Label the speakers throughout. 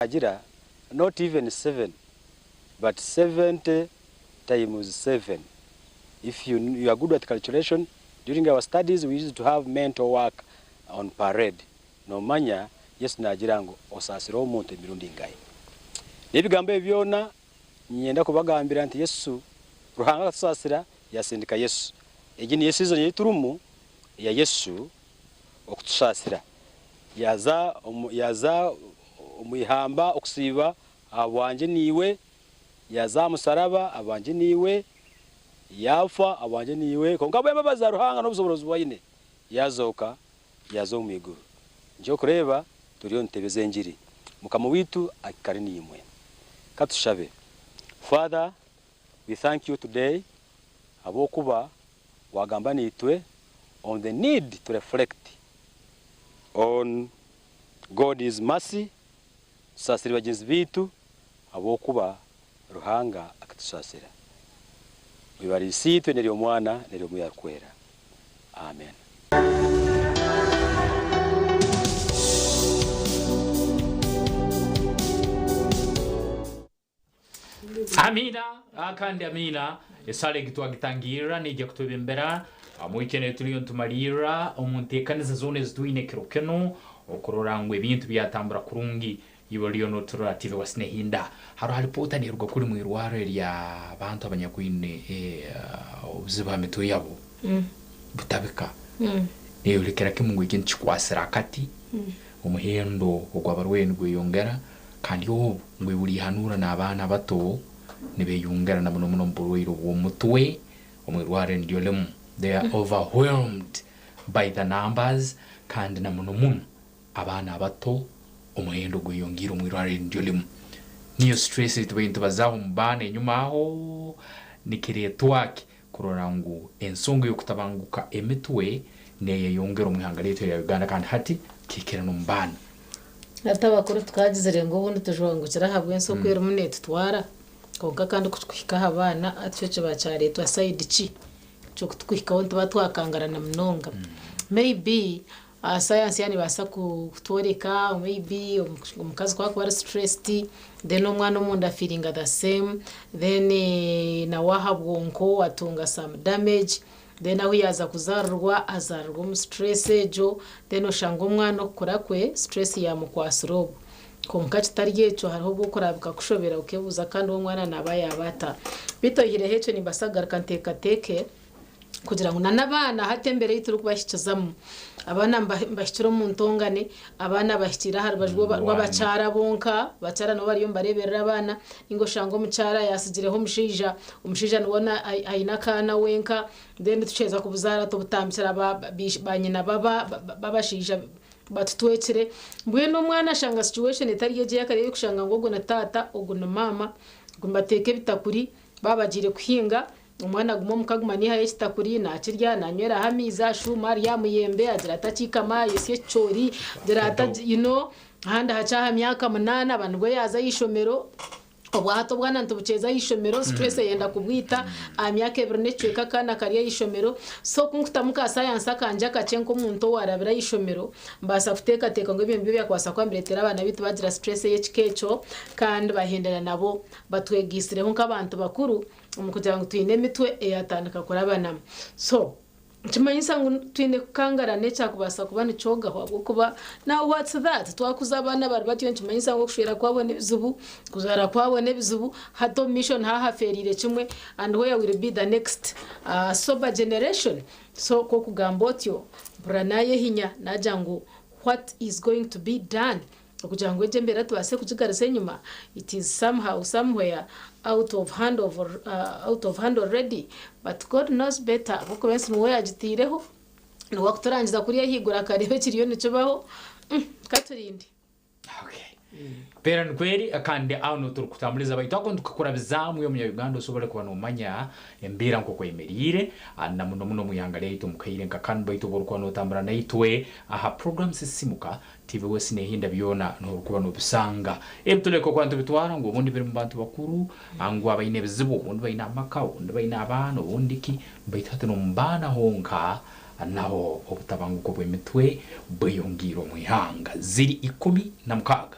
Speaker 1: Agira not even seven but 70 times seven if you you are good at calculation during our studies we used to have mental work on parade nomanya Yesu nagira ngu osaasire omuntu emirundi ingahi. Nebigambo ebi byona niinyenda kubagambira nti Yesu Ruhanga akatusaasira yasindika Yesu egi niyo season ei turimu eya Yesu okutusaasira Yaaza omu, yaaza omu ihamba okusiiba ahabwangye naiwe, yaaza aha musaraba ahabwangye naiwe, yaafa ahabwangye naiwe, kwonka ahabw'embabazi za Ruhanga n'obushoboorozi bu aine, yaazooka yaaza omu iguru. Nikyo orikureeba turiyo nitutebeza engiri. Mukama waitu aikare naimwe. Ka tushabe. Father, we thank you today ahabw'okuba waagamba naitwe on the need to reflect on God's mercy, tusaasire bagyenzi baitu ahabw'okuba Ruhanga akatusaasira. Mwebare Isiitwe n'ery'Omwana n'ery'Omwoyo Arikwera. Amen.
Speaker 2: Amiina kandi amiina. Esaara egi twagitangirra neija kutwebembera omu wiiki enu eituriyo nitumaliirra omu nteekaniza zoona ezitwine kiro kinu okurora ngu ebintu byatambura kurungi. Iwe oriyo noturora TV West Nehinda, haroho alipoota neeruga kuli mwirwarro ery'abantu abanyakwine obuzibu ha mitwe yabo butabika. Neyolekera kimu ngu ekintu kikwasire akati, omuhendo ogw'abarwaire nigweyongera Kandi obu ngu burihanura n'abaana abato nibeyongera na muno muno omu burwaire obw'omutwe omu irwariro niryo rimu. They are overwhelmed by the numbers kandi na muno muno abaana abato omuhendo gweyongiire omu irwariro niryo rimu. Niyo stress ei tubaire nitubazaaho omu baana enyuma aho nikireetwa ki? Kurora ngu ensonga ey'okutabanguka emitwe neyeyongera omu ihanga ryaitu erya Uganda kandi hati kihikire n'omu baana.
Speaker 3: Hati abakuru tukagizire ngu obundi tujwangukire ahabw'ensi oku erimu neetutwara, kwonka kandi ku kikuhika aha baana hati kyo kiba kyareetwa sayidi ki? Ky'okutukuhikaho nituba twakangarana munonga. Maybe Sayansi yaaba neebaasa kutworeka may be omukazi ku arikuba ari stressed then omwana omunda afiiringa the same then nawe aha bwonko atunga some damage then ahu yaaza kuzaarirwa azaarirwa omu stress egyo then oshanga omwana okukura kwe stress yaamukwatsire obwo. Kwonka kitari ekyo hariho obu okuraba bikakushobera okeebuuza kandi omwana naaba yaaba ata? Beitu oihireho ekyo nimbaasa kugaruka nteekateeke. kugira ngu n'abaana hati embeera ei turikubahikizamu, abaana mbahikire omu ntongane, abaana bahikiire aha rubaju rw'abakyara bonka, abakyara nibo bariyo nibareeberera abaana, nainga oshange omukyara yaatsigireho omushaija, omushaija niwe aine akaana wenka, then tuheeza kubuzaara tubutambikira banyina b'abashaija batutwekire, mbwenu omwana ashanga situation etari egyo ei akareeba ey'okushanga ngu ogu ni taata, ogu ni maama, nibateeka ebitakuri, baaba bagiire kuhinga. Omwana aguma omuka aguma naihayo ekitakuri nakirya nanyweraho amaizi ashuuma arya aha muyembe agira ati akiikama ayosya ekicoori agira ati you know ahandi hakye aha myaka munaana aba nibwo yaaza aha ishomero obwa hati obwana nitubukyeza aha ishomero stress eyenda kubwita aha myaka ebiri n'ekicweka akaana kari aha ishomero so ku nkutamu ka science akangye akakye nk'omuntu owarabire aha ishomero mbaasa kuteekateeka ngu ebyo nibyo byakubaasa kuba nibireetera abaana baitu bagira stress ey'ekika ekyo kandi bahendera nabo batwegaisireho nk'abantu bakuru Omu kugira ngu twine emitwe eyatandika kurabanamu. So, nikimanyisa ngu twine kukangarana ekyakubaasa kuba nikyogaho ahabw'okuba now what's that? Twakuza abaana bari batyo nikimanyisa ngu okushwera kwabo n'ebizibu, kuzaara kwabo n'ebizibu, hati omu maisho niho hafeereire kimwe and where will be the next sober generation? So ku okugamba otyo mpurira nayehinya nagira ngu what is going to be done? Okugira ngu egyo embeera tubaase kugigaruza enyima, it is somehow, somewhere out of hand of out of hand already but God knows better ahabw'okuba ensi niwe yaagitaireho, niwe akuturangiza kuriya ahaiguru akareeba ekiriyo nikibaho, katurinde.
Speaker 2: Okay. Mpeera nikwo eri kandi aho niho turikutambuliza baitu ago nitukakurabizaamu iwe Munya-Uganda osobole kuba noomanya Embeera nk'oku eyemereire, na muno muno omu ihanga ryaitu omu kaire nka kanu. Baitu obu orikuba nootambura naitwe aha puroguraamu Sisiimuka, TV West neehinda byona noorikuba noobisanga. Ebi tureka okuba nitubitwara ngu obundi biri mu bantu bakuru, ngu abaine ebizibu, obundi baine amaka, obundi baine abaana, obundi ki, baitu hati n'omu baana honka naho obutabanguko bw'emitwe bweyongiire omu ihanga. Ziri 16.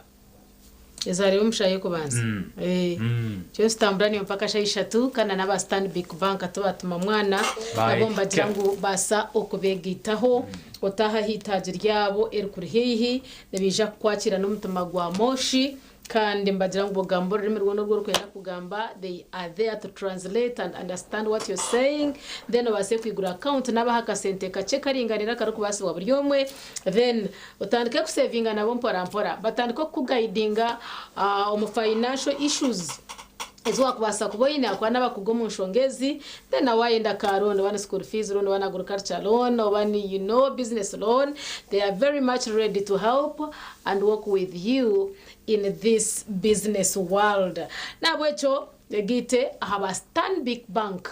Speaker 3: Ezaareba omu shaaha y'okubanza. Nikyo nitutambura niyo mpaka shaaha ishatu kandi na n'aba Stanbic Bank tibaatuma mwana nabo nibagira ngu baasa okubeegaitaho otaaha aha itaagi ryabo erikuri haihi nibaija kukwakira n'omutima gwa moshi kandi nibagira ngu ogamba orurimi rwona oru orikwenda kugamba they are there to translate and understand what you're saying then obaase kwigura account nabaha akasente kakye karinganire akarikubaasibwa buri omwe then Otandike kusevinga nabo mpora mpora. Batandike okukugayidinga omu financial issues ezi wakubaasa kuba oine ahakuba n'abakugu omu nshonga ezi. Then nawe wayenda ka loan oba ni school fees loan oba ni agriculture loan oba ni you know business loan, they are very much ready to help and work with you in this business world. N'ahabw'ekyo egaite aha ba Stanbic Bank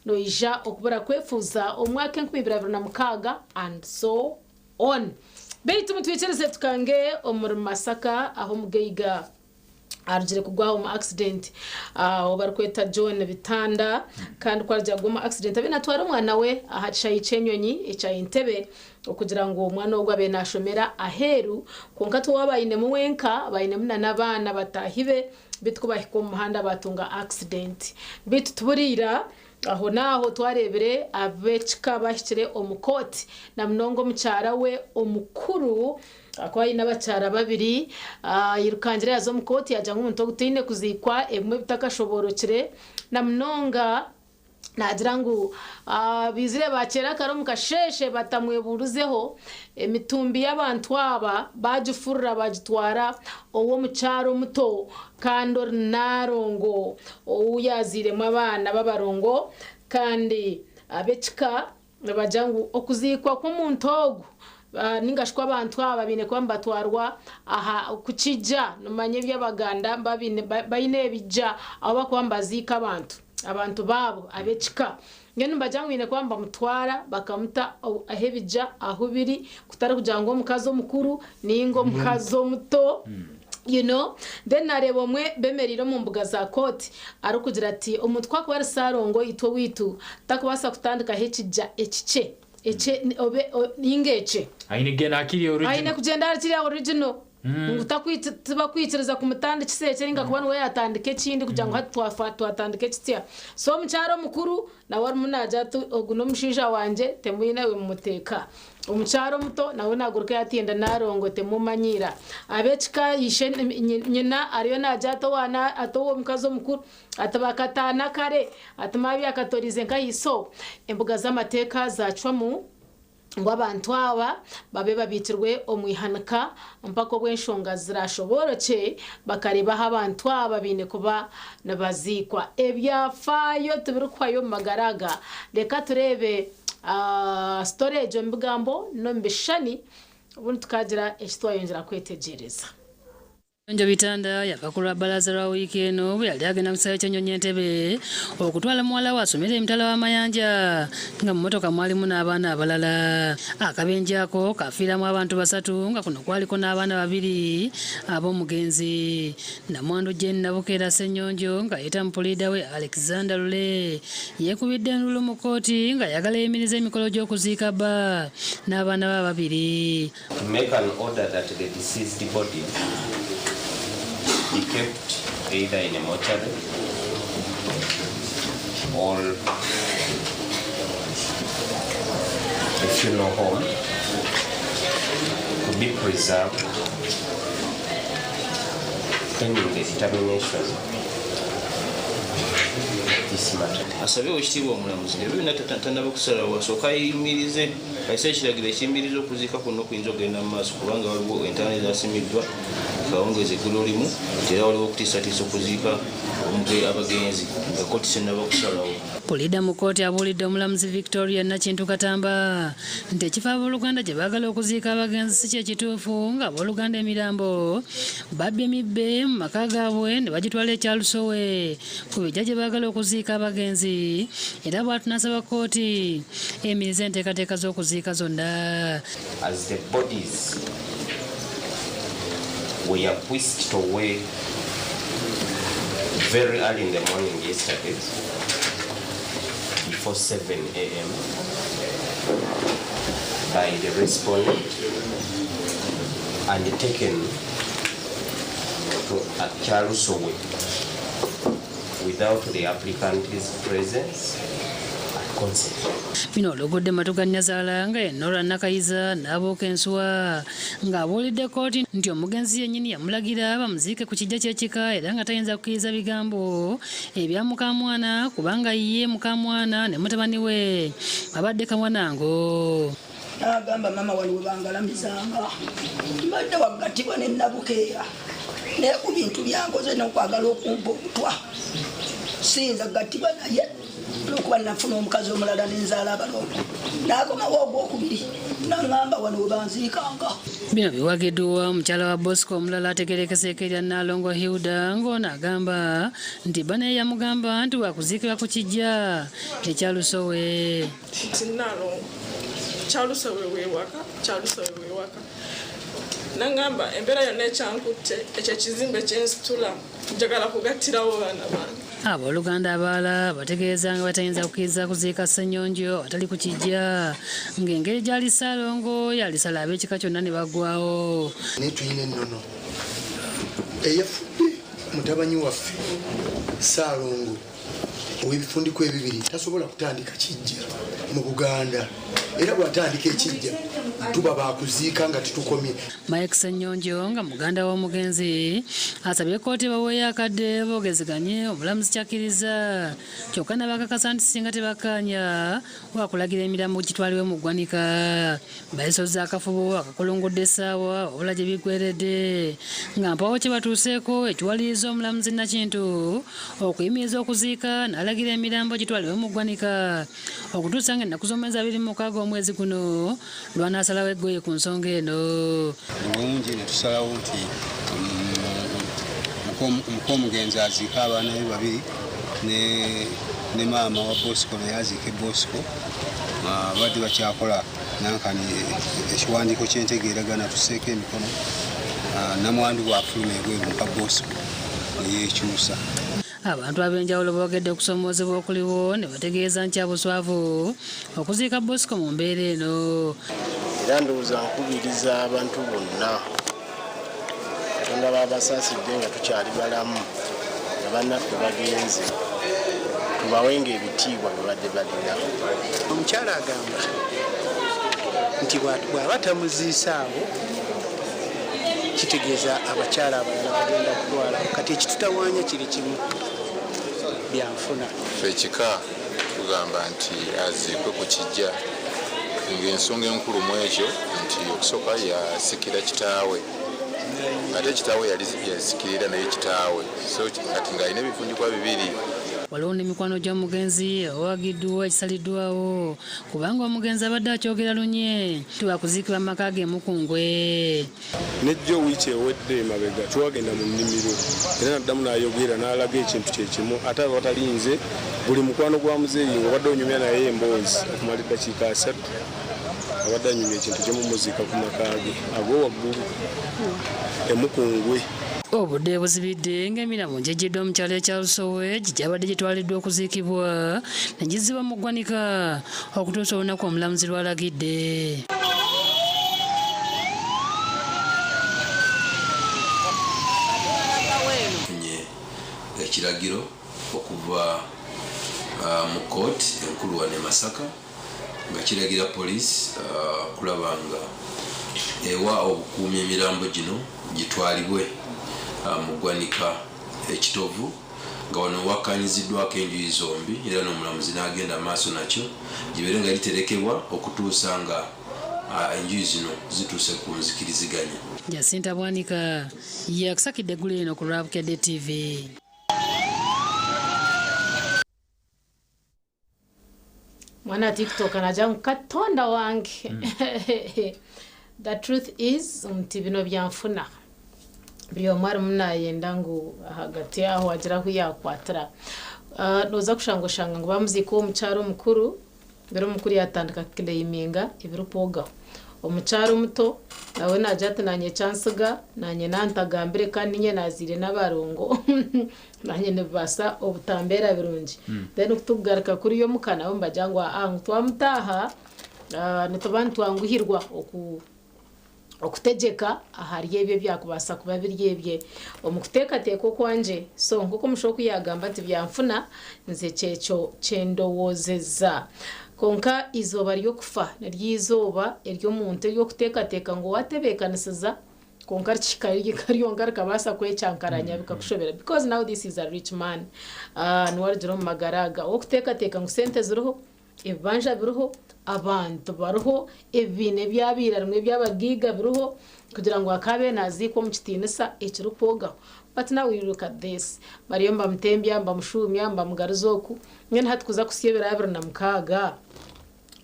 Speaker 3: noija okubura kwefuuza omu mwaka 2026 and so on. Beitu mutwikirize tukange omuri Masaka ahu omugaiga arugire kugwa omu accident ou barikweta John Bitanda kandi ku arugire kugwa omu accident abaire natwara omwana we aha kishaayi ky'enyonyi ekya Entebbe okugira ngu omwana ogwo abaire nashomera aheeru kwonka tiwe owaaba ainemu wenka abaire ainemu n'abaana bataahi be beitu kubahika omu muhanda baatunga accident beitu tiburiira Ahonaaho twareebire ab'ekika bahikire omu kooti na munonga omukyara we omukuru akaba aine abakyara babiri ayirukangira yaaza omu kooti yaagira ngu omuntu ogu taine kuziikwa ebimwe bitakashoboorokire na munonga naagira ngu baizire baakyera kare omu kasheeshe batamwebuurizeho emitumbi y'abantu aba baagifurura baagitwara ow'omukyara omuto kandi ori Nalongo ou yaazairemu abaana b'abarongo kandi ab'ekika nibagira ngu okuziikwa kw'omuntu ogu nainga shi kw'abantu aba baine kuba nibatwarwa aha kukijja nomanya eby'Abaganda baine ebijja ahu barikuba nibaziika abantu, abantu baabo ab'ekika. Mbwenu nibagira ngu baine kuba nibamutwara bakamuta ahu ebijja ahu biri kutari kugira ngu omukazi omukuru nainga omukazi omuto. You know then nareeba omwe bemereire omu mbuga za court arikugira ati omuntu ku akuba ari Ssalongo itwe owaitu takubaasa kutandikaho ekija ekikye ekye obe ninga ekye.
Speaker 2: Aine kugenda aha kiri
Speaker 3: Aine
Speaker 2: original.
Speaker 3: kugyenda ahari kiriya original ngu tibakwikiriza kumutandikisa ekye ninga kuba niwe yatandika ekindi kugira ngu hati twafa twatandika ekitsya. So omukyara omukuru nawe arimu nagira ati ogu n'omushaija wangye temwine we mumuteeka. Omukyara omuto nawe naguruka yatiinda Nalongo temumanyiira. Ab'ekika ishe nyina ariyo nagira ati owa ati ow'omukazi omukuru ati bakataana kare ati maabi akatoriize nkahi so embuga z'amateeka zacwamu ngu abantu aba babe babiikirwe omu ihanika mpaka obu enshonga zirashoboorokye bakareeba ahu abantu aba baine kuba nibaziikwa. Ebyafaayo tibirikuhwayo omu magara aga. Reka tureebe Story egyo omu bigambo n'omu bishushani, obundi tukaagira eki twayongyera kwetegyereza.
Speaker 4: Nnyonjo Bitanda yava ku lwa Bbalaza lwa wiiki eno bwe yali agenda ku kisaawe ky'ennyonyi e Ntebe okutwala muwala we asomere emitala w'amayanja nga mu mmotoka mwalimu n'abaana abalala. Akabenje ako kaafiiramu abantu basatu nga kuno kwaliko n'abaana babiri ab'omugenzi. Namwandu Jane Nabukeera Ssenyonjo ng'ayita mu puliida we Alexander Lule yeekubidde enduulu mu kkooti ng'ayagala eyimirize emikolo gy'okuziika bba n'abaana be ababiri.
Speaker 5: To make an order that the deceased body be kept either in a mortuary or a funeral home to be preserved pending the determination of this matter.
Speaker 6: Asabye Oweekitiibwa Omulamuzi ebyo byonna tannaba kusalawo asooke ayimirize ayise ekiragiro ekiyimiriza okuziika kuno okuyinza okugenda mu maaso kubanga waliwo entaana ezasimiddwa akawungeezi eggulolimu nti era waliwo okutiisatiisa okuziika abagenzi nga kkooti tennaba kusalawo.
Speaker 4: Puliida mu kkooti abuulidde omulamuzi Victoria Nakintu Katamba nti ekifo abooluganda gye baagala okuziika abagenzi si kye kituufu ng'abooluganda emirambo babbye mibbe mu maka gaabwe ne bagitwala e Kyalusowe ku bijja gye baagala okuziika abagenzi era bw'atyo n'asaba kkooti eyimirize enteekateeka z'okuziika zonna.
Speaker 5: As the bodies were whisked away very early in the morning yesterday before 7 a.m. by the respondent and taken at Kyalusowe without the applicant's presence and consent.
Speaker 4: Bino olugudde matu ga nnyazaala nga ye Norah Nakayiza n'abuuka ensuwa ng'abuulidde kkooti nti omugenzi yennyini yamulagira bamuziike ku kiggya ky'ekika era nga tayinza kukkiriza bigambo ebya mukaamwana kubanga ye mukaamwana ne mutabani we babadde kamwanango.
Speaker 7: N'agamba maama wano we bangalamizanga mbadde waggatibwa ne Nabukeera naye ku bintu byankoze n'okwagala okumpa obutwa siyinza kugattibwa naye olwokuba nafuna omukazi omulala nenzaala abalongo n'akomawo ogwokubiri naŋŋamba wano we banziikanga.
Speaker 4: Bino biwagiddwa mukyala wa Bosco omulala ategeerekeseeko erya Nnaalongo Hilda ng'ono agamba nti bba naye yamugamba nti wakuziikibwa ku kiggya ekya Lusowe.
Speaker 8: Nti Nnaalongo Kyalusowe wewaka, Kyalusowe wewaka. Nangamba embeera yonna ekyankutte ekyo ekizimbe kyensitula njagala kugattirawo baana bange.
Speaker 4: Abooluganda abalala bategeeza nga batayinza kukkiriza kuziika Ssenyonjo atali ku kiggya ng'engeri gy'ali Ssaalongo y'alisala ab'ekika kyonna ne baggwaawo.
Speaker 9: Naye tulina ennono eyafudde mutabanyi waffe Ssaalongo ow'ebifundikwa ebibiri tasobola kutandika kijja mu Buganda era bw'atandika ekijja tuba bakuziika nga tetukomye.
Speaker 4: Mike Ssenyonjo nga muganda w'omugenzi asabye kkooti baweeyo akadde boogezeganye omulamuzi ky'akkirizza kyokka n'abakakasa nti singa tebakkaanya wakulagira emirambo gitwalibwe mu ggwanika. Bayisozza akafubo akakulungudde essaawa wabula gye biggweredde nga mpaawo kye batuuseeko ekiwaliriza omulamuzi Nakintu okuyimiriza okuziika n'alagira emirambo gitwalibwe mu ggwanika okutuusa ng'ennaku z'omwezi 26 omwezi guno lw'anaasalawo eggoye ku nsonga eno.
Speaker 10: Bulungi ne tusalawo nti muk'omugenzi aziike abaana be babiri ne maama wa Bosco naye aziike Bosco. Babadde bakyakola nankani ekiwandiiko ky'entegeeragana tusseeko emikono namwandu bw'afuluma ebweru muka Bosco ne yeekyusa.
Speaker 4: Abantu ab'enjawulo boogedde okusoomoozebwa okuliwo ne bategeeza nti kyabuswavu okuziika Bosco mu mbeera eno.
Speaker 11: Era ndowooza nkubiriza abantu bonna Katonda b'abasaasidde nga tukyali balamu nga bannaffe bagenze tubawenga ebitiibwa bye badde balina.
Speaker 12: Omukyala agamba nti bw'aba tamuziise awo kitegeeza abakyala abalala bagenda kutwala kati ekitutawaanya kiri kimu byanfuna.
Speaker 13: Ffe ekika tugamba nti aziikwe ku kiggya ng'ensonga enkulu mu ekyo nti okusooka yasikira kitaawe ate kitaawe yali yasikirira naye kitaawe so kati ng'alina ebifundikwa bibiri.
Speaker 4: Waliwo n'emikwano gy'omugenzi awagiddwa ekisaliddwawo kubanga omugenzi abadde akyogera lunye nti wakuziikibwa mu maka ge e Mukungwe.
Speaker 14: Nejjo wiiki ewedde emabega twagenda mu nnimiro era naddamu n'ayogera n'alaga ekintu kye kimu ate awatali nze buli mukwano gwa muzeeyi ng'obadde onyumya naye emboozi okumala eddakiika asatu abadde anyumya ekintu kimu muziika ku maka ge ag'owaggulu e Mukungwe.
Speaker 4: Obudde buzibidde ng'emirambo gyeggyiddwa mu kyalo ekya Lusowe gye gyabadde gitwaliddwa okuziikibwa ne gizzibwa mu ggwanika okutuusa olunaku omulamuzi lw'alagidde.
Speaker 15: Tufunye ekiragiro okuva mu kkooti enkulu wano e Masaka nga kiragira poliisi okulaba nga ewa obukuumi emirambo gino gitwalibwe mu ggwanika e Kitovu nga wano wakkaanyiziddwako enjuyi zombi era n'omulamuzi n'agenda maaso nakyo gibeere nga literekebwa okutuusa nga enjuyi zino zituuse ku nzikiriziganya.
Speaker 4: Jacinta Bwanika yakusakidde eggulo eno ku lwa Bukedde TV.
Speaker 3: Mwana wa TikTok nagira ngu Katonda wange. The truth is nti bino byanfuna. Buri omwe arimu naayenda ngu ahagati aho agire ahu yaakwatira. Ah, Nooza kushanga oshanga ngu baamuziika omukyara omukuru, reero omukuru yaatandika kuclaiminga ebirikwogaho. Omukyara omuto nawe naagira ati naanye kyansiga, naanye naantagambire kandi niinye naazaire n'abarongo, naanye nibibaasa obutambeera birungi. Then ku turikugaruka kuriya omuka nabo nibagira ngu aa ngu twamutaaha, nituba nitwanguhirwa oku. Okutegyeka ahari ebyo ebyakubaasa kuba biri ebye omu kuteekateeka okwangye. So nk'oku omushaho oku yaagamba nti byanfuna, nze kyekyo kyendowoozeza. Kwonka eizooba ry'okufa niryo eizooba ery'omuntu ery'okuteekateeka ngu waatebeekanisiza kwonka rikihika ryonka rikabaasa kwekyankaranya bikakushobera because now this is a rich man niwe arugire omu magara aga. Ow'okuteekateeka ngu sente ziriho, Ebibanja biriho, abantu bariho, ebibiina ebyabaire harimu eby'abagaiga biriho kugira ngu akaabaire naaziikwa omu kitiinisa ekirikwogaho. But now you look at this, bariyo nibamutembya, nibamushuumya, nibamugaruza oku, mbwenu hati kuza kuhitsya ebiro 26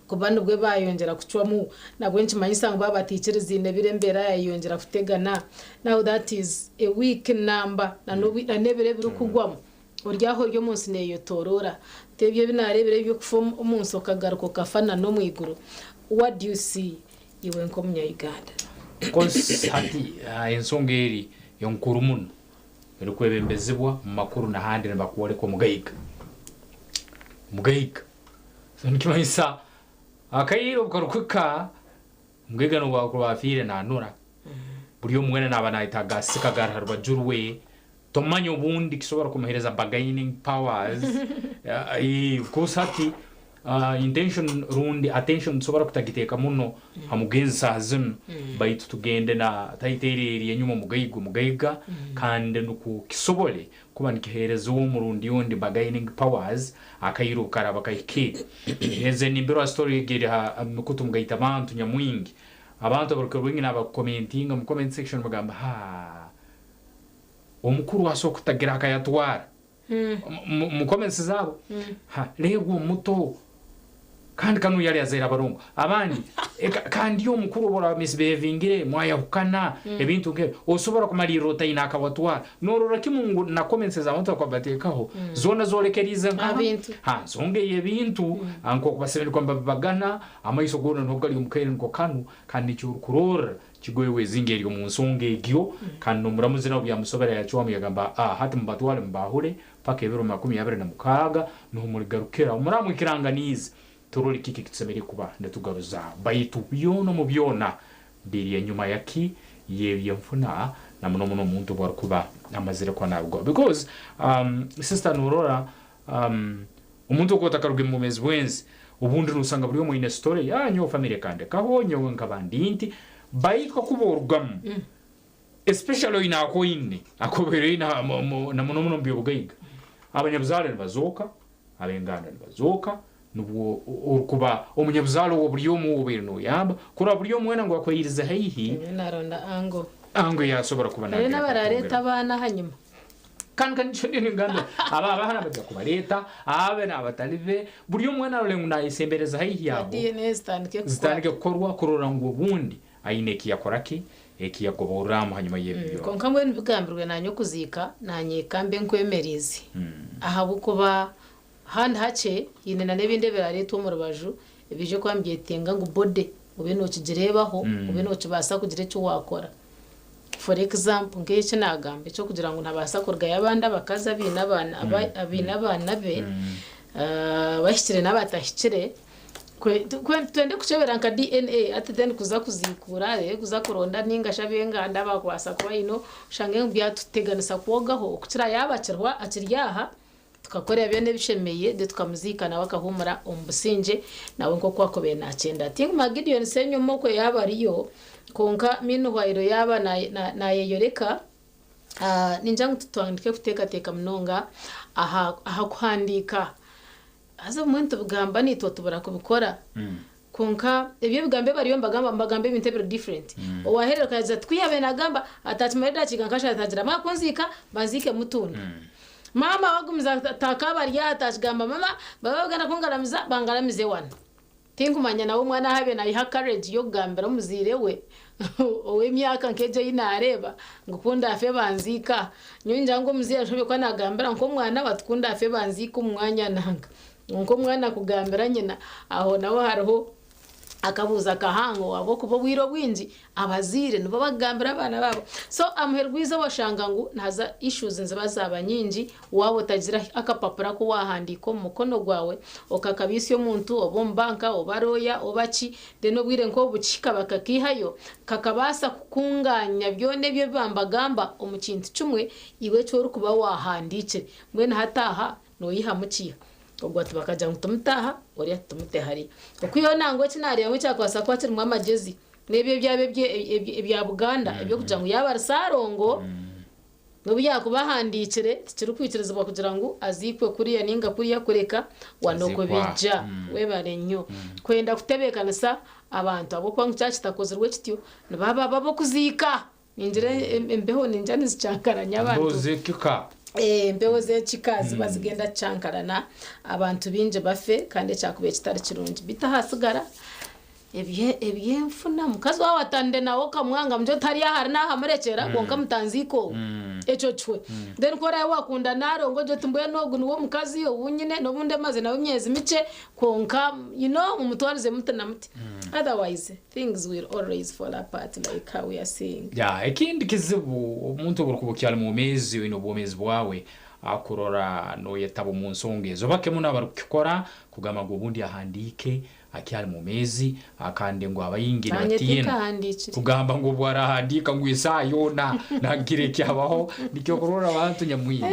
Speaker 3: kuba nibwo baayongyera kucwamu, nabwo nikimanyisa ngu baaba bataikiriziine biri embeera yaayeyongyera kutegana. Now that is a week namba na n'ebiro ebirikugwamu. Ori aho ori omu nsi neeyetooroora. Ti ebyo ebi naareebire eby'okufa omu nsi okagaruka okafa na n'omu iguru. What do you see iwe nk'omunya-Uganda?
Speaker 2: Of course hati ensonga eri enkuru muno erikwebembezibwa omu makuru nahandi nibakworeka omugaiga. Omugaiga. So nikimanyisa akaire obu karikuhika omugaiga nobu akuba afiire nanura. Buri omwe weena naaba nayetaaga asika agari aha rubaju rwe. Tomanya obundi kisobora kumuhereza bargaining powers of course hati intention rundi attention tusobora kutagiteeka muno ha mugenzi saaha zinu baitu tugende na title eri eri enyuma omugaiga omugaiga kandi nukwo kisobole kuba nikihereza omurundi ondi bargaining powers akaire obu karaaba kahikire. Nze nimbirora story egi eri ha mikutu mugaita bantu nyamwingi abantu abarukukira obwingi nabakukomentinga mu comment section nibagamba haa Omukuru asobola kutagira akayatwara mu comments zaabo ha reeba omuto kandi kanu yali azaire abarongo abandi kandi omukuru obu oraba misbehavingire mwayahukana ebintu nk'ebyo osobora kumalirra otaine akawatwara norora kimu ngu na comments ez'abantu abakuba nibateekaho zoona zorekeriize nkaha ha nsonga ey'ebintu nk'oku basemeriire kuba nibabibagana amaiso goona niho gali omu kaire niko kanu kandi nikyo orukurorra Kigoye wezinga eri omu nsonga egyo, kandi nomuramuzi nawe byamusobera yacwamu yagamba, A hati mubatwale mubahure paka ebiro 26 nuho muligarukira, obu muraba mwikiranganiize, turole kiki ekitusemeriire kuba nitugaruzaaho. Baitu byona omu byona biri enyuma yaki? Y'ebyenfuna, na muno muno omuntu obu arukuba amazire kuba narugwaho. Because sister norora omuntu ogu otakaruga omu bwomeezi bw'ensi, obundi nosanga buri omu aine story, ah nyowe family ekandekaho, nyowe nkaba ndi nti, baitu kakuba orugamu, especially oine aku oine, aku obaire oine na muno muno omu by'obugaiga, abanyabuzaare nibazooka, ab'enganda nibazooka, nubwo orukuba omunyabuzaare owa buri omu ou obaire noyamba, kurora buri omu weena ngu akweyirize haihi,
Speaker 3: Oriyo naronda angle.
Speaker 2: Angle ei asobora kuba
Speaker 3: Hariyo
Speaker 2: nagira
Speaker 3: n'abarareeta
Speaker 2: akatongeraho.
Speaker 3: abaana ahanyima.
Speaker 2: Kandi kandi nikyo ndiyo ningambira abo abaana baija kubareeta, abe n'abatali be, buri omwe weena arore ngu nayesembereza haihi
Speaker 3: Za
Speaker 2: aho,
Speaker 3: DNA zitandike kukora.
Speaker 2: zitandike kukorwa kurora ngu obundi aine eki yakora ki, eki yagoborramu hanyuma y'ebi byona.
Speaker 3: Kwonka mbwenu bigambirwe naanye okuziika naanye ka mbe nkwemeriize ahabw'okuba handi hakye haine na n'ebindi ebirareetwa omu rubaju ebiije kuba nibyetenga ngu body obe nookigireebaho obe nookibaasa kugira eki waakora. For example nk'eki naagamba eky'okugira ngu nabaasa kurugayo abandi abakazi abaine abaana abaine abaana be abahikire n'abatahikire twende kukyebera nka DNA hati then kuza kuziikuura reero kuza kuronda ninga shi ab'enganda abakubaasa kuba baine oshange ngu byatuteganisa kwogaho okukira yaaba akiriho akiri aha Tukakora byona ebishemeire, then tukamuziika nawe akahuumura omu busingye nawe nk'oku akubaire naakyenda. Tinguma Gideon Ssenyoma okwe yaaba ariyo, kwonka meanwhile yaaba naayeyoreka, ningira ngu tutandike kuteekateeka munonga aha kuhandiika. Haza obumwe nitubigamba naitwe tubura kubikora. Kwonka ebyo ebigambo ebi bariyo nibagamba, nibagamba ebintu ebiri different. Owahereruka yagira ati ku yaabaire naagamba ataakimara edakiika nka ashatu agira mwa kunziika banziike mutunda. Maama wagumiza ati akaaba ari aha ataakigamba mama baba bagenda kungaramiza bangaramize wanu. Tinkumanya nawe omwana ahu abaire naiha courage y'okugambira omuzaire we ow'emyaka nk'egyo ei naareeba ngu ku ndaafe banziike aha. Nyowe ningira ngu omuzaire ashoboire kuba naagambira nk'omwana we ati ku ndaafe banziike omu mwanya nanka. Kwonka omwana kugambira nyina, aho naho hariho. Akabuuza kahango ahabw'okuba obwire obwingi abazaire nibo bakugambira abaana baabo. So aha muheru gw'eizooba oshanga ngu haza issues niziba zaaba nyingi waaba otagira akapapura aku waahandiika omu mukono gwawe okakabiitsya omuntu oba omu banka oba lawyer oba ki then obwire nk'obu bukihika bakakaihayo kakabaasa kukungaanya byona ebyo ebi bambagamba omu kintu kimwe iwe eki orikuba waahandiikire. Mbwenu hati aha Noyihamu kiiha? Ogwo ati bakagira ngu tumute aha, ori ati tumute hariya. Okwihaho nangwa eki nareeba ngu ekyakubaasa kuba kirimu amagyezi n'ebyo ebyaba ebya Buganda eby'okugira ngu yaaba ari Ssalongo n'obu yaakuba ahandiikire tikirikwikirizibwa kugira ngu aziikwe kuriya nainga kuriya kureka wano okubijja. Webare nnyo kwenda kutebeekanisa abantu ahabw'okuba ngu kyaba kitakozirwe kityo nibaba ab'okuziika. Ningira embeho ningira nizichankaranya abantu.
Speaker 2: Embeho z'ekika.
Speaker 3: Eh, embeho z'ekika ziba zigenda kuchankarana abantu baingi bafe kandi ekyakubaire kitari kirungi. Beitu ahasigara ebyenfuna mukazi waawe atandire nawe okamwanga mugye oti hariya ahari nahamurekyera kwonka mutanziika owe. Ekyo kihwe. Then ku oraabe waakunda narongo ogye oti mbwenu ogu niwe omukazi ou nyine n'obu ndemaze nawe emyezi mikye kwonka you know mumutwarize muti na muti. Otherwise Things will always fall apart like how we are seeing.
Speaker 2: Yeah, ekindi kizibu omuntu obu orukuba okyali mwomeezi oine obwomeezi bwawe akurora noyetaba omu nsonga ezo. Bake muno abarukukikora kugamba ngu obundi ahandiike akyali mwomeezi kandi ngu abaingi
Speaker 3: Naanye
Speaker 2: nibatiina
Speaker 3: tinkahandiikire.
Speaker 2: kugamba ngu obu arahandiika ngu esaaha yoona nagira ekyabaho nikyo okurora abantu nyamwingi.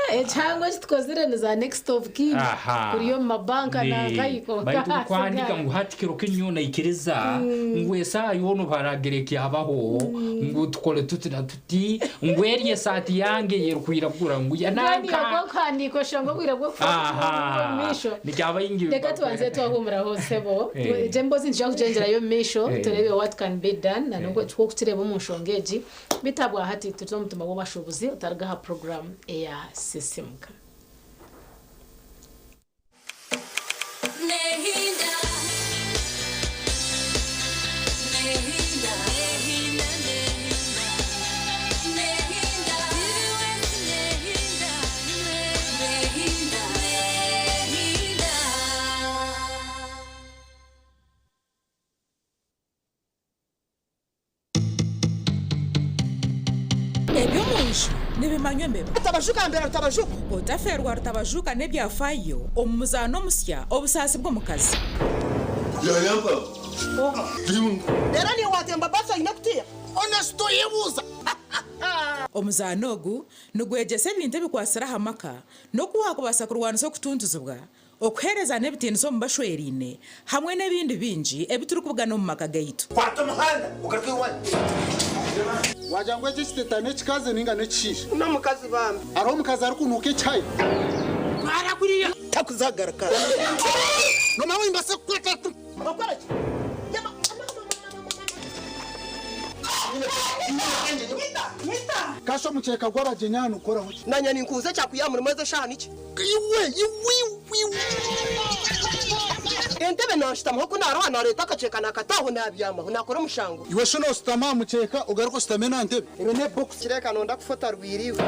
Speaker 3: Ekihango eki tukozire ni za next of kin
Speaker 2: Aha.
Speaker 3: kuri omu mabanka
Speaker 2: Ni-
Speaker 3: nankahi kwonka
Speaker 2: baitu kuhandika
Speaker 3: hasigara.
Speaker 2: ngu hati kiro kinu nyowe naikiriza ngu esaaha yoona obu haragira ekyabaho ngu tukole tuti na tuti ngu eri esaati yange ey'erukwiragura ngu ya
Speaker 3: Mbwenu iwe
Speaker 2: nanka
Speaker 3: kw'okuhandiika oshusha ngu obwire bw'okufa
Speaker 2: Aha.
Speaker 3: omu maisho.
Speaker 2: Nikyo abaingi
Speaker 3: Reka tubanze twahumuraho sebo.
Speaker 2: Eh.
Speaker 3: Egyo emboozi nituja kugyongyerayo omu maisho
Speaker 2: Eh.
Speaker 3: tureebe what can be done na n'oku omu nshonga egi. Beitu ahabwahati turi omutima gw'abashuubuzi otaruga aha puroguraamu eya Sisimuka.
Speaker 16: Eby'omunju nibimanywa embeba.
Speaker 17: Rutabajuka mbera Rutabajuka.
Speaker 16: Otafeerwa Rutabajuka n'ebyafaayo omu muzaano omusya Obusaasi bw'omukazi.
Speaker 17: Reero niiwe waatemba baasi oine kutiya? Honest oyebuuza.
Speaker 16: Omuzaano ogu nigwegyesa ebintu ebikwatsire aha maka n'oku waakubaasa kurwanisa okutuntuzibwa Okuheereza n'ebitiinisa omu bashweraine hamwe n'ebindi bingi ebi turikubugana omu maka gaitu.
Speaker 17: Kwata omuhanda ogaruke owanyu.
Speaker 18: Wagira ngu eki ekiteta n'ekikazi ninga n'ekishaija?
Speaker 17: N'omukazi bambi.
Speaker 18: Hariho omukazi arikunuuka ekihayi?
Speaker 17: Twara kuriya. Takuzagaruka. Nomanya nimbaasa kukwata. Okora ki?
Speaker 18: Kasha omukyeka gw'abagyenyi aha nigukoraho ki?
Speaker 17: Nanye ninkubuza ekyakwiha murimo ezi eshaaha niki? Iwe iwe iwe. Entebe nanshutamaho ku naroha nareeta akakyeka nakata aho nabyamaho nakora omushango.
Speaker 18: Iwe shi noshutama aha mukyeka ogaruke oshutame n'aha ntebe?
Speaker 17: Ebyo n'ebokisi. Kireka nonda kufa otarwire iwe.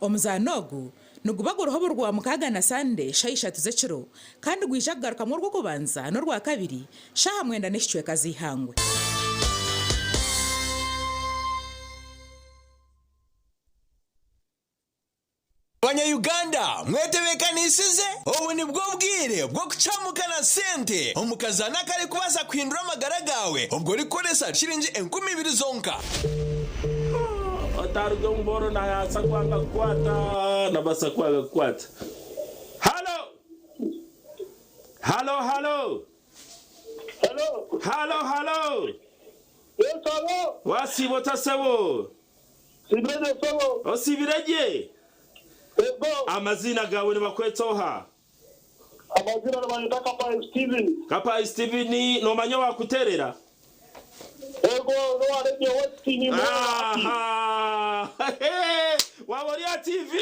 Speaker 16: Omuzaano ogu niguba guriho buri Rwamukaaga na Sande shaaha ishatu z'ekiro kandi gwija kugarukamu Orwokubanza n'Orwakabiri shaaha mwenda n'ekicweka z'eihangwe.
Speaker 19: Banya Uganda mwetebekanisize? Obu nibwo bwire bw'okucamuka na sente omu kazaano akarikubaasa kuhindura amagara gaawe obwo orikukoresa shiringi 2000 zonka.
Speaker 20: Otaruga omu bworo nabaasa kwanga kukwata, nabaasa kwanga kukwata. Halo! Halo, halo! Halo, halo! Wasiiba ota sebo? Osiibire gye? Amaziina gaawe nibakweta oha?
Speaker 21: Amaziina nibanyeta Kapahi Steven.
Speaker 20: Kapahi Steven, noomanya owaakuteerera?
Speaker 21: Ego, n'owa Radio West nimureba hati.
Speaker 20: Aha! Waaba ori aha TV?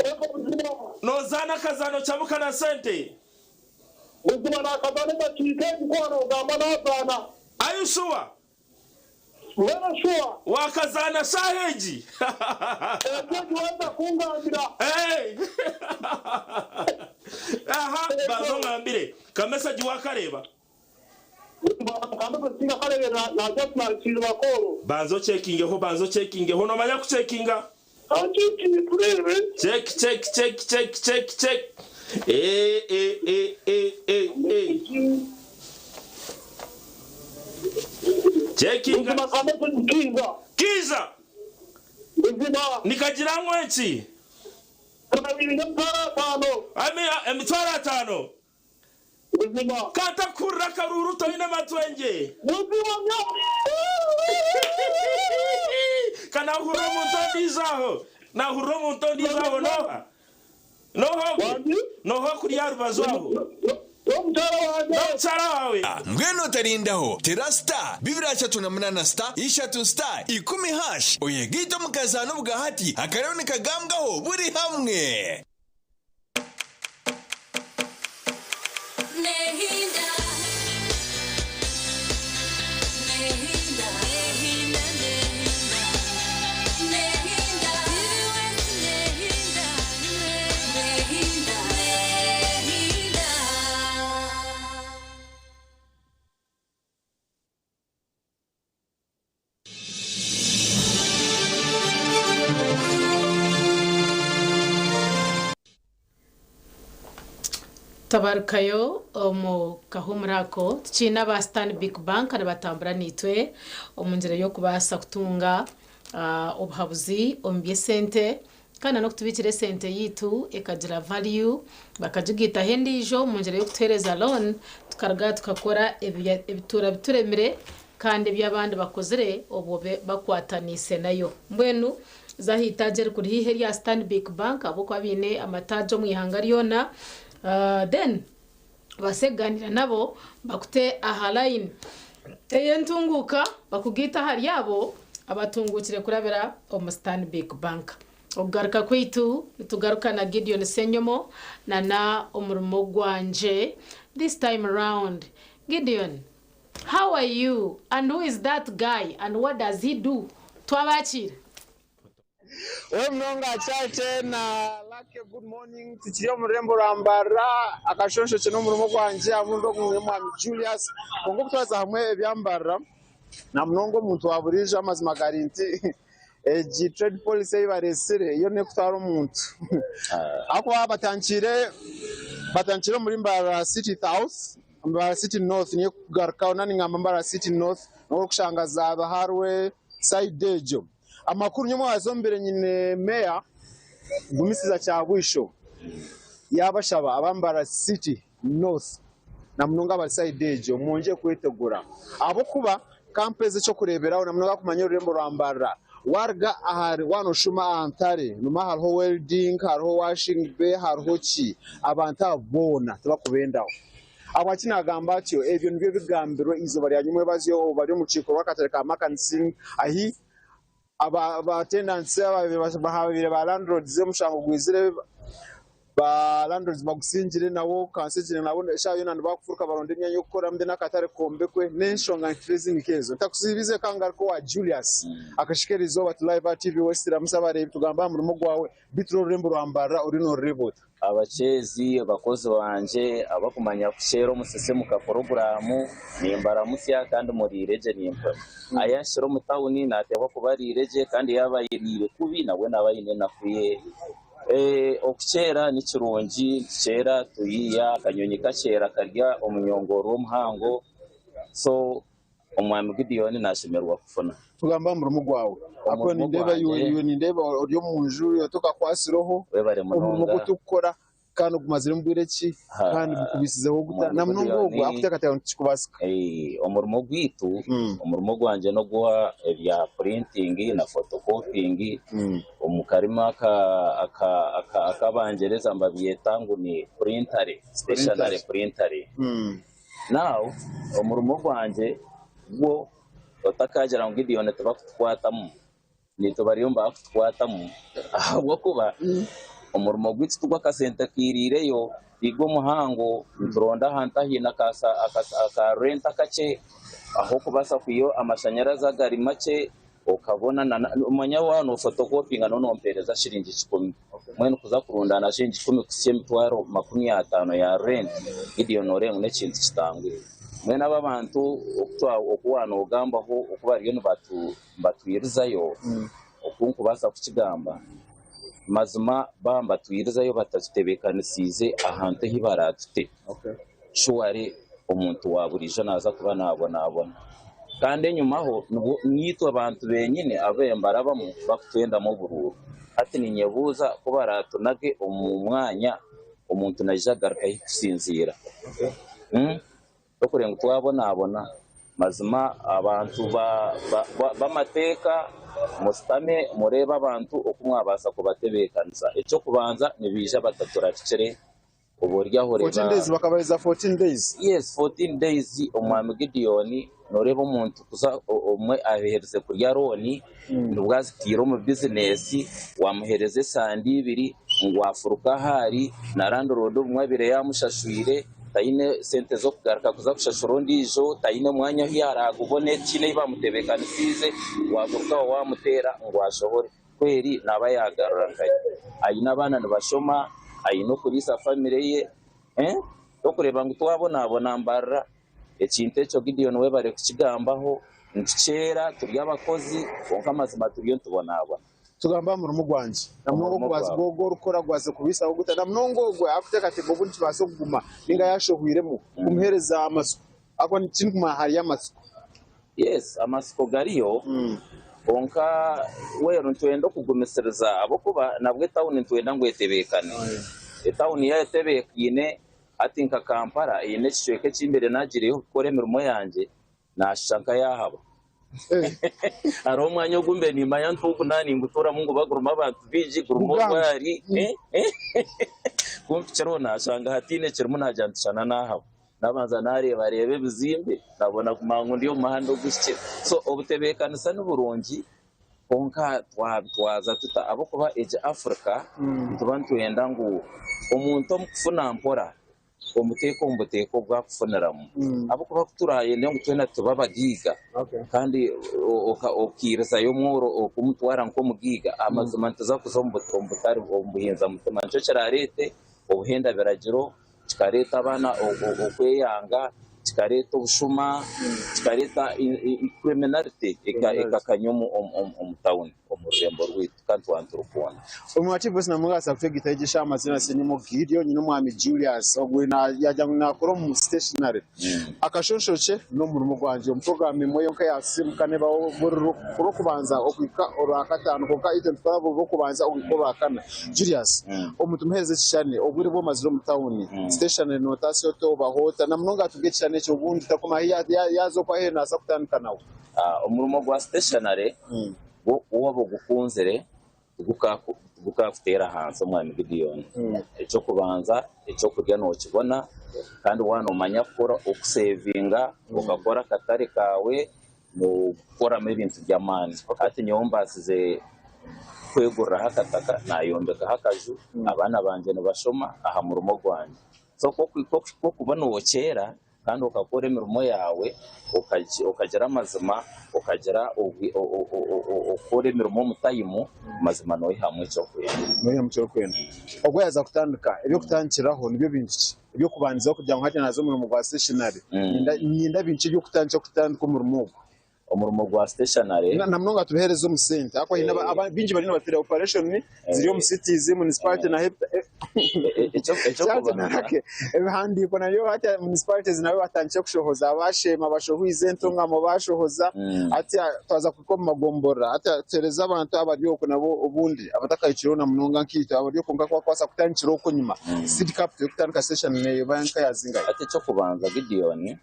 Speaker 21: Ego buzima.
Speaker 20: Noozaana akazaano Kyamuka na Sente?
Speaker 21: Buzima naakazaana edakiika egi ku waaba noogamba naazaana.
Speaker 20: Are you sure?
Speaker 21: Mbwenu shuwa.
Speaker 20: Wakazaana shaaha egi?
Speaker 21: Egyo egi waza kungambira.
Speaker 20: Hey! Aha, banza ongambire, ka message wakareeba? Banza ocekingeho, banza ocekingeho. Noomanya kucekinga? Check, check, check, check, check, check. Eh, eh, eh, eh, eh, eh. Cekinga. Kiza. Nikagira ngu enki? Emitwaro ataano. Kantakuhurira akaruuru toine matwengye. Ka naahurira omuntu ondiijo aho. Naahurira omuntu ondiijo aho n'oha? N'oha ogwo? N'oha okuri aha rubaju aho? N'omukyara waawe.
Speaker 19: Mbwenu otarindaho, tera star 238 star ishatu star ikumi hash oyegaite omu kazaano obwahati akariyo nikagambwaho buri hamwe.
Speaker 3: Tabarukayo omu kahuumuro ako, tukiine aba Stanbic Bank nibatambura naitwe omu ngyera y'okubaasa kutunga obuhabuzi omu by'esente kandi n'okutubiikira esente yaitu ekagira value bakagigaitaho endiijo omu ngyera y'okutuheereza loan tukaruga tukakora ebituura bituremire kandi ebi abandi bakozire obwo bakwataniise nayo. Mbwenu za aha itaagi erikuri haihi erya Stanbic Bank ahabw'okuba baine amataagi omu ihanga ryona then obaase kugaaniira nabo bakute aha layini ey'entunguuka bakugaite ahari abo abatunguukire kurabira omu Stanbic Bank. Okugaruka kwaitu nitugaruka na Gideon Ssenyomo nana omurimo gwangye this time round. Gideon, how are you and who is that guy and what does he do? Twabakiira.
Speaker 1: We munonga Chache na Lucky good morning tukiri omu rurembo rwa Mbarara akashonshokye n'omurimo gwangye hamwe n'ogumwe mwami Julius kwonka okutwaza hamwe ebya Mbarara na munonga omuntu wa buriijo amazima gari nti egi trade policy ei bareetsire yo n'ekutwara omuntu ahakuba batandikire batandikire omuri Mbarara city south Mbarara city north niyo ekugarukaho nari ningamba Mbarara city north niho orikushanga za Biharwe sayidi egyo. Amakuru nyowe owazombire nyine meya Gumisiza Kyabwisho yabashaba aba Mbarara City North na munonga abari sayidi egyo mwongye kwetegura ahabw'okuba kampa ezi eky'okureeberaho na munonga abakumanya orurembo rwa Mbarara waruga ahari waaba noshuma aha ntare noma hariho welding hariho washing bay hariho ki abantu abo boona tibakubendaho. Ahabwaki naagamba atyo? Ebyo nibyo bigambirwe eizooba rya nyomwebazyo obu bari omu rukiiko rw'akatare ka Makansi ahi aba tenants ababaire ba landlords omushango gwizire ba landlords bagusingire nabo kanso egire nabo eshaaha yoona nibakufuruka baronde emyanya y'okukoramu then akatare kombekwe n'enshonga ezindi nk'ezo. Ntakusiibize ka ngaruke owa Julius akashika erizooba ati live aha TV West ramutsya abareebi tugambe aha murimo gwawe beitu orurembo rwa Mbarara oriyo noorureeba ota?
Speaker 22: Abaceezi bakozi bangye abakumanya kuceera omusisi muka puroguraamu nimbaramutsya kandi muriire gye nimpora. Ayanshira omu tawuni nateekwa kuba ariire gye kandi yaaba ayiriire kubi nabwe naaba aine enaku ye. Okuceera ni kirungi nituceera tuyiiya akanyonyi kaceera karya omunyongooro omuhango so Omwami Gideoni naashemererwa kufuna.
Speaker 1: Tugamba aha murimo gwawe. Ahakuba
Speaker 22: Omurimo
Speaker 1: nindeeba iwe
Speaker 22: gwangye.
Speaker 1: iwe nindeeba ori omu nju iwe tokakwatsireho.
Speaker 22: Webare
Speaker 1: Omurimo ogu
Speaker 22: munonga.
Speaker 1: oturikukora kandi ogumaziremu bwire ki
Speaker 22: Ha,
Speaker 1: kandi gukubiisizeho guta?
Speaker 22: Omwami
Speaker 1: Na munonga ogwo
Speaker 22: Gideoni,
Speaker 1: ahakuteekateeka ngu tikikubaasika.
Speaker 22: eh, omurimo gwaitu, omurimo gwangye n'ogwa ebya printing na photocopying omu karimi aka aka aka ak'Abangyereza nibabyeta ngu ni printery, stationery
Speaker 1: Printery.
Speaker 22: printery. Now omurimo gwangye gwo otakagira ngu Gideon tibakutukwatamu, naitwe bariyo nibakutukwatamu ahabw'okuba omurimo gwaitu tigw'akasente kairiireyo, tigwo muhango, nituronda ahantu ahaine aka rent akakye ah'okubaasa kwiha amashanyarazi agari makye Okabona na omanya waaba noofotokopinga noba nompeereza shiringi kikumi. Mbwenu kuza kurundaana shiringi kikumi kuhitsya emitwaro 50 ya rent, Gideon nooreeba ngu n'ekintu kitangwire. Mbwenu abo abantu oku waanogambaho oku bariyo nibatwirizayo, oku nkubaasa kukigamba, mazima baaba nibatwirizayo batatutebeekanisiize ahantu ahu baraatute, shuware omuntu wa buriijo naaza kuba naabonabona. Kandi enyimaho niitwe abantu benyini abu bariyo nibarabamu barikutwendamu oburuuru. Hati niinyebuuza ku baraatunage omu mwanya, omuntu naija kugaruka hi kusinziira? Tokureba ngu twabonabona? Mazima abantu b'amateeka mushutame mureebe abantu oku mwabaasa kubatebeekanisa. Eky'okubanza nibaija bataturarikire oba ori aho
Speaker 1: 14
Speaker 22: oreeba.
Speaker 1: days bakabahiza 14 days.
Speaker 22: Yes, 14 days omwami Gideon noreeba omuntu kuza omwe aherize kurya looni nibwo azitiire omu bizinesi wamuhereza esande ibiri ngu afuruke ahu ari na landlord obumwe abaire yamushashwire taine sente z'okugaruka kuza kushashura ondiijo taine mwanya ahu yaragubone tihaine ahu bamutebekanisiize waguruka aho wamuteera ngu ashohore. Kweri naaba yaagarura nkahi? Aine abaana nibashoma, aine okuriisa famire ye. Tokureeba ngu twabonabona mbarira? Ekintu ekyo Gideon webare kukigambaho. Nitukyera, turi abakozi, kwonka amazima turiyo nitubonabona.
Speaker 1: Tugambe aha murimo gwangye. Na munonga
Speaker 22: Omurimo
Speaker 1: ogu
Speaker 22: gwawe.
Speaker 1: ogu orikukora gwaze kubaisaho guta? Na munonga ogwo arikuteekateeka obu nikibaasa kuguma nainga yaashohwiremu kumuheereza amatsiko. Ahabw'okuba tikirikumanya hariyo amatsiko.
Speaker 22: Yes, amatsiko gariyo, kwonka well nitwenda okugumisiriza ahabw'okuba nabwo etawuni nitwenda ngu etebeekane. Etawuni yaaba etebeekaine, hati nka Kampala eine ekicweka eki mbaire naagiireyo kukora emirimo yangye, naashusha nka yaahaba. Hariho omwanya ogu mbaire niimanya nti ogu naaba ningutuuramu nguba gurimu abantu baingi, gurimu orwari, ku mpikireho naashanga hataine kirimu naagira nti shana naahaba. Nabanza nareebareeba ebizimbe nabona kumanya ngu ndi omu muhanda oguhikire. So obutebeekanisa ni burungi kwonka twabitwaza tuta? Ahabw'okuba egi Africa nituba nitwenda ngu omuntu omu kufuna mpora omuteeke omu buteeka obu akufuniramu. Ahabw'okuba ku turayende ngu twena tube abagaiga kandi okairizayo omworo okumutwara nk'omugaiga, amazima nituza kuza omu butari omu buhinza mutima. Nikyo kirareete obuhenda biragiro. Kikareeta abaana okweyanga, kikareeta obushuma, kikareeta criminality ekakanya omu tawuni, omu rurembo rwaitu kandi twaba niturukunda.
Speaker 1: Omwaki Voice namubaasa kutwegita egi eshaaha amazina Senimo Gideon n'omwami Julius ogwe yagira ngu nakora omu stationery. Akashonshokye n'omurimo gwangye omu puroguraamu emwe yonka eya Sisiimuka nebaho buri Rwokubanza okuhika Orwakataano kwonka itwe nitukora buri Rwokubanza okuhika Orwakana. Julius, Omuntu muheereze ekishushani obwire obu omazire omu tawuni, stationery nootaasya ota obaho ota na munonga atuge ekishushani ekyo obundi takuma ahi yaaza okwo aheeru naabaasa kutandika nawe.
Speaker 22: Omurimo gwa stationery gwo waaba ogukunzire Tigukakuteera ahansi Omwami Gideon. Eky'okubanza, eky'okurya nookibona, kandi waaba noomanya kukora okuseevinga, okakora akatare kaawe, nookoramu ebintu by'amaani. Hati nyowe mbaasize kweguriraho akataka, naayombekaho akaju, abaana bangye nibashoma aha murimo gwangye. So ku orikuba nookyera, Kandi okakora emirimo yaawe, okagira amazima, okagira okukora emirimo omu tayimu, mazima noihamu eki orikwenda.
Speaker 1: Noihamu eki orikwenda. Ogu yaaza kutandika, eby'okutandikiraho nibyo bintu ki? Eby'okubandizaho kugira ngu hati naaza omu murimo gwa stationery, niinyenda bintu ki eby'okutandikiraho kutandika omurimo ogu?
Speaker 22: Omurimo gwa stationery.
Speaker 1: Na munonga tubihereze omu sente ahakuba haine aba baingi bariyo nibateera operation ziri omu cities, municipality naho ebihandiiko nabyo hati municipalities nabo batandikire kushohoza abasheema bashohoize entungamo bashohoza hati twaza kuhika omu magomborora hati tuhereze abantu abari okwo nabo obundi abatakahikireho na munonga nkaitwe abari okwo kwonka kubakubaasa kutandikira okwo enyima seed capital yokutandika station neba nkayazingahi?
Speaker 22: Hati ekyokubanza Gideon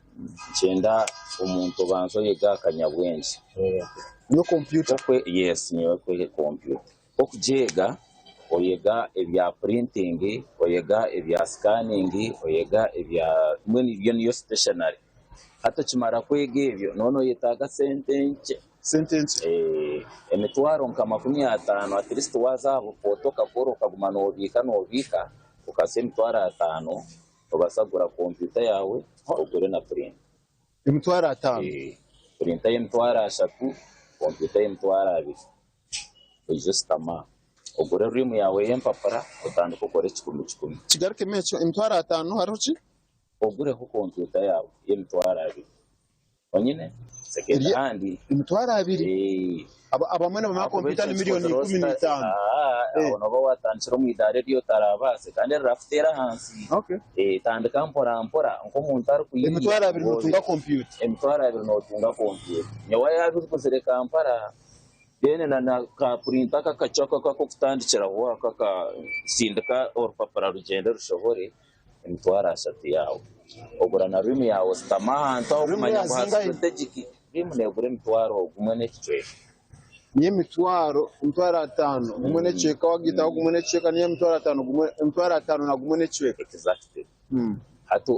Speaker 22: Nikyenda omuntu obanze oyege aha kanyabwengye.
Speaker 1: Niyo kompyuta?
Speaker 22: Yes, niyo kompyuta. Okugyega, oyega ebya purintingi, oyega ebya sikaningi, oyega ebya mbwenu ebyo niyo siteeshenare. Hati okimara kwega ebyo, nooba noyetaaga sente nkye.
Speaker 1: Sente nkye?
Speaker 22: Emitwaro nka 50 atirisiti waaza aha bupoota okakora okaguma noobiika noobiika, okahitsya emitwaro ataano, Nobaasa kugura kompyuta yaawe ogure na purinta.
Speaker 1: Emitwaro ataano?
Speaker 22: Purinta y'emitwaro ashatu, kompyuta y'emitwaro abiri. Oije oshutame aho. Ogure riimu yaawe y'empapura otandike okore kikumi kikumi.
Speaker 1: Kigarukemu ekyo, emitwaro ataano hariho ki?
Speaker 22: Ogureho kompyuta yaawe y'emitwaro abiri onyine second hand.
Speaker 1: Emitwaro abiri? Abamwe nibamanya kompyuta ni miliyoni 15.
Speaker 22: Aho noba watandikira omu idaara eri otarabaase kandi erirakuteera ahansi. Tandika mpora mpora nk'omuntu arikuyiiya.
Speaker 1: Emitwaro 20 notunga kompyuta?
Speaker 22: Emitwaro 20 notunga kompyuta. Nyowe yabiguzire Kampala, then na ka printer aka kakye ako ak'okutandikiraho aka akasindika orupapura rugyende rushohore, emitwaro 30 yaawe. Ogura na room yaawe ositama ahantu aho
Speaker 1: Room
Speaker 22: kumanya ngu
Speaker 1: yazingahi?
Speaker 22: strategic room neegura 1,500.
Speaker 1: Niyo emitwaro 500 gumwe n'ekicweka, wagitaho gumwe n'ekicweka, niyo 500 gumwe, 51.5.
Speaker 22: Exactly. Hati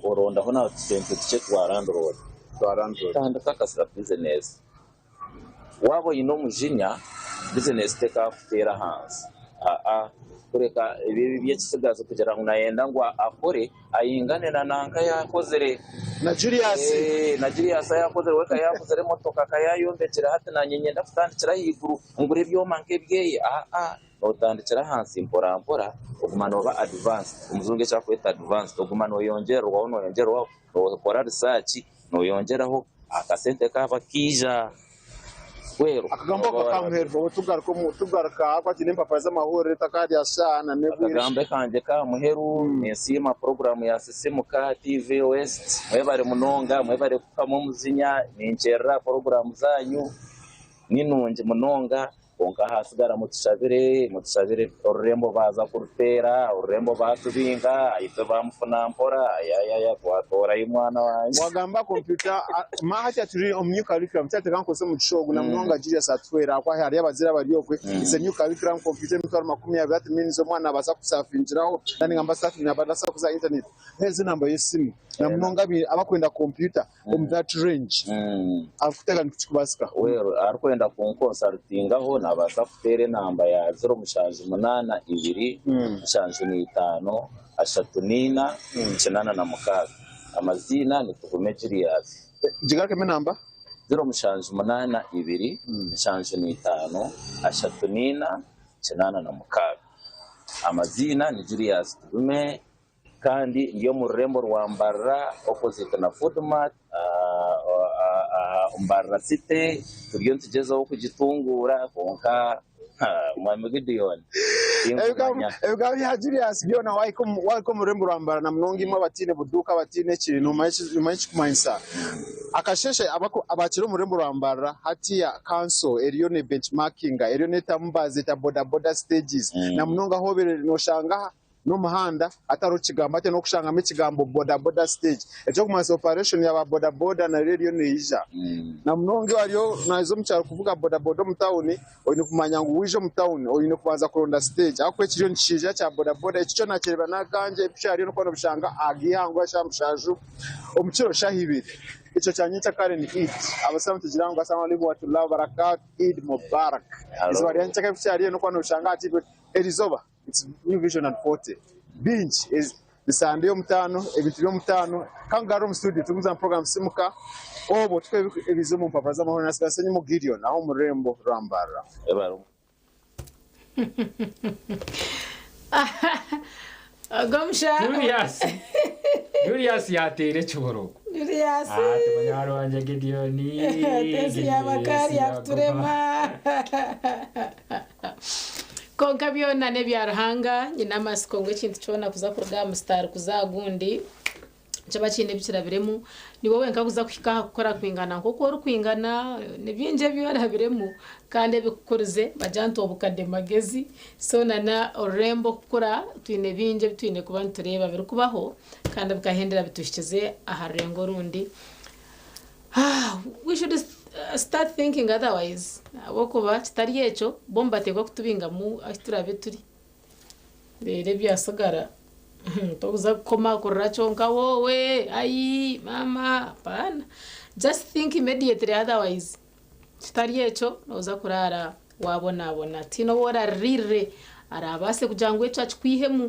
Speaker 22: orondaho na tusente tukye twa landlord.
Speaker 1: Twa landlord.
Speaker 22: Tandika akasira business. Waaba oine omujinya, business tekakuteera ahansi. Aa, kureka ebi by'ekisigazi kugira ngu nayenda ngu akore ayingane na nanka yakozire.
Speaker 1: Na Julius.
Speaker 22: Na Julius yakozire we kayaguzire emotoka, kayayombekire, hati nanye nyenda kutandikira ahaiguru ngure ebyoma nk'ebyeye. Aa, notandikira ahansi mpora mpora, oguma noba advanced, omuzungu ekyakweta advanced, oguma noyongererwaho, noyongererwaho, nokora research, noyongyeraho akasente kaba kiija bweru.
Speaker 1: Akagambo ako kamuheru obu tugaruka tugaruka akwatine empapura z'amahurire takarya shana nebwire.
Speaker 22: Akagambo kangye ka muheru, ninsiima puroguramu ya Sisimuka TV West. Mwebare munonga, mwebare kukama omuzinya. Ninkyerera puroguramu zanyu, ni nungi munonga. Konka hasigara mutushabire, mutushabire. Orurembo baza kuruteera, orurembo batubinga, itwe bamufuna mpora ayayaya twatorayo mwana wanje.
Speaker 1: Wagamba kompyuta mahati turi omu new curriculum, kyateka nkozesa omu kishogo na munonga Julius atwera akwa hari abazira bari okwe. It's a new curriculum, computer 200,000. That means omwana abasa kusafingiraho nani ngamba surfing, abasa kuza internet. Hezi namba y'esimu na munonga abakwenda computer omu that range akutega nikikubasika?
Speaker 22: Well, arikwenda kunkonsultingaho nabaasa kuteera enamba ya 0782 75 34 86. Amaziina nitugume Julius.
Speaker 1: Gigarukemo enamba.
Speaker 22: 0782 75 34 86. Amaziina ni Julius Tugume, kandi ndi omu rurembo rwa Mbarara, opposite na Foodmart, Mbarara City. Turiyo nitugyezaho kugitungura, konka mwami Gideon, tinkumanya.
Speaker 1: Ebigambo bya Julius byona waiko omu rurembo rwa Mbarara na munonga imwe abatine buduuka, abatine ekintu, omanyi ekikumanyisa akasheshe abakiri omu rurembo rwa Mbarara. Hatiya council eriyo ne benchmarking, eriyo netambaza eta boda boda stages na munonga hobere noshanga n'omuhanda atariho kigambo, ate n'okushangamu ekigambo boda boda stage, ekyokumanyisa operation yaba boda boda nayo eriyo neija. Na munonga iyo hariyo naza omu kyaro kuvuga boda boda omu tawuni, oine kumanya ngu wija omu tawuni oine kubanza kuronda stage, ahakuba ekiriyo nikiija kya boda boda. Eki kyo nakireeba n'agangye. Ebikyo hariyo nokuba nobishanga aha g'ihangwe shaaha 7 omu kiro, shaaha 2. Ekyo kyanyenkya kare ni Eid. Abasiraamu tugira ngu assalamu alaikum warahmatullahi wabarakatuh, Eid Mubarak. Izooba rya nyenkya ebikyo hariyo nokuba nobishanga aha TV eriizooba. It's New Vision and 40 bingi ni Sande y'omutaano, ebintu by'omutaano. Kangaroo omu studio tuguza program Simuka, obwo tukwe ebizo omu mpapura z'amahurire. Nasigara Senyimo Gideon aho omu rurembo rwa Mbarara.
Speaker 3: Gomusha.
Speaker 2: Julius, Julius yateera ekiborogo.
Speaker 3: Julius.
Speaker 2: Ati munywaani wangye Gideon.
Speaker 3: Tesi yabakari yakuturema. Konka byona n'ebya Ruhanga. Nyine amasiko ngu ekintu kyona kuza kuruga aha musitaari kuza aha gundi kiba kiine ebikirabiremu. Niwe wenka kuza kuhika aha kukora kwingana nk'oku orikwingana, ni bingi ebi orabiremu kandi ebikukurize bagira nti obukade magezi. So nana orurembo kukura, twine bingi ebi twine kuba nitureeba birikubaho kandi bikahendera bituhikize aha rurengo orundi. We should start thinking otherwise, ahabw'okuba kitari ekyo bo nibateekwa kutubingamu ahu turabe turi, reero ebyasigara tokuza kukoma kurira kyonka wowe ayi mama. Apaana, just think immediately otherwise. Kitari ekyo noza kuraara wabonabona. Tiine ou oraririre arabaase kugira ngu ekyo akikwihemu,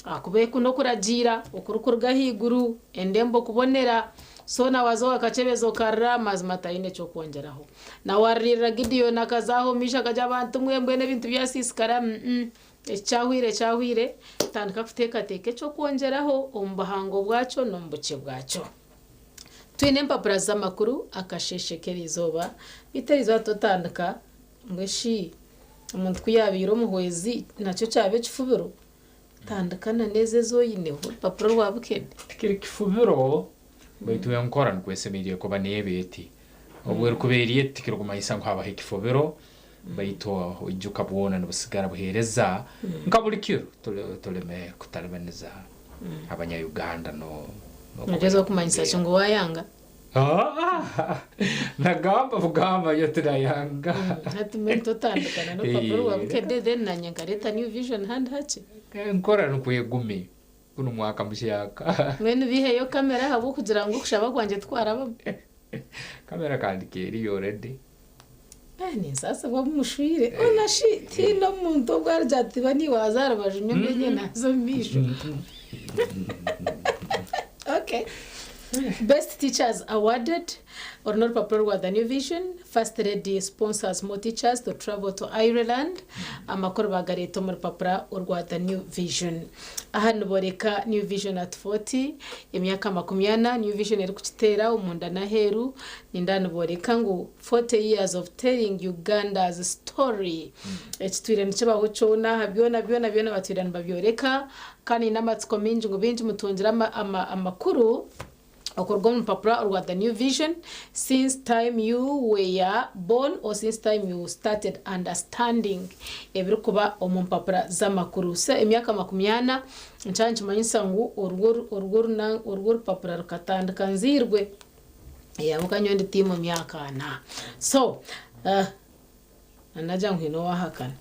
Speaker 3: ahakuba eku n'okuragiira okurikuruga ahaiguru, endembo kubonera. So na waaza owa Kakyebezi okarira, mazima taine eky'okwongyeraho. Na waaririra Gideon akaza aho omu maisho akagira abantu mwe mbwenu ebintu byasiisikara, mm eki kyahweire kyahweire, tandika kuteekateeka eky'okwongyeraho omu buhango bwakyo n'omu bukye bwakyo. Twine empapura z'amakuru akasheeshe k'eriizooba, beitu eriizooba totandika ngu eshi omuntu ku yaabaire omuhwezi nakyo kyaba ekifubiro? Tandika na n'ezo ezi oineho orupapura orwa Bukedde.
Speaker 2: Tikiri kifubiro, baitu enkora nikwo esemeriire kuba neeba eti. Obu erikuba eri eti tikirikumanyisa ngu habaho ekifubiro, baitu oijuka bwona nibusigara buheereza nka buri kiro. Tuleme kutalibaniza abanya-Uganda no.
Speaker 3: Nogyezaho kumanyisa ki ngu waayanga?
Speaker 2: Nagamba bugamba nyowe tinayanga.
Speaker 3: Hati mbwenu totandika na n'orupapura rwa Bukedde then nanye nkareeta New Vision handi hakye.
Speaker 2: Enkora nikwo egume gunu mwaka muhyaka.
Speaker 3: Mbwenu biiheyo kamera ahabw'okugira ngu okushaba kwangye tikwarabamu.
Speaker 2: Kamera kandi keriyo already.
Speaker 3: Eh, ninsaasibwa obu mushwire. Ona shi tihaine omuntu ogu arigira ati ba niiwe waaza aha rubaju nyowe mbe naaza omu maisho. Okay. Best teachers awarded oru n'orupapura rwa The New Vision. First Lady sponsors more teachers to travel to Ireland. Amakuru bagareeta omu rupapura orwa The New Vision. Aha niboreka New Vision at 40, emyaka 40 New Vision erikukiteera omunda n'aheeru. Nindeeba niboreka ngu 40 years of telling Uganda's story. Ekitwire nikibaho kyona aha byona byona byona batwire nibabyoreka kandi nyine amatsiko maingi ngu baingi mutungire amakuru okuruga omu rupapura orwa The New Vision since time you were born or since time you started understanding ebirikuba omu mpapura z'amakuru. So emyaka 40 nikyaba nikimanyisa ngu orwo orwo orupapura rukatandika nzairwe. Ahabw'okuba nyowe ndi tiimu myaka ana. So nagira ngu haine owaahakana.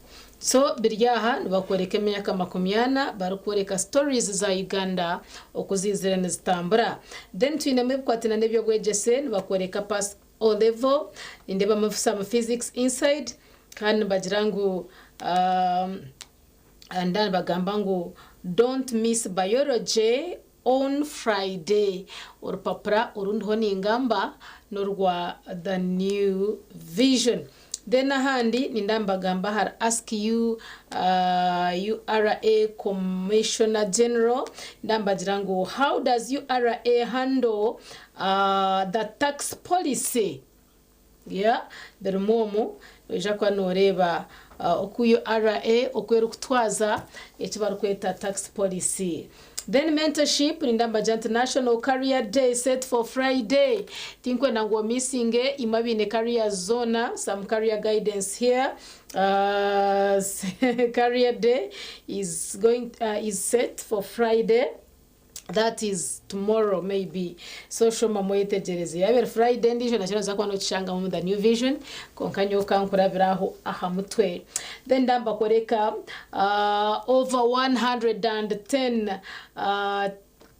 Speaker 3: So biri aha nibakworeka emyaka 40 barikworeka stories za Uganda oku ziizire nizitambura. Then twinemu ebikwatine n'eby'obwegyese nibakworeka pass O level, nindeebamu some physics inside kandi nibagira ngu and then nibagamba ngu don't miss biology On Friday, orupapura oru ndiho ningamba n'orwa The New Vision. Then ahandi ninda nibagamba ahari Ask You, URA Commissioner General, ninda nibagira ngu how does URA handle the tax policy? Yeah, birimu omu, noija kuba nooreeba oku URA oku erikutwaza eki barikweta tax policy. Then mentorship, ninda mbagira nti National Career Day set for Friday. Tinkwenda ngu omisinge, imwe abaine careers zoona, some career guidance here. Career Day is going, is set for Friday. That is tomorrow maybe so shoma mwetegyereze yaaba eri Friday endiijo nakyo noza kuba nokishangamu omu the new vision kwonka nyowe kankurabire aho aha mutwe then ndambakoreka uh, over 110 uh,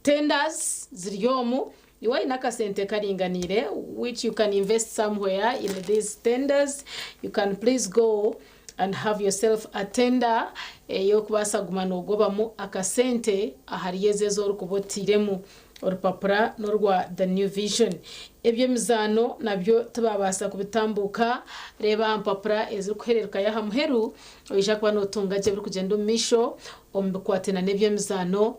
Speaker 3: tenders ziri omu iwe aine akasente karinganiire which you can invest somewhere in these tenders you can please go and have yourself a tender ey'okubaasa kuguma noogobamu akasente ahari ezo ezi orikuba otairemu. Orupapura n'orwa The New Vision. Eby'emizaano nabyo tibaabaasa kubitambuuka. Reeba aha mpapura ezirikuhererukayo aha muheru, oija kuba nootunga gye ebirikugyenda omu maisho omu bikwatiraine n'eby'emizaano.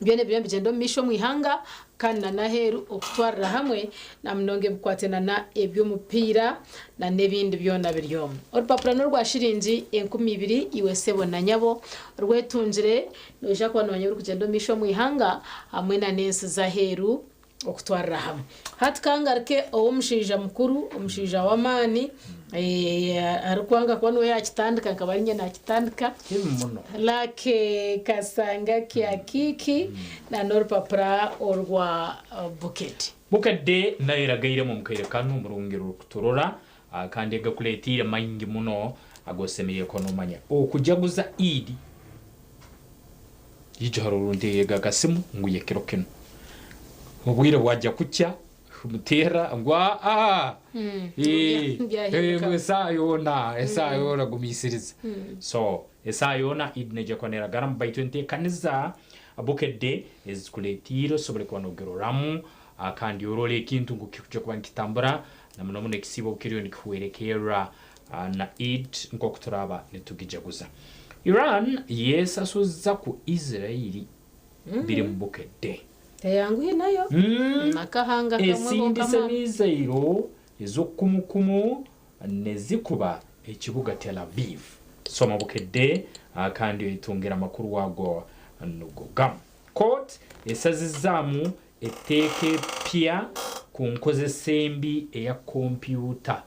Speaker 3: Byona ebiriyo nibigyenda omu maisho omu ihanga kandi na n'aheeru okutwarira hamwe na munonga ebikwataine na eby'omupiira na n'ebindi byona biri omu. Orupapura n'orwa shiringi 2000 iwe sebo na nyabo rwetungire noija kuba nomanya ebirikugyenda omu maisho omu ihanga hamwe na n'ensi z'aheeru. Okutwarira hamwe. Hati ka ngaruke ow'omushaija mukuru, omushaija w'amaani, arikwanga kuba niwe yaakitandika nkaba ari nyowe naakitandika.
Speaker 2: Kibi muno.
Speaker 3: Lucky Kasanga Kiakiiki na n'orupapura orwa Bukedde.
Speaker 2: Bukedde nayo eragairemu omu kaire kanu omurungi rurikuturora kandi egakuleetiire maingi muno agu osemeriire kuba nomanya. Okujaguza Eid. Ijo haroho orunteerega akasimu ngu ye kiro kinu. Obwire bwagya kukya muteera ngu aa ngu esaaha yoona esaaha yoona gumiisiriza. So esaaha yoona Eid neija kuba neragaramu baitu enteekaniza Bukedde ezikuleetiire osobole kuba nogiroramu. Kandi orole ekintu ngu kikujya kuba nikitambura na muno muno ekisiibo obu kiriyo nikihwerekerra na Eid nk'oku turaaba nitugijaguza. Iran yesasuza ku Israel biri mu Bukedde.
Speaker 3: Teyanguhi nayo. Nakahanga kamwe
Speaker 2: Esindise
Speaker 3: konka.
Speaker 2: mizairo ez'okukumukumu nezikuba ekibuga Tel Aviv. Soma Bukedde kandi oyetungire amakuru ago nugo gamu. Court esazizaamu etteeka epya ku nkozesa embi eya kompyuta,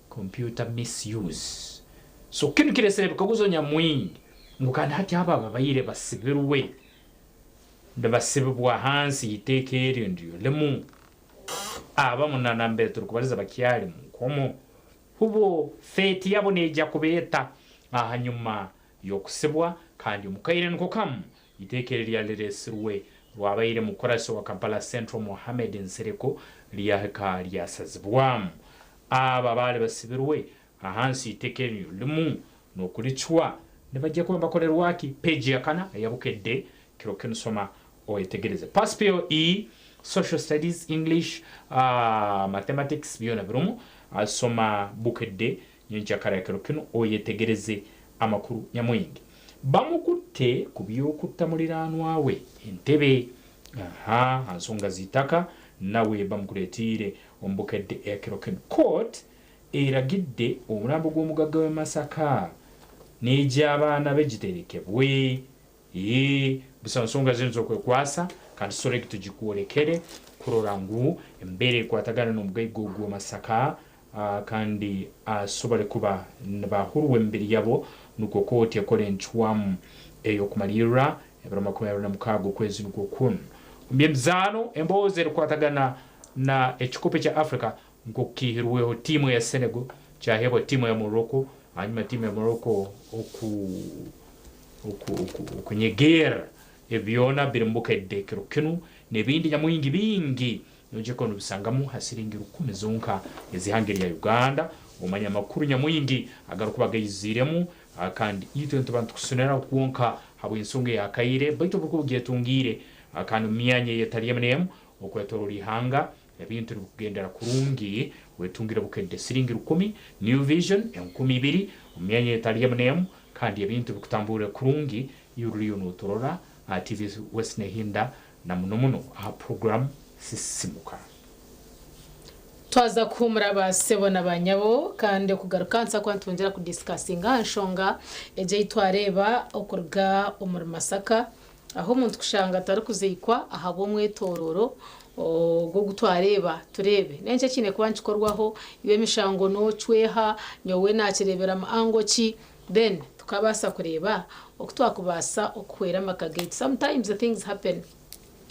Speaker 2: computer misuse. So kinu kiresere ebikaguzo nyamwingi ngu kandi hati abo ababaire basibirwe nibasibibwa hansi y'iteeka eryo niryo limu, abamu na nambere turikubariza bakyari mu nkomo, hubo fate yabo neija kuba eta ahanyuma y'okusibwa? Kandi omu kaire niko kamu iteeka eri ryariresirwe rwabaire mukurasi wa Kampala Central Mohammed Nsereko ryahika ryasazibwamu. Abo abaari basibirwe ahansi y'iteeka eryo limu n'okuricwa nibajya kuba nibakorerwa ki? Page ya kana eya Bukedde kiro kinu soma oyetegereze. Pass POE, Social Studies, English, Mathematics byona birimu. Soma Bukedde nyenkyakara ya kiro kinu oyetegereze amakuru nyamwingi. Bamukutte ku by'okutta muliraanwa we Entebbe. Aha, ha nsonga z'itaka nawe bamukureetiire omu Bukedde eya kiro kinu. Court eragidde omurambo gw'omugagga w'e Masaka n'egy'abaana be giterekebwe. Ee, busaho nsonga zinu z'okwekwasa kandi tusore egi tugikworekere kurora ngu embeera ekwatagana n'omugaiga ogu wa Masaka kandi asobole kuba nibahurwa emibiri yabo nukwo kooti ekore encwamu ey'okumalirra ebiro 26 okwezi nukwo kunu. Omu by'emizaano, emboozi erukukwatagana na ekikopo ekya Africa nk'oku kiihirweho tiimu eya Senegal kyaheebwa tiimu eya Morocco hanyuma tiimu ya Morocco oku okunyegerra. Ebi byona biri mu Bukedde kiro kinu n'ebindi nyamwingi bingi noija kuba nobisangamu ha siringi rukumi zonka ez'ihanga erya Uganda. Omanye amakuru nyamwingi agarukuba gaiziiremu kandi itwe nituba nitukusoneraho kwonka habw'ensonga ey'akaire baitu obu orikuba ogyetungiire kandi omu myanya ey'etali emu n'emu okwetoroora ihanga ebintu nibikugendera kurungi wetungire Bukedde siringi rukumi, New Vision 2000 omu myanya ey'etali emu n'emu kandi ebintu bikutamburre kurungi iwe oruriyo noturora aha TV West Nehinda na muno muno aha puroguramu Sisimuka.
Speaker 3: Twaza kuhuumura ba sebo na ba nyabo kandi okugaruka nituza kuba nitwongyera kudisikasinga aha nshonga egi ei twareeba okuruga omuri Masaka ahu omuntu kushanga atarikuziikwa ahabw'omwetororo ogwo ogu twareeba tureebe n'enki ekiine kuba nikikorwaho iwe emishango noocweha nyowe naakireebera mu angle ki then tukabaasa kureeba oku twakubaasa okuhwera amaka gaitu sometimes things happen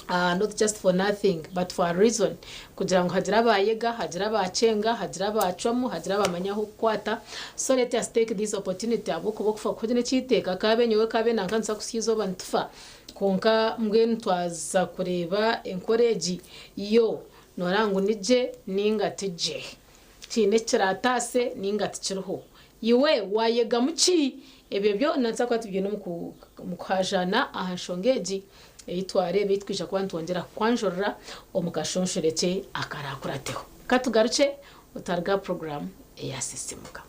Speaker 3: not just for nothing but for a reason kugira ngu hagire abaayega, hagire abaakyenga, hagire abaacwamu, hagire abaamanya ah'okukwata. So let us take this opportunity ahabw'okuba okufa kuhugire n'ekiiteeka kaabe nyowe kaabe nanka nituza kuhitsya eizooba nitufa kwonka mbwenu twaza kureeba enkora egi yo nooreba ngu ni gye nainga ti gye. Kiine eki kiraataase nainga tikiriho. Iwe waayegamu ki? Ebyo byona nituza kuba tubyine omu kuhaajaana aha nshonga egi ei twareeba ei twija kuba nitwongyera kukwanjurira omu kashonshorekye akaraakurateho. Ka tugarukye otaruga aha puroguraamu eya Sisiimuka.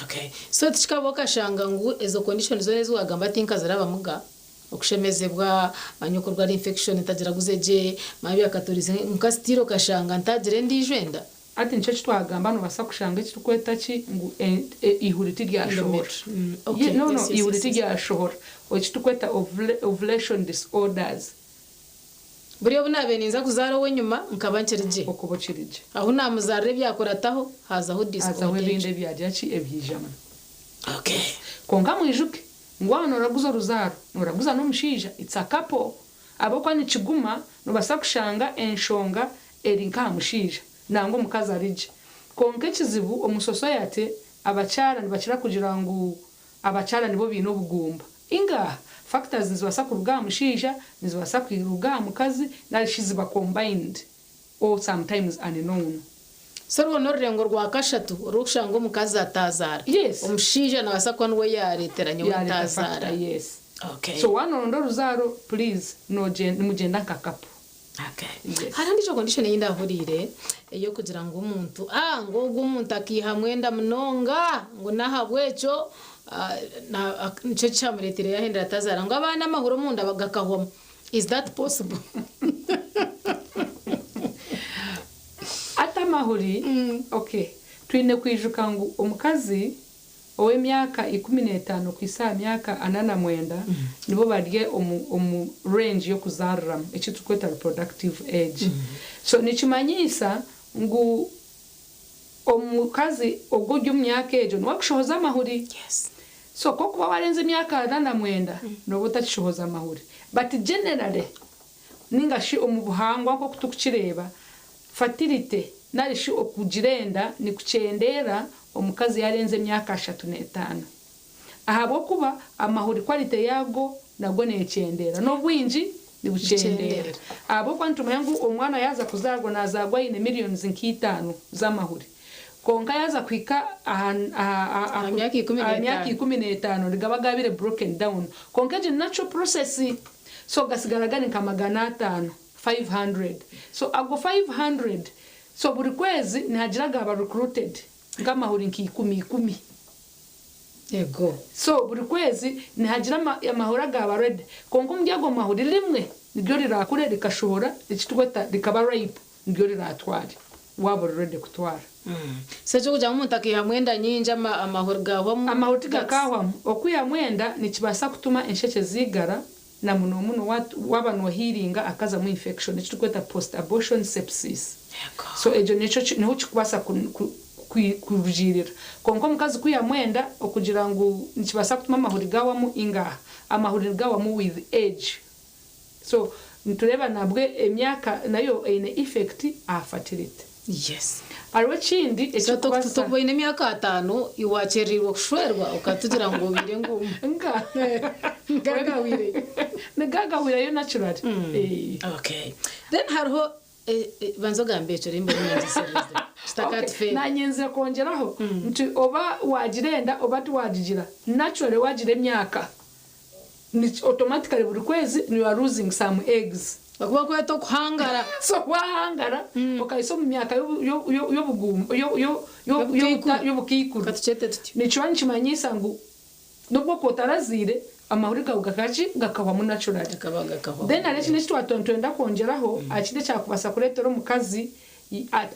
Speaker 3: Okay. So tikikaba okashanga ngu ezo condition zoona ezi wagamba tinkazirabamuga Okushemezebwa, manya okurwara infection ntagira guze gye, manya byakaturize nka still okashanga ntagira endiijo enda.
Speaker 5: Hati nikyo eki twagamba nobaasa kushanga ekirikweta ki ngu eihuri tiryashohora. No no eihuri tiryashohora ekiturikweta ovulation disorders.
Speaker 3: Buri obu naabaire ninza kuzaara ow'enyima nkaba nkiri gye.
Speaker 5: Okuba okiri gye.
Speaker 3: Ahu naamuzaarira ebyakurataho haazaho
Speaker 5: Hazaho
Speaker 3: disorder
Speaker 5: ebindi
Speaker 3: egyo.
Speaker 5: ebyagira ki ebyijamu. Kwonka mwijuke ngu waaba nooraguza oruzaaro, nooraguza n'omushaija, it's a couple. Ahabw'okuba nikiguma, noobaasa kushanga enshonga eri nk'aha mushaija nangwa omukazi ari gye. Kwonka ekizibu omu society abakyara nibakira kugira ngu abakyara nibo baine obugumba. Inga, factors nizibaasa kuruga aha mushaija, nizibaasa kuruga aha mukazi nari shi ziba combined or sometimes unknown.
Speaker 3: So orwo n'orurengo rwa kashatu orw'okushanga omukazi ataazaara.
Speaker 5: Yes.
Speaker 3: Omushaija naabaasa kuba niwe yaareetera nyowe
Speaker 5: Yaareeta
Speaker 3: ntaazaara.
Speaker 5: factor, yes.
Speaker 3: Okay.
Speaker 5: So waaba nooronda oruzaaro, please nimugyenda nka couple.
Speaker 3: Okay.
Speaker 5: Yes.
Speaker 3: Hariho endiijo condition ei ndahuriire ey'okugira ngu omuntu ah ngu ogwo omuntu akaihamu enda munonga ngu n'ahabw'ekyo ah, na- ak- nikyo kyamureeteire yaahendera atazaara ngu abaana amahuri omunda gakahwamu. Is that possible?
Speaker 5: Ati amahuri, okay, twine kwijuka ngu omukazi ow'emyaka 15 kuhisa aha myaka 49 nibo bari omu omu range y'okuzaariramu, eki turikweta reproductive age. So nikimanyiisa ngu omukazi ogwo ori omu myaka egyo niwe arikushohoza amahuri. So ku orikuba waarenza emyaka 49 nooba otakishohoza amahuri. But generally ninga shi omu buhangwa nk'oku turikukireeba, fertility nari shi okugira enda nikukyendeera omukazi yaarenza emyaka 35. Ahabw'okuba amahuri quality yaago nago neekyendeera n'obwingi nibukyendeera. Ahabw'okuba nitumanya ngu omwana yaaza kuzaarwa naazaarwa aine millions nka itaano z'amahuri. Kwonka yaaza kuhika aha aha
Speaker 3: Aha myaka ikumi
Speaker 5: aha myaka
Speaker 3: n'etaano.
Speaker 5: 15 nigaba gaabaire broken down. Kwonka egyo ni natural process. So gasigara gari nka 500, 500. So ago 500, so buri kwezi nihagira agaaba recruited nk'amahuri nka ikumi ikumi.
Speaker 3: Yego.
Speaker 5: So buri kwezi nihagira amahuri agaaba ready. Kwonka omuri ago mahuri rimwe niryo rirakure rikashohora eki turikweta rikaba ripe niryo riratware waaba ori ready kutwara.
Speaker 3: So ekyokugira ngu omuntu akaihamu enda nyingi amahuri gahwamu?
Speaker 5: Amahuri tigakahwamu. Okwihamu enda nikibaasa kutuma enshekye ziigara na muno muno waaba nohiiringa hakazamu infection eki turikweta post abortion sepsis. So egyo nikyo niho kirikubaasa kurugiirira. Kwonka omukazi kwihamu enda okugira ngu nikibaasa kutuma amahuri gahwamu ingaha. Amahuri nigahwamu with age. So nitureeba nabwe emyaka nayo eine effect aha fertility.
Speaker 3: Yes.
Speaker 5: Hariho ekindi
Speaker 3: So
Speaker 5: ekirikubaasa.
Speaker 3: tokuba oine emyaka ataano wakyerererwa kushwerwa okatugira ngu obaire ngu
Speaker 5: Nga.
Speaker 3: Gagahwireyo.
Speaker 5: Nigagahwirayo naturally.
Speaker 3: Okay. Then hariho banza ogambe ekyo rimba omunyengyeserize.
Speaker 5: Okay. Nanyenzire kwongyeraho nti oba wagira enda oba tiwagigira naturally wagira emyaka automatically buri kwezi you are losing some eggs.
Speaker 3: Bakuba kweta okuhangara.
Speaker 5: So wahangara okahisa omu myaka y'obukaikuru. Nikiba nikimanyisa ngu nobwo okuba otaraziire amahuri gawe gakaki gakahwamu naturally. Then hariho ekindi eki twatuba nitwenda kwongyeraho ekindi ekyakubaasa kureetera omukazi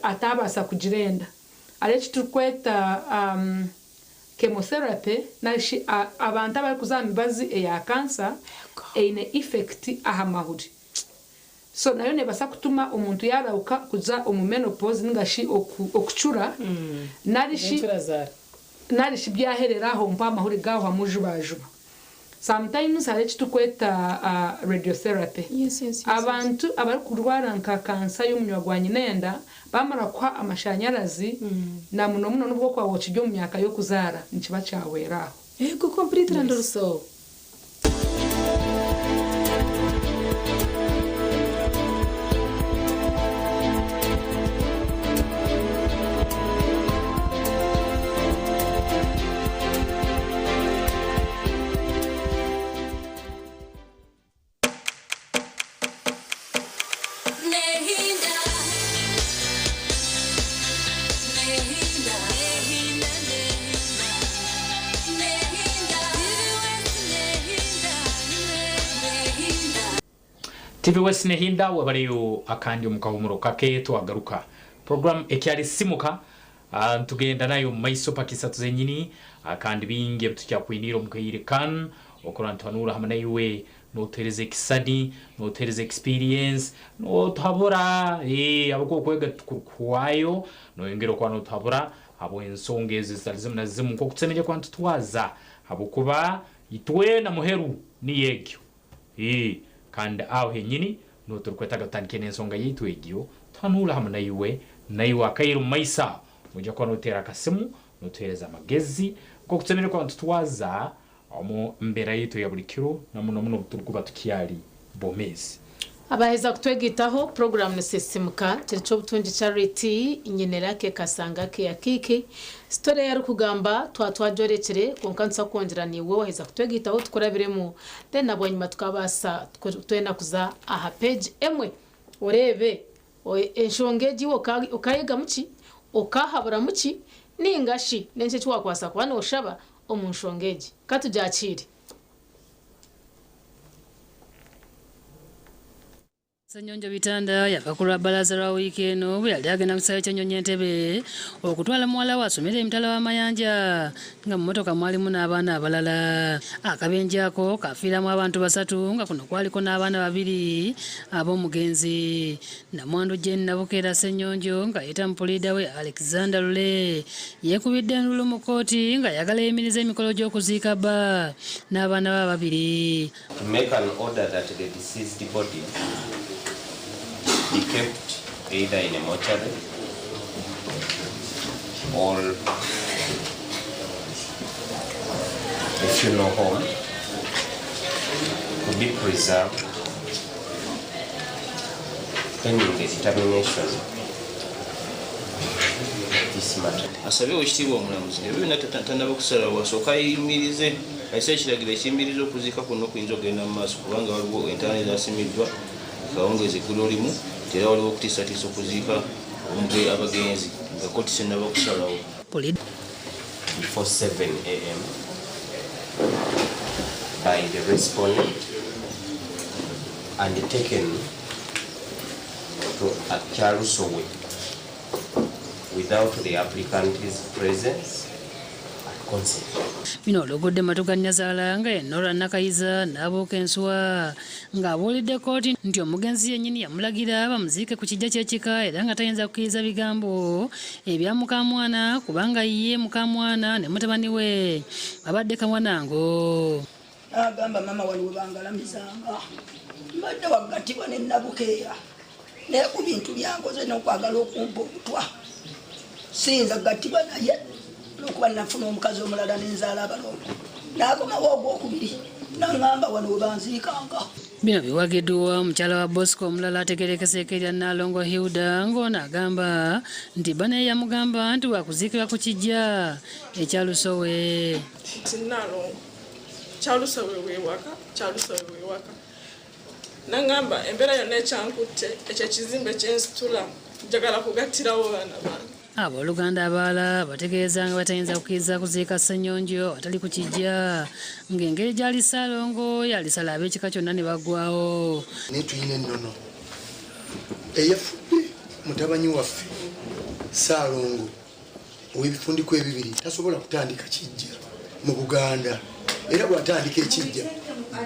Speaker 5: ataabaasa kugira enda. Hariho eki turikweta chemotherapy nari shi abantu abarikuza aha mibazi eya cancer eine effect aha mahuri. So nayo neebaasa kutuma omuntu yaarahuka kuza omu menopause ninga shi okucura nari shi nari shi byaherera aho mpaho amahuri gaahwamu jubajuba. Sometimes hariho eki turikweta radiotherapy. Abantu abarikurwara nka kansa y'omunywa gwa nyinenda bamara kuha amashanyarazi na muno muno n'obu orikuba okiri omu myaka y'okuzaara nikiba kyahwera aho.
Speaker 3: Ego completely and also.
Speaker 2: TV West Nehinda wabareyo akandi omu kahumuro kake twagaruka. Program ekyari simuka ntugenda nayo mu maiso paka isatu zenyini kandi bingi ebitukyakwinira omu kaire kanu okura ntuhanura hamwe naiwe. Notuhereza ekisani, notuhereza experience, notuhabura ahabw'okuba okwega tikurikuhwayo, noyongera okuba notuhabura ahabw'ensonga ezo ezitari zimwe na zimwe nk'oku tusemeriire kuba nitutwaza ahabw'okuba itwena muheru niyo egyo. Kandi aho henyini niho turikwetaaga tutandike n'ensonga yaitu egyo, tuhanuure hamwe naiwe, naiwe akaire omu maiso aho noija kuba noteera akasimu notuhereza amagezi nk'oku tusemeriire kuba nitutwaza Omu mbeera yaitu eya buri kiro na muno muno obu turikuba tukyari bomeezi.
Speaker 3: Abaaheza kutwegaitaho, puroguraamu ni Sisiimuka, kiri ky'obutungi Charity Nyinirake Kasanga Keakiiki. Sitore ei arikugamba twaba twagyorekire kwonka nituza kwongyera naiwe waaheza kutwegaitaho tukurabiremu then na bwanyima tukabaasa twena kuza aha page emwe oreebe enshonga egi iwe okaayegamu ki, okaahaburamu ki nainga shi n'enki eki waakubaasa kuba nooshaba omu nshonga egi. Ka tugyakiire.
Speaker 4: Ssenyonjo Bitanda yava ku lwa bbalaza lwa wiiki eno bwe yali agenda ku kisaawe ky'ennyonyi e Ntebe okutwala muwala we asomere emitala w'amayanja nga mu mmotoka mwalimu n'abaana abalala. Akabenje ako kaafiiramu abantu basatu nga kuno kwaliko n'abaana babiri ab'omugenzi. Namwandu Jane Nabukeera Ssenyonjo ng'ayita mu puliida we Alexander Lule yeekubidde enduulu mu kkooti ng'ayagala eyimirize emikolo gy'okuziika bba n'abaana be ababiri.
Speaker 6: To make an order that the deceased body be kept either in a mortuary or a funeral home to be preserved pending the determination of this matter.
Speaker 7: Asabye Oweekitiibwa Omulamuzi ebyo byonna tannaba kusalawo asooke ayimirize ayise ekiragiro ekiyimiriza okuziika kuno okuyinza okugenda mu maaso kubanga waliwo entaana ezasimiddwa akawungeezi eggulolimu nti era waliwo okutiisatiisa okuziika abagenzi nga kkooti tennaba kusalawo.
Speaker 6: Before 7 am by the respondent and taken to Kyalusowe without the applicant's presence and consent.
Speaker 4: Bino olugudde matu ga nnyazaala nga ye Norah Nakayiza n'abuuka ensuwa ng'abuulidde kkooti nti omugenzi yennyini yamulagira bamuziike ku kiggya ky'ekika era nga tayinza kukkiriza bigambo ebya mukaamwana kubanga ye mukaamwana ne mutabani we babadde kawanango.
Speaker 23: N'agamba maama wano we bangalamizanga mbadde waggatibwa ne Nabukeera naye ku bintu byankoze n'okwagala okumpa obutwa siyinza kugattibwa naye olwokuba nafuna omukazi omulala nenzaala abalongo n'akomawo ogwokubiri naŋŋamba wano we banziikanga.
Speaker 4: Bino biwagiddwa mukyala wa Bosco omulala ategeerekeseeko erya Nnaalongo Hilda ng'ono agamba nti bba naye yamugamba nti waakuziikibwa ku kiggya ekya Lusowe.
Speaker 8: Nti Nnaalongo Kyalusowe we waka, Kyalusowe we waka. Naŋŋamba embeera yonna ekyankutte ekyo ekizimbe kye nsitula njagala kugattirawo baana bange.
Speaker 4: Abooluganda abalala bategeeza nga batayinza kukkiriza kuziika Ssenyonjo atali ku kiggya ng'engeri gy'ali Ssaalongo y'alisala ab'ekika kyonna ne baggwaawo.
Speaker 9: Naye tulina ennono eyafudde mutabanyi waffe Ssaalongo ow'ebifundikwa ebibiri tasobola kutandika kijja mu Buganda era bw'atandika ekijja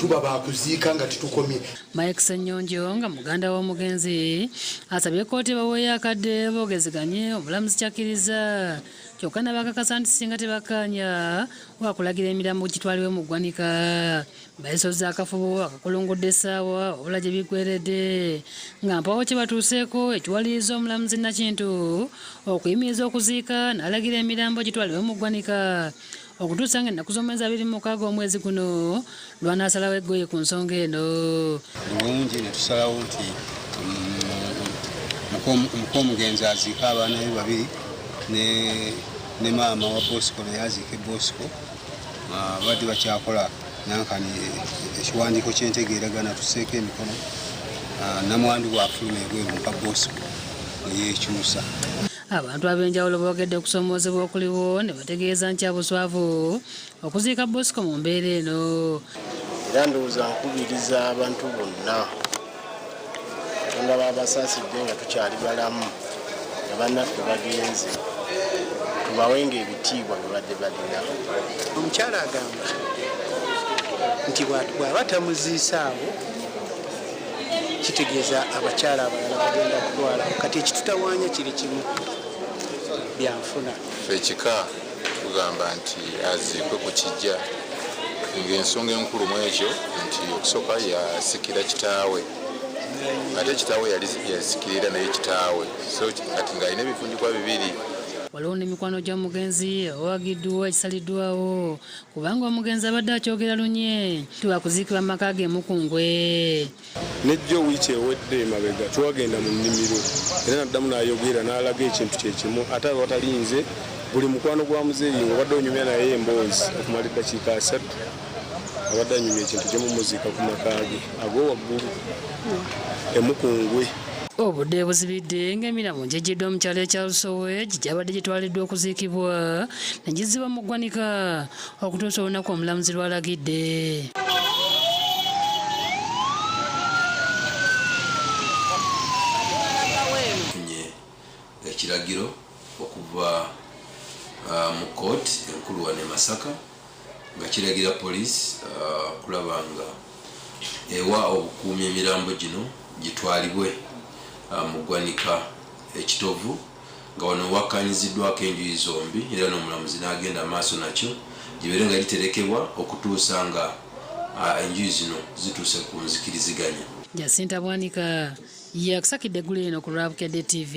Speaker 9: tuba bakuziika nga tetukomye.
Speaker 4: Mike Ssenyonjo nga muganda w'omugenzi asabye kkooti ebaweeyo akadde boogezeganye omulamuzi ky'akkirizza kyokka n'abakakasa nti singa tebakkaanya waakulagira emirambo gitwalibwe mu ggwanika. Beesozze akafubo akakulungudde essaawa wabula gye biggweeredde nga mpaawo kye batuuseeko ekiwaliriza omulamuzi Nakintu okuyimiriza okuziika n'alagira emirambo gitwalibwe mu ggwanika okutuusa ng'ennaku z'omwezi 26 omwezi guno lw'anaasalawo eggoye ku nsonga eno.
Speaker 10: Bulungi ne tusalawo nti muk'omugenzi aziike abaana be babiri ne maama wa Bosco naye aziike Bosco. Babadde bakyakola nankani ekiwandiiko ky'entegeeragana tusseeko emikono namwandu bw'afuluma ebweru muka Bosco ne yeekyusa.
Speaker 4: Abantu ab'enjawulo boogedde okusoomoozebwa okuliwo ne bategeeza nti kyabuswavu okuziika Bosco mu mbeera eno.
Speaker 11: Era ndowooza nkubiriza abantu bonna Katonda b'abasaasidde nga tukyali balamu nga bannaffe bagenze tubawenga ebitiibwa bye badde balina.
Speaker 12: Omukyala agamba Nti bw'aba tamuziise awo, kitegeeza abakyala abalala bagenda kutwalawo. Kati ekitutawaanya kiri kimu, byanfuna.
Speaker 13: Ffe ekika tugamba nti aziikwe ku kiggya ng'ensonga enkulu mu ekyo nti okusooka yasikira kitaawe ate kitaawe yali yasikirira naye kitaawe so kati ng'alina ebifundikwa bibiri.
Speaker 4: Waliwo ne mikwano gy'omugenzi abawagiddwa ekisaliddwawo kubanga omugenzi abadde akyogera lunye nti wakuziikibwa mu maka ge e Mukungwe.
Speaker 14: Nejjo wiiki ewedde emabega twagenda mu nnimiro era naddamu n'ayogera n'alaga ekintu kye kimu ate awatali nze buli mukwano gwa muzeeyi ng'obadde onyumya naye emboozi okumala eddakiika asatu abadde anyumya ekintu kimu muziika ku maka ge ag'owaggulu e Mukungwe.
Speaker 4: Obudde buzibidde ng'emirambo gyeggyiddwa mu kyalo ekya Lusowe gye gyabadde gitwaliddwa okuziikibwa ne gizzibwa mu ggwanika okutuusa olunaku omulamuzi lw'alagidde.
Speaker 15: Tufunye ekiragiro okuva mu kooti enkulu wano e Masaka nga kiragira poliisi okulaba nga ewa obukuumi emirambo gino gitwalibwe mu ggwanika e Kitovu nga wano wakkaanyiziddwako enjuyi zombi era n'omulamuzi n'agenda maaso nakyo gibeere nga giterekebwa okutuusa nga enjuyi zino zituuse ku nzikiriziganya.
Speaker 4: Jacinta Bwanika yakusakidde eggulo eno ku lwa Bukedde TV.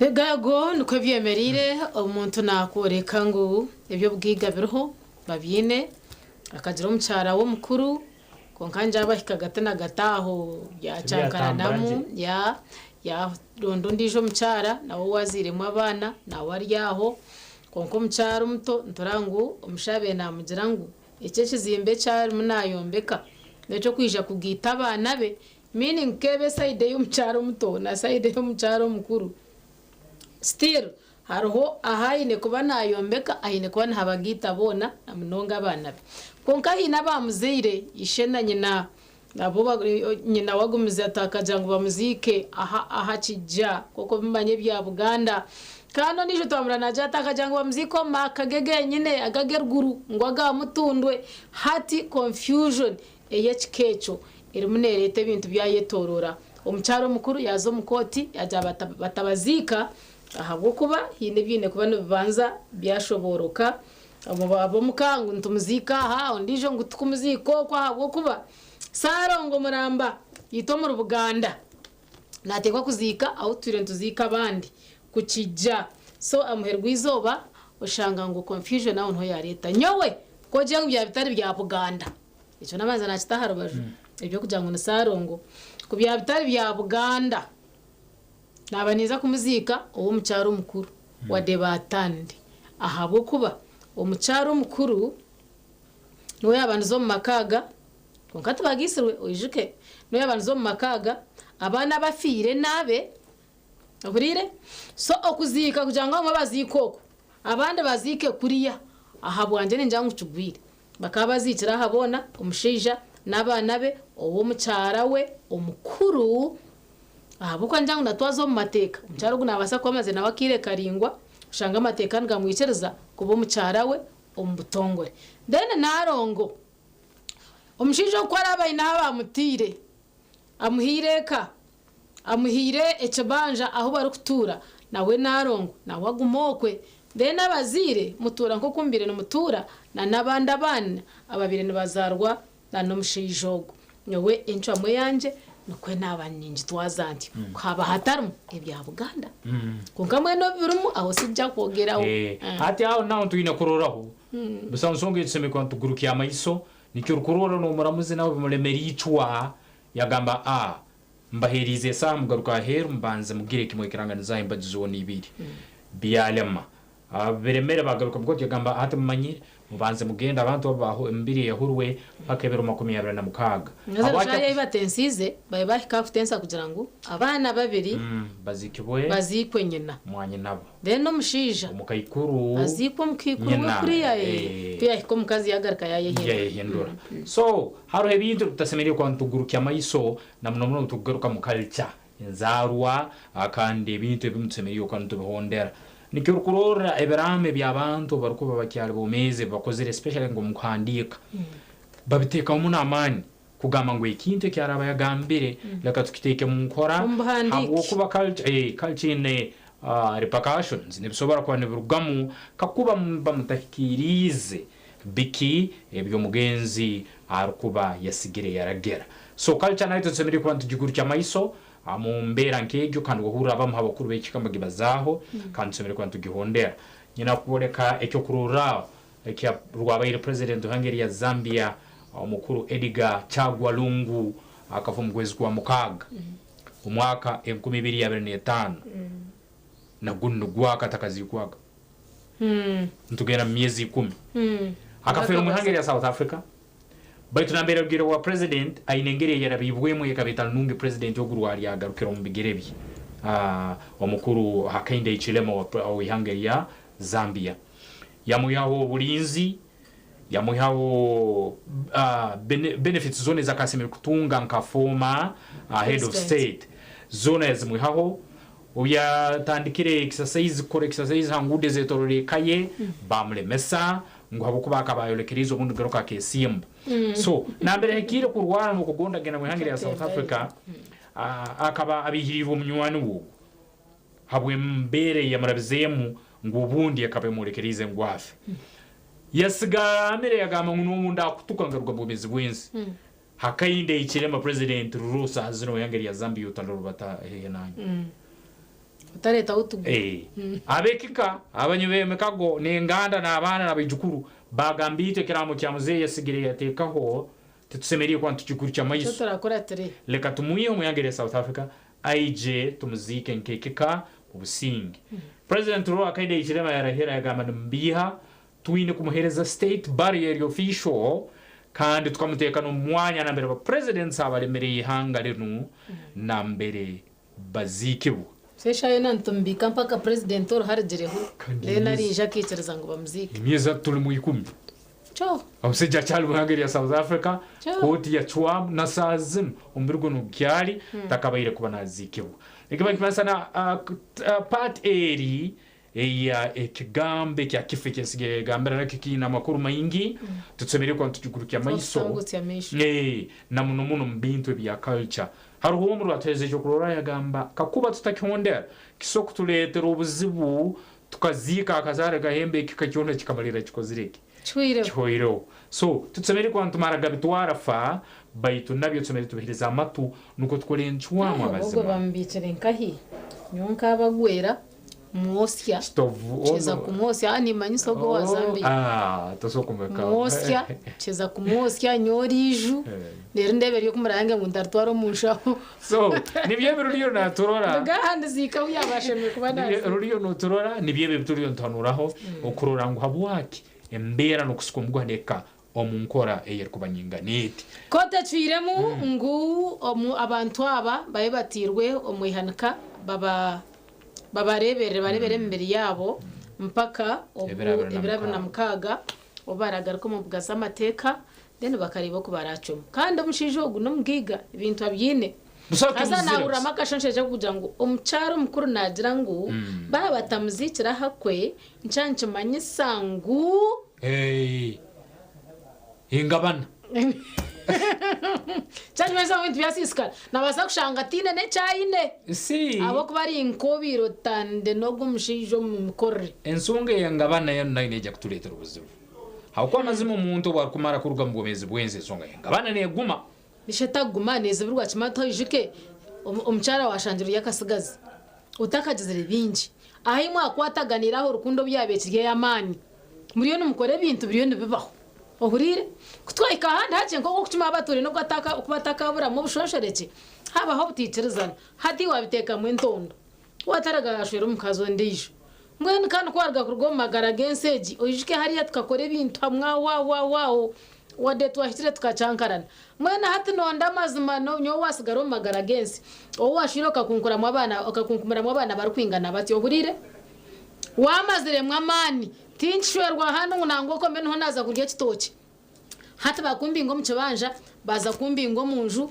Speaker 3: Egago nikwo byemereire omuntu nakworeka ngu eby'obugaiga biriho babyine akagira omukyara we omukuru kwonka ngu abahika gati na gati aho byakyankaranamu yaronda ondiijo omukyara nawe ou azairemu abaana nawe ari aho kwonka omukyara omuto nitureba ngu omushaija abaire namugira ngu eki ekizimbe eki arimu nayombeka n'eky'okwija kugaita abaana be Meaning kebe side yomukyara omuto na side yomukyara omukuru still hariho ahu aine kuba nayombeka aine kuba nihabagaita boona namunonga abaana be. Kwonka haine abamuzaire ishe na nyina nabo nyina we agumize ati akagira ngu bamuziike aha aha kijja nkoku obimanya ebya Buganda. Kandi ondiijo twamurora nagira ati akagira ngu bamuziike omu maka ge genyine ago ageruguru ngu aga Mutundwe. Hati confusion ey'ekika ekyo erimu neereeta ebintu byayetooroora. Omukyara omukuru yaaza omu kooti yaagira batabaziika ahabw'okuba haine ebiine kuba nibibanza byashobooroka. Ab'omuka ngu nitumuziika aha, ondiijo ngu tikumuziika okwo ahabw'okuba Saalongo muramba itwe omuri Buganda naateekwa kuziika ahu tutwire nituziika abandi kukija. So amuheru gw'eizooba oshanga ngu confusion aho niho yaareeta. Nyowe ku ogira ngu byaba bitari bya Buganda, Ekyo nabanza nakita aha rubaju eby'okugira ngu ni Ssalongo. Ku byaba bitari bya Buganda, naba ninza kumuziika ow'omukyara omukuru wadde baatandi ahabw'okuba omukyara omukuru niwe yaabandize omu maka aga kwonka tibagaitsirwe oijuke, niwe yaabandize omu maka aga, abaana abafiire n'abe. Ohuriire? So okuziika kugira ngu abamwe baziike oku abandi baziike kuriya, ahabwangye ningira ngu kigwire. Bakaba baziikire aha boona, omushaija n'abaana be, ow'omukyara we omukuru, ahabw'okuba ningira ngu natwaza omu mateeka. Omukyara ogu naabaasa kuba amazire nawe akaire karaingwa, oshanga amateeka nigamwikiriza kuba omukyara we omu butongore. Then Nalongo, omushaija ogu ku araabe aine ahu baamutaire, amuhaire eka, Amuhaire ekibanja ahu barikutuura nawe Nalongo nawe aguma okwe. Then abazaire mutuura nkoku mubaire nimutuura na nabandi abaana ababaire nibazaarwa na nomushaija ogwo. Nyowe encwamu eyangye nikwo naaba ningitwaza ntyo. Ku haaba hatarimu ebya Buganda. Kwonka mbwenu obirimu aho sijja kwogeraho.
Speaker 2: Hati aho naho twine kuroraho busaho nsonga ei tusemeriire kuba nitugurukya amaiso nikyo orukurora n'omuramuzi nawe bimulemera icwa yagamba a Mbaheeriize esaaha mugaruke aheeru mubanze mugire eki mwekiranganizaho embaju zoona ibiri. Byalema. Biremere bagaruka omu kooti yagamba hati mumanyire mubanze mugende abantu abo baho emibiri eyahurwe paka ebiro 26.
Speaker 3: Haza
Speaker 2: Habwaki
Speaker 3: Rushaya ei batensiize babe bahika aha kutensa kugira ngu abaana babiri
Speaker 2: Baziikibwe
Speaker 3: baziikwe nyina.
Speaker 2: mwanyinabo.
Speaker 3: Then omushaija
Speaker 2: Omukaikuru
Speaker 3: aziikwe omukaikuru we
Speaker 2: nyina,
Speaker 3: kuriya ku yahika omukazi yagaruka yayehindura.
Speaker 2: Yayehindura. So haroho ebintu ebitutasemeriire kuba nitugurukya amaiso Na muno muno obu tukugaruka mu culture, enzaarwa, kandi ebintu ebimu tusemeriire kuba nitubihondera. Nikyo orikurorra ebiraamo eby'abantu obu barikuba bakyali bomeezi ebi bakozire especially nk'omu kuhandiika, babiteekamu muno amaani kugamba ngu ekintu eki araaba yagambire leka tukiteeke mu nkora
Speaker 3: Omu buhandiike.
Speaker 2: habwokuba culture, culture eine repercussions nibisobora kuba nibirugamu kakuba muba mutahikiiriize biki eby'omugenzi arukuba yasigire yaragira. So culture nayo tusemeriire kuba nitugigurukya amaiso mu mbeera nk'egyo, kandi wahurra abamu ha bakuru b'ekika mbagibazaaho, kandi tusemeriire kuba nitugihondera. Nyina kwoleka ekyokurorraho ekya rwabaire president w'ihanga lya Zambia omukuru Edgar Chagwa Lungu, akafa omu kwezi kwa mukaaga omwaka 2025, na gunu nigwaka atakaziikwaga, nitugenda mu myezi 10. Akafeera omu ihanga lya South Africa, baitu nambere arugire wa president aine engeri eyarabibwemu ekaba etali nungi. President ogu rwali agarukira omu bigere bye, omukuru Hakainde Hichilema w'ihanga lya Zambia, yamuihaho obulinzi, yamuihaho benefits zona ezakasemere kutunga nka former head of
Speaker 3: President.
Speaker 2: state, zona yazimwihaho. Obu yatandikire exercise, kukora exercise ha nguudo ezetorora eka ye, bamulemesa ngu habwokuba akaba ayolekeriize obundi garuka akesimba. So nambere hikiire kurwara n'okugonda genda mu ihanga lya South Africa, akaba abihiriirwe omunywani wogu habw'embeera eyamurabizeemu ngu obundi akaba emwolekeriize ngu afe. Yasigara amire yagamba ngu n'obundi akutuka ngaruka bwomezi bw'ensi. Hakainde Hichilema president ruro saa zino w'ihanga lya Zambia utalorubata hehe nanyu.
Speaker 3: Otareetaho otugu.
Speaker 2: Abekika abanyu b'emikago n'enganda n'abaana n'abaijukuru bagamba itwe ekiraamo kya muzeeyi yasigire yateekaho titusemeriire kuba nitukigurukya
Speaker 3: Icyo
Speaker 2: amaiso.
Speaker 3: turakora turi
Speaker 2: Leka tumwihe omu ihanga lya South Africa aije tumuziike nk'ekika mu businge. President ruro Hakainde Hichilema yarahira yagamba nimubiiha, twine kumuheereza state burial official, kandi tukamuteeka n'omu mwanya nambere ba presidents abalemere ihanga linu nambere baziikibwa.
Speaker 3: Seshayo nitumbika mpaka president oruharigireho,
Speaker 2: Kandi
Speaker 3: then arija akikiriza ngu bamuziike.
Speaker 2: Emyezi tuli mu 10.
Speaker 3: Kyo.
Speaker 2: Omusajja akyali mu ihanga lya South Africa.
Speaker 3: Kyo.
Speaker 2: Kooti yacwamu na saa zinu omubiri guno gukyali, takabaire kuba naziikibwa. Ekiba nikimanyisa na part eri eya ekigambo ekya kifo ekyensigaire egambira nakyo kiine amakuru maingi. Tusemeriire kuba nitugigurukya amaiso.
Speaker 3: Okutangutya amaisho.
Speaker 2: Na muno muno mu bintu ebya culture. Hariho omu rwatuheereza ekyokurorraho yagamba kakuba tutakihondera kisobola kutuleetera obuzibu, tukaziika akazaare gahembe ekika kyona kikamalira kikozire eki.
Speaker 3: Kihwireho.
Speaker 2: Kihwireho. So tusemeriire kuba nitumara gabitwara fa, baitu nabyo tusemeriire tubihereza amatu nukwo tukore encwamu
Speaker 3: Obwo
Speaker 2: amazima.
Speaker 3: bamubikire nkahi? Nyowe nkabagwera mwosya.
Speaker 2: Stovu
Speaker 3: Kiza kumwosya nimanyisa ogwo wa Zambia.
Speaker 2: Tosobola kumweka.
Speaker 3: Mwosya, kiza kumwosya nyowe oriiju, rero ndebe eryokumurange ngu ntaritwara omu nshaho.
Speaker 2: So nibyo ebi ruriyo naturora.
Speaker 3: Ngahandiziikaho yabashemere kuba
Speaker 2: Nibyo
Speaker 3: naziika.
Speaker 2: ruriyo nuturora, nibyo ebi turiyo nituhanuraho okurora ngu habwaki embeera n'okusuka omuguhaneka omu nkora eyerikuba nyingana eti.
Speaker 3: Kooti ecwiremu ngu abantu aba babe batiirwe omu ihanika, baba babareberere, barebere emibiri yaabo mpaka obu
Speaker 2: Ebiro abiri na
Speaker 3: ebiro abiri na
Speaker 2: mukaaga.
Speaker 3: mukaaga obu baragaruka omu mbuga z'amateeka, then bakareba oku baracwemu. Kandi omushaija ogu n'omugaiga, ebintu abyine.
Speaker 2: Busaho
Speaker 3: Haza
Speaker 2: kimuzira.
Speaker 3: nahuriramu akashonshorekye kugira ngu omukyara omukuru nagira ngu baaba batamuziikire ahakwe nkya nikimanyisa ngu
Speaker 2: Hey. Ingabana.
Speaker 3: Kyakimanyisa ngu ebintu byasiisikara, nabaasa kushanga tiine n'ekyayine.
Speaker 2: Si.
Speaker 3: Ahabw'okuba ari nk'obiire otande n'ogwo omushaija omu mikorere.
Speaker 2: Ensonga ey'engabana yo nayo neija kutuleetera obuzibu. Habwokuba amazima omuntu obu arikumara kuruga mu bwomeezi bw'ensi, ensonga y'engabana neeguma.
Speaker 3: Nisho etaguma, nezibirwa kimwe. Toijuke omukyara washangire ori akasigazi otakagizire bingi ahi mwakwataganira aho orukundo byaba ekiri ey'amaani, muriyo nimukora ebintu biriyo nibibaho ohuriire kutwahika ahandi hakye nk'oku okukima abature n'oku okuba atakaburamu obushonshorekye, habaho obutaikirizana. Hati wabiteekamu entondo wataraga yashwera omukazi ondiijo. Mbwenu kandi kwaruga kuruga omu magara g'ensi egi, oijuke hariya tukakora ebintu hamwe aho aho aho aho wadde twahikire tukacyankarana. Mbwenu hati nonda amazima nyowe wasigara omu magara g'ensi, ou washwire okakunkuramu abaana, okakunkumuramu abaana barikwingana batyo, ohuriire wamaziremu amaani, tinkishwerwa hanu ngu nangwa okwo mbe niho naaza kurya ekitookye. Hati bakumbinga omu kibanja, baza kumbinga omu nju,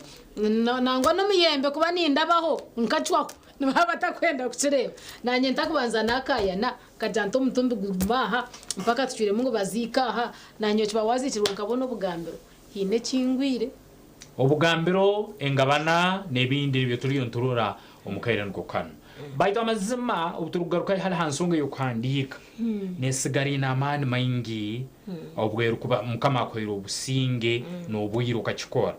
Speaker 3: nangwa n'omuyembe kuba nindabaho nkacwaho. Nibaba batakwenda kukireeba. Naanye ntakubanza naakaayana, nkagira nti omutumbi guguma aha mpaka tucwiremu ngu baziike aha. Naanye okiba waaziikirwe nkabona obugambiro, haine ekingwire.
Speaker 2: Obugambiro, engabana, n'ebindi nibyo turiyo niturora omu kaire niko kanu. Baitu amazima obu turikugarukayo hali ha nsonga ey'okuhandiika, nesigara eine amaani maingi obu erikuba Mukama akuhaire obusinge n'obwire okakikora.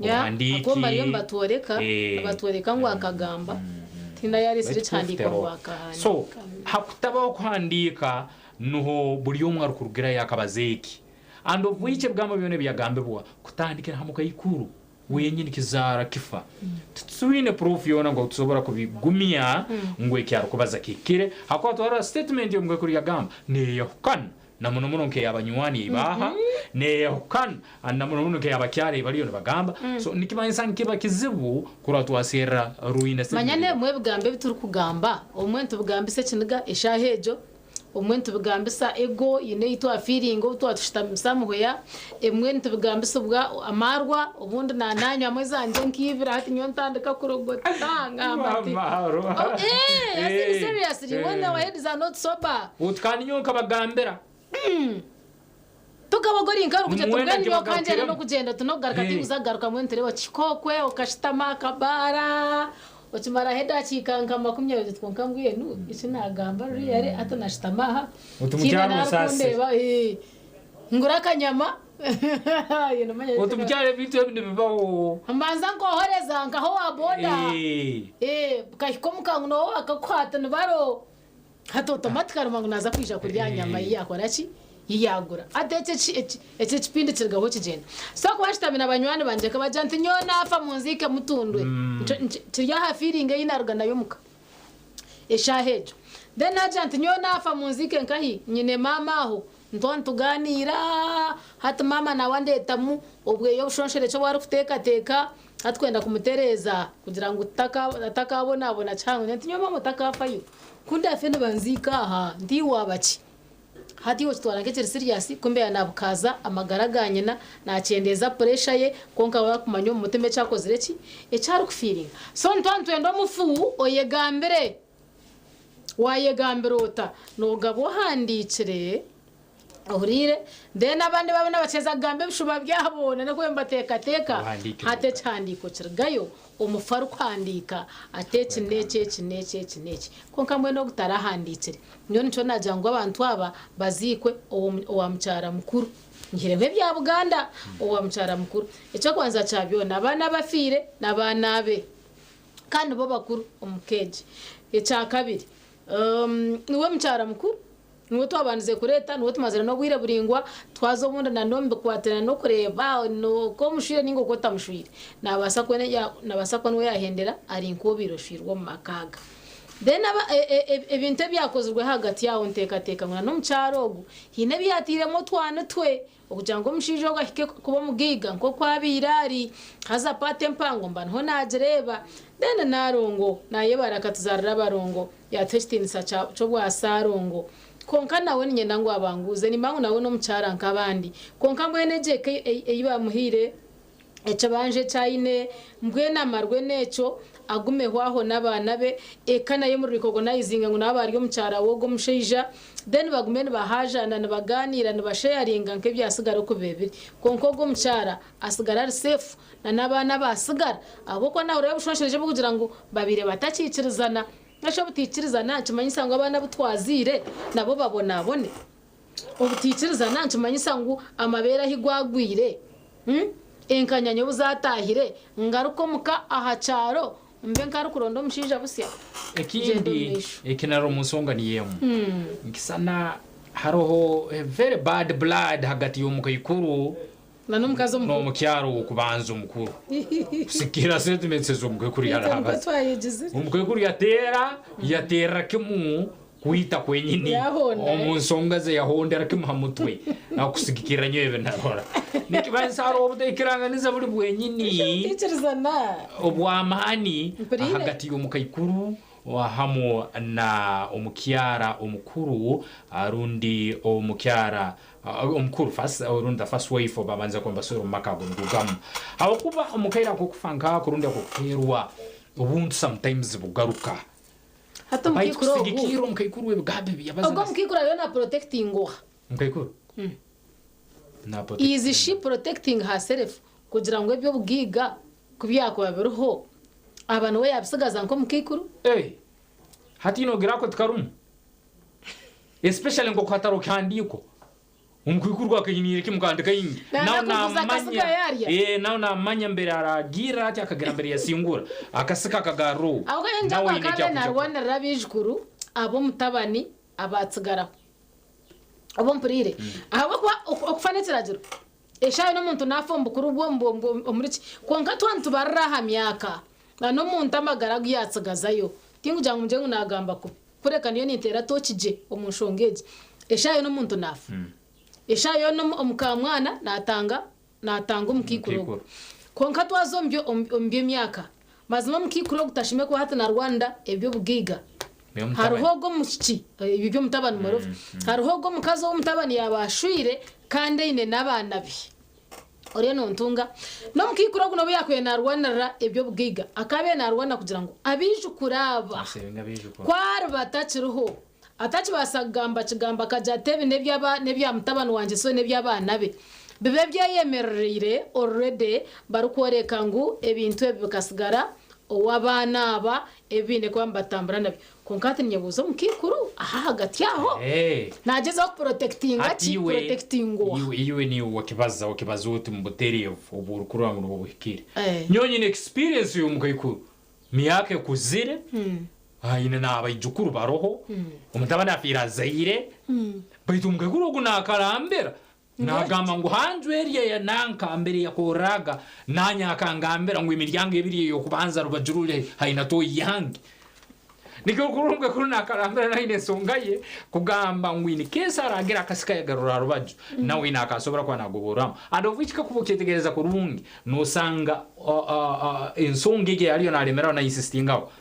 Speaker 3: Yeah,
Speaker 2: Obuhandiiki,
Speaker 3: ahakuba bariyo nibatworeka,
Speaker 2: eh,
Speaker 3: nibatworeka ngu akagamba, tihaine ayaresire
Speaker 2: Baitu proof
Speaker 3: ekihandiiko ngu
Speaker 2: teroho.
Speaker 3: akahandiika.
Speaker 2: So, hakutabaho kuhandiika nuho buri omwe arikurugirayo akabaza eki. And of which ebigambo byona ebyagambibwa kutandikira ha mukaikuru wenyini kizaara kifa. Titwine proof yoona ngu tusobora kubigumya ngu eki arikubaza kihikire hakuba twarora statement y'omukaikuru yagamba neyahukana na muno muno nk'eyabanywani eibaha, neyahukana na muno muno nk'eyabakyara eibariyo nibagamba. So nikimanyisa nikiba kizibu kurora twaserra rwine
Speaker 3: Manya
Speaker 2: statement.
Speaker 3: n'ebimwe ebigambo ebi turikugamba obumwe nitubigambisa ekiniga eshaaha egyo, Obumwe nitubigambisa ego haine ei twafiiringa obu twatushutami muhweya, ebimwe nitubigambisibwa amaarwa obundi naananywamu ezangye nka ibiri hati nyowe ntandika kurogota ngamba nti
Speaker 2: Amaarwa.
Speaker 3: Oh, eh, as in seriously when our heads are not sober.
Speaker 2: Oti kandi nyowe nkabagambira.
Speaker 3: Tukaba ori nka orikugira oti
Speaker 2: Mwena
Speaker 3: mbwenu nyowe ka ngyende
Speaker 2: nkibagarukiremu.
Speaker 3: n'okugyenda ti n'okugaruka
Speaker 2: Eh.
Speaker 3: tinkuza kugaruka mbwenu tureebe okihika okwe okashutama aha kabaara okimaraho edakiika nka 20 oti kwonka mbwenu eki naagamba ruriya hati nashutama aha
Speaker 2: Oti
Speaker 3: tihaine
Speaker 2: mukyara onsaasire.
Speaker 3: n'arikundeeba eh, ngure akanyama
Speaker 2: Oti mukyara ebintu ebi nibibaho.
Speaker 3: Mbanza nkohoreza nkaha owa boda
Speaker 2: Eh.
Speaker 3: Eh, bukahika omuka ngu noowe bakakukwata nibaro Hati automatically ngu naaza kwija kurya aha nyama ei yaakora ki? Ei yaagura. Hati ekyo eki ekyo ekipindi kirugaho kigyenda. So kuba nshutami na banywani bangye nkabagira nti nyowe naafa munziike mutundwe. Kiri aha feeling ei naaruga nayo omuka eshaaha egyo. Then naagira nti nyowe naafa munziike nkahi? Nyine maama aho Nituba nitugaaniira, hati maama naawe andeetamu obweyo obushonshorekye obu arikuteekateeka, hati kwenda kumutereeza kugira ngu atakaabonabona kihango. Ngira nti nyowe maama otakaafayo, ku ndaafe nibanziika aha, nti iwe waaba ki? Hati iwe okitwara nk'ekiri siriyasi, kumbe yaaba naabukaaza amagara ga nyina, naakyendeeza puresha ye, kwonka we arikumanya omu mutima eki akozire ki? Eki arikufiiringa. So nituba nitwenda omufu oyegambire. Waayegambira ota? Noogaba ohandiikire, ohuriire, then abandi baaba nibakyeza kugamba ebishuba byabo n'oku nibateekateeka,
Speaker 2: Ohandiike
Speaker 3: hati ekihandiiko kirugayo, omufu arikuhandiika ati eki n'eki, eki n'eki, eki n'eki. Kwonka mbwenu ogu tarahandiikire. Nyowe nikyo naagira ngu abantu aba baziikwe owa mukyara mukuru. Nyihireho ebya Buganda, owa mukyara mukuru. Eky'okubanza kya byona, abaana abafiire n'abaana abe. Kandi nibo bakuru omu ka egi. Ekyakabiri, niwe mukyara mukuru, niwe twabandize kureeta, niwe tumazire n'obwire buraingwa, twaza obundi na n'omu bikwatiraine n'okureeba oku omushwire nainga oku otamushwire. Naabaasa kuba naabaasa kuba niwe yaahendera ari nk'obaire oshwirwe omu maka aga. Then ebintu ebyakozirwe ahagati aho nteekateeka ngu na n'omukyara ogu haine ebi yaatairemu otwana twe. Okugira ngu omushaija ogu ahike kuba omugaiga nk'oku abaire ari, haza paati empango mba niho naagireeba. Then Nalongo naayebare akatuzaarira abarongo, yaatuha ekitiinisa ky'obwa Saalongo. Kwonka nawe niinyenda ngu abanguuze, nimba ngu nawe n'omukyara nk'abandi. Kwonka mbwenu egyo eka ei baamuhaire, Ekibanja eki aine, mbwenu amarwe n'ekyo, agumeho aho n'abaana be, eka nayo emu recognizinge ngu naaba ari omukyara w'ogwo omushaija, then bagume nibahaajana, nibagaaniira, nibasheyaringa nk'ebyatsigara oku biba biri. Kwonka ogwo omukyara asigare ari safe na n'abaana baatsigara, ahabw'okuba naahurira obushonshorekye burikugira ngu babaire batakiikirizana. Mbwenu shi obutaikirizana nikimanyisa ngu abaana abu twazaire nabo babonabone? Obutaikirizana nikimanyisa ngu amabeere ahi gwagwire, enkanyanya obu zaataahire, ngaruke omuka aha kyaro mbe nk'arikuronda omushaija busya? Gyenda omu
Speaker 2: Ekindi
Speaker 3: maisho.
Speaker 2: eki nari omu nsonga niyo emwe, nikisana hariho a very bad blood hagati y'omukaikuru
Speaker 3: Na n'omukazi omukuru.
Speaker 2: n'omukyara ow'okubanza omukuru. Kusigikirra sentiments ezi omukaikuru
Speaker 3: Itwe nikwo
Speaker 2: yarabaza.
Speaker 3: twayegizire.
Speaker 2: Omukaikuru yateera, yateerera kimu kwita kwenyini
Speaker 3: Yahonda.
Speaker 2: omu nsonga ze yahondera kimu ha mutwe akusigikirra nyowe ebi narora. Nikibaasa hariho obutaikiranganiza buri bwenyini
Speaker 3: Obutaikirizana.
Speaker 2: obw'amaani
Speaker 3: Mpuriire.
Speaker 2: ahagati y'omukaikuru hamu na omukyara omukuru rundi omukyara omukuru first rundi the first wife obu babanza kuba nibaswera omu maka ago nigo gamu. Habwokuba omu kaire ak'okufa nk'ako rundi ak'okufeerwa. Obuntu sometimes bugaruka.
Speaker 3: Hati
Speaker 2: Baitu
Speaker 3: omukaikuru ogu
Speaker 2: kusigikirra omukaikuru ebigambo ebi yabaza
Speaker 3: ogwo omukaikuru ariyo na protecting oha?
Speaker 2: Omukaikuru? Na protect.
Speaker 3: Is she protecting herself kugira ngu eby'obugaiga ku byakuba biriho aba niwe yabisigaza nk'omukaikuru?
Speaker 2: Hey, hati nogira ako tikarumu especially nk'oku hatariho kihandiiko omukaikuru akainiire kimu kandi kaingi.
Speaker 3: Nana
Speaker 2: Nawe
Speaker 3: kuguza akasiga yarya.
Speaker 2: Nawe namanya mbere aragira ati akagira mbere yasingura akasika akagarra owo.
Speaker 3: Ahubwo yinja
Speaker 2: Nawe aine
Speaker 3: akabe
Speaker 2: ekyakuja
Speaker 3: narwanirira abaijukuru ab'omutabani abatsigaraho oba mpuriire ahabw'okuba okufa n'ekiragiro eshaaha n'omuntu naafa omu bukuru bwe omuri ki kwonka twaba nitubarira aha myaka na n'omuntu amagara agu yaatsigazayo tinkugira ngu ngire ngu naagamba kubi kureka niyo ninteera tooki gye omu nshonga egi eshaaha yoona omuntu naafa eshaaha yoona omukaamwana naatanga naatanga omukaikuru ogwo kwonka twaza omu byo- omu omu by'emyaka mazima omukaikuru ogu tashemeriire kuba hati naarwanira eby'obugaiga. Hariho ogwo omwishiki ebyo by'omutabani murofa hariho ogwo omukazi ou omutabani yaaba ashwire kandi aine n'abaana be oriyo nontunga n'omukaikuru ogu n'obu yaakubaire naarwanirira eby'obugaiga akaabaire naarwana kugira ngu abaijukuru aba ku ariba atakiriho atakibaasa kugamba kigambo akagira ati ebi n'ebya mutabani wangye so n'eby'abaana be bibe byeyemerereire already barikworeka ngu ebintu ebi bikasigara ow'abaana aba ebi baine kuba nibatambura nabyo. Kwonka hati ninyebuuza omukaikuru aha ahagati aho naagyezaho kuprotectinga
Speaker 2: Hati
Speaker 3: ki?
Speaker 2: iwe
Speaker 3: Protectinga oha?
Speaker 2: iwe niiwe wakibaza wakibaza oti omu butereevu obu orikurora ngu nibwo buhikire.
Speaker 3: Eh.
Speaker 2: Nyowe nyine experience y'omukaikuru myaka ekuzire aine n'abaijukuru baroho omutabani afiire azaire baitu omukaikuru ogu naakarambira Naagamba ngu ha nju eri eya nanka mbere yakorraga, naanye akangambira ngu emiryango ebiri ey'okubanza rubaju ruli haina toyi yange. Nikyo okurora omukaikuru naakarambira naine ensonga ye kugamba ngu in case araagira akasika yagarura ha rubaju, nawe naakaasobora kuba naagoborramu. And of which kakuba okyetegereza kurungi, noosanga ensonga egi eyaliyo naalemeraho na insistingaho,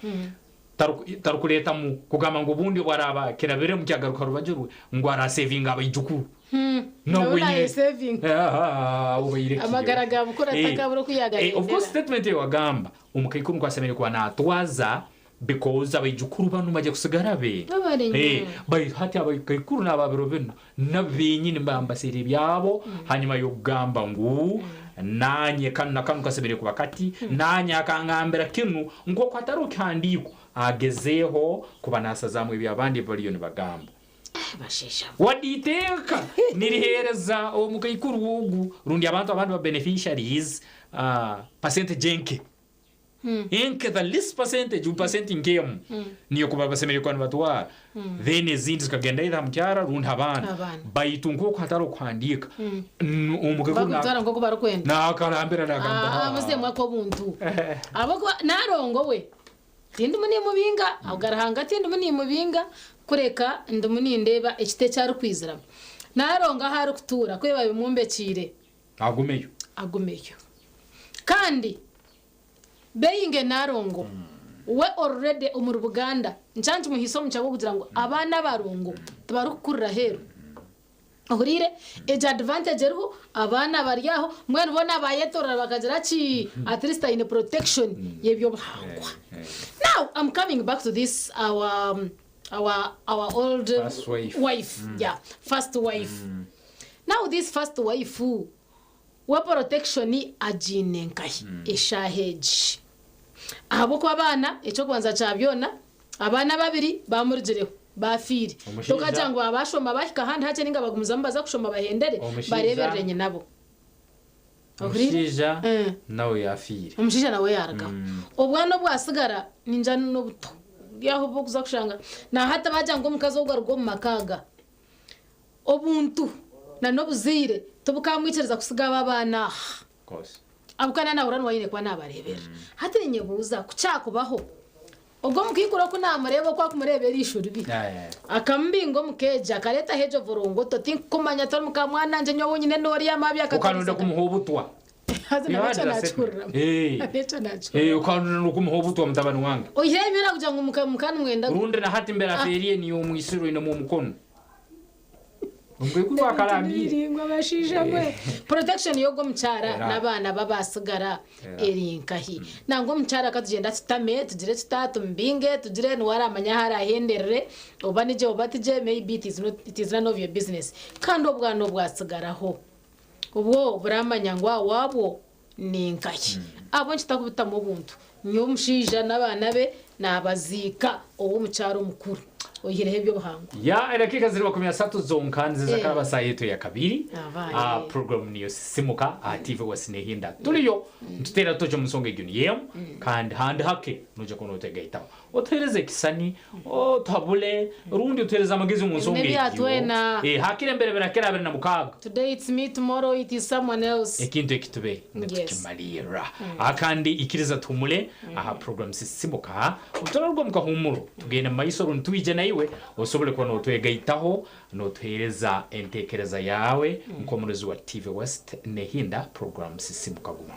Speaker 2: tarukureetamu kugamba ngu obundi obu araaba kirabiremu kyagaruka ha rubaju rwe ngu arasevinga abaijukuru.
Speaker 3: Nawe
Speaker 2: Nawe
Speaker 3: nayesevinga.
Speaker 2: Obaire
Speaker 3: Amagara ga bukuru atakabura oku
Speaker 2: Of course
Speaker 3: yagahendera.
Speaker 2: statement eyo wagamba omukaikuru ngu asemeriire kuba natwaza because abaijukuru banu baija kusigara be.
Speaker 3: Babari nyuma.
Speaker 2: Baitu hati abakaikuru n'ababiro binu nabo benyini nibambaseera ebyabo hanyuma y'okugamba ngu nanye kanu na kanu kasemeriire kuba kati nanye akangambira kinu nk'oku hatariho kihandiiko agezeeho kuba nasazaamu eby'abandi ebi bariyo nibagamba. Wadde iteeka niriheereza omukaikuru ogu rundi abantu abandi ba beneficiaries percentage enke enke the least percentage percent nk'emu niyo kuba basemeriire kuba nibatwara then ezindi zikagenda either ha mukyara rundi ha baana.
Speaker 3: Abaana.
Speaker 2: Baitu nk'oku hatariho kuhandiika omukaikuru
Speaker 3: Bakutwara nk'oku barikwenda.
Speaker 2: nakarambira nagamba
Speaker 3: Ah, muzemu ak'obuntu. Ahabw'okuba narongo we tindimu nimubinga aga Ruhanga tindimu nimubinga kureka ndimu nindeeba ekiti eki arikwiziramu. Narongo ahu arikutuura ku babimwombekiire.
Speaker 2: Agumeyo.
Speaker 3: Agumeyo. Kandi being Narongo we already omuri Buganda nkya nkimuhaise omugisha gw'okugira ngu abaana abarongo tibarikukurira aheeru. Ohuriire? Egyo advantage eriho, abaana bari aho, mbwenu boona bayetorora bakagira ki, at least aine protection y'eby'obuhangwa. Now I'm coming back to this our our our old
Speaker 2: First wife.
Speaker 3: wife. Yeah, first wife. Now this first wife we protection agiine nkahi eshaaha egi? Ahabw'okuba abaana eky'okubanza kya byona abaana babiri bamurugireho bafiire.
Speaker 2: Omushaija
Speaker 3: Tokagira ngu baaba bashoma bahika ahandi hakye ninga bagumizamu baza kushoma bahendere
Speaker 2: Omushaija
Speaker 3: bareeberere nyinabo. Ohuriire?
Speaker 2: Omushaija nawe yafiire.
Speaker 3: Omushaija nawe yaarugaho. Obwana obwasigara ningira n'obuto buri aho obu okuza kushanga na hati baagira ngu omukazi ogu aruga omu maka aga. Obuntu na n'obuzaire tibukamwikiriza kusiga abo abaana aha. Ahabw'okuba naaba naahurira niwe aine kuba naabareeberera. Hati niinyebuuza ku kyakubaho, ogwo omukaikuru oku naamureeba oku akumureeba eriisho ribi, akamubinga omu keegi akareetaho egyo vorongoto, tinkukumanya tori mukaamwana ngye nyowe nyine n'oriya maabi
Speaker 2: Okarunda
Speaker 3: akatandisa
Speaker 2: kumuha obutwa.
Speaker 3: Haza
Speaker 2: You
Speaker 3: nabyo
Speaker 2: heard
Speaker 3: ekyo
Speaker 2: that
Speaker 3: naakihuriramu.
Speaker 2: statement?
Speaker 3: Nabyo ekyo naakihuriramu.
Speaker 2: Okarunda kumuha obutwa mutabani wange.
Speaker 3: Oihireho ebyo nakugira ngu muka mukanimwenda
Speaker 2: Rundi na hati mbere afeeriye niyo omwisiro oinemu omukono. Omukaikuru akarambiire.
Speaker 3: Biringwa abashaija mwe. Protection y'ogwo omukyara
Speaker 2: Era.
Speaker 3: n'abaana babasigara
Speaker 2: Era.
Speaker 3: eri nkahi. Nangwa omukyara katugyenda tutame tugire tuta tumubinge tugire niwe aramanya ahu arahenderere oba nigye oba tigye maybe it is not, it is none of your business. Kandi obwana obwasigaraho obwo buramanya ngu awaabwo ni nkahi. Ahabw'enki tutakubitamu obuntu? Nyowe omushaija n'abaana be naabaziika ow'omukyara omukuru oihireho eby'obuhangwa.
Speaker 2: Ya edakiika ziri 30 zonka niziza
Speaker 3: Eh.
Speaker 2: karaba saa yetu ya kabiri.
Speaker 3: Abaye.
Speaker 2: Ah, program niyo sisimuka aha TV wasinehinda turiyo nituteera toki omu nsonga egyo niyo emwe kandi handi hake noija kuba notegaitaho otuheereze ekisani otuhabure rundi otuheereze amagezi omu nsonga
Speaker 3: Ebyo
Speaker 2: egyo
Speaker 3: byatwena.
Speaker 2: Eh, hakire embere birakira 26
Speaker 3: Today it's me, tomorrow it is someone else.
Speaker 2: ekintu eki tube nitukimalirra. Akandi ikiriza tuhumure aha program sisimuka oturarugwa omu kahumuro tugende mu maiso rundi twije naiwe osobole kuba notwegaitaho notuheereza enteekereza yaawe nk'omurozi wa TV West Nehinda program sisimuka guma.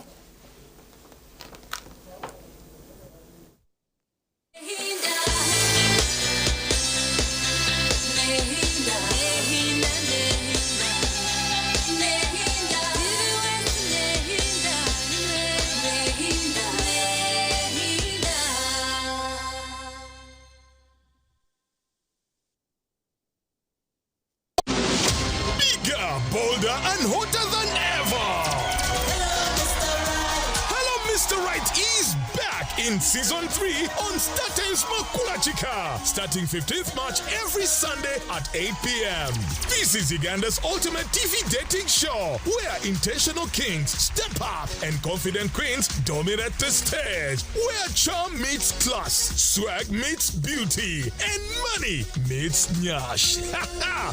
Speaker 16: Bigger, bolder, and hotter than ever. Hello, Mr. Right is back in season 3 on StarTimes Makulachika, starting 15th March every Sunday at 8 p.m. This is Uganda's ultimate TV dating show where intentional kings step up and confident queens dominate the stage, where charm meets class, swag meets beauty, and money meets nyash.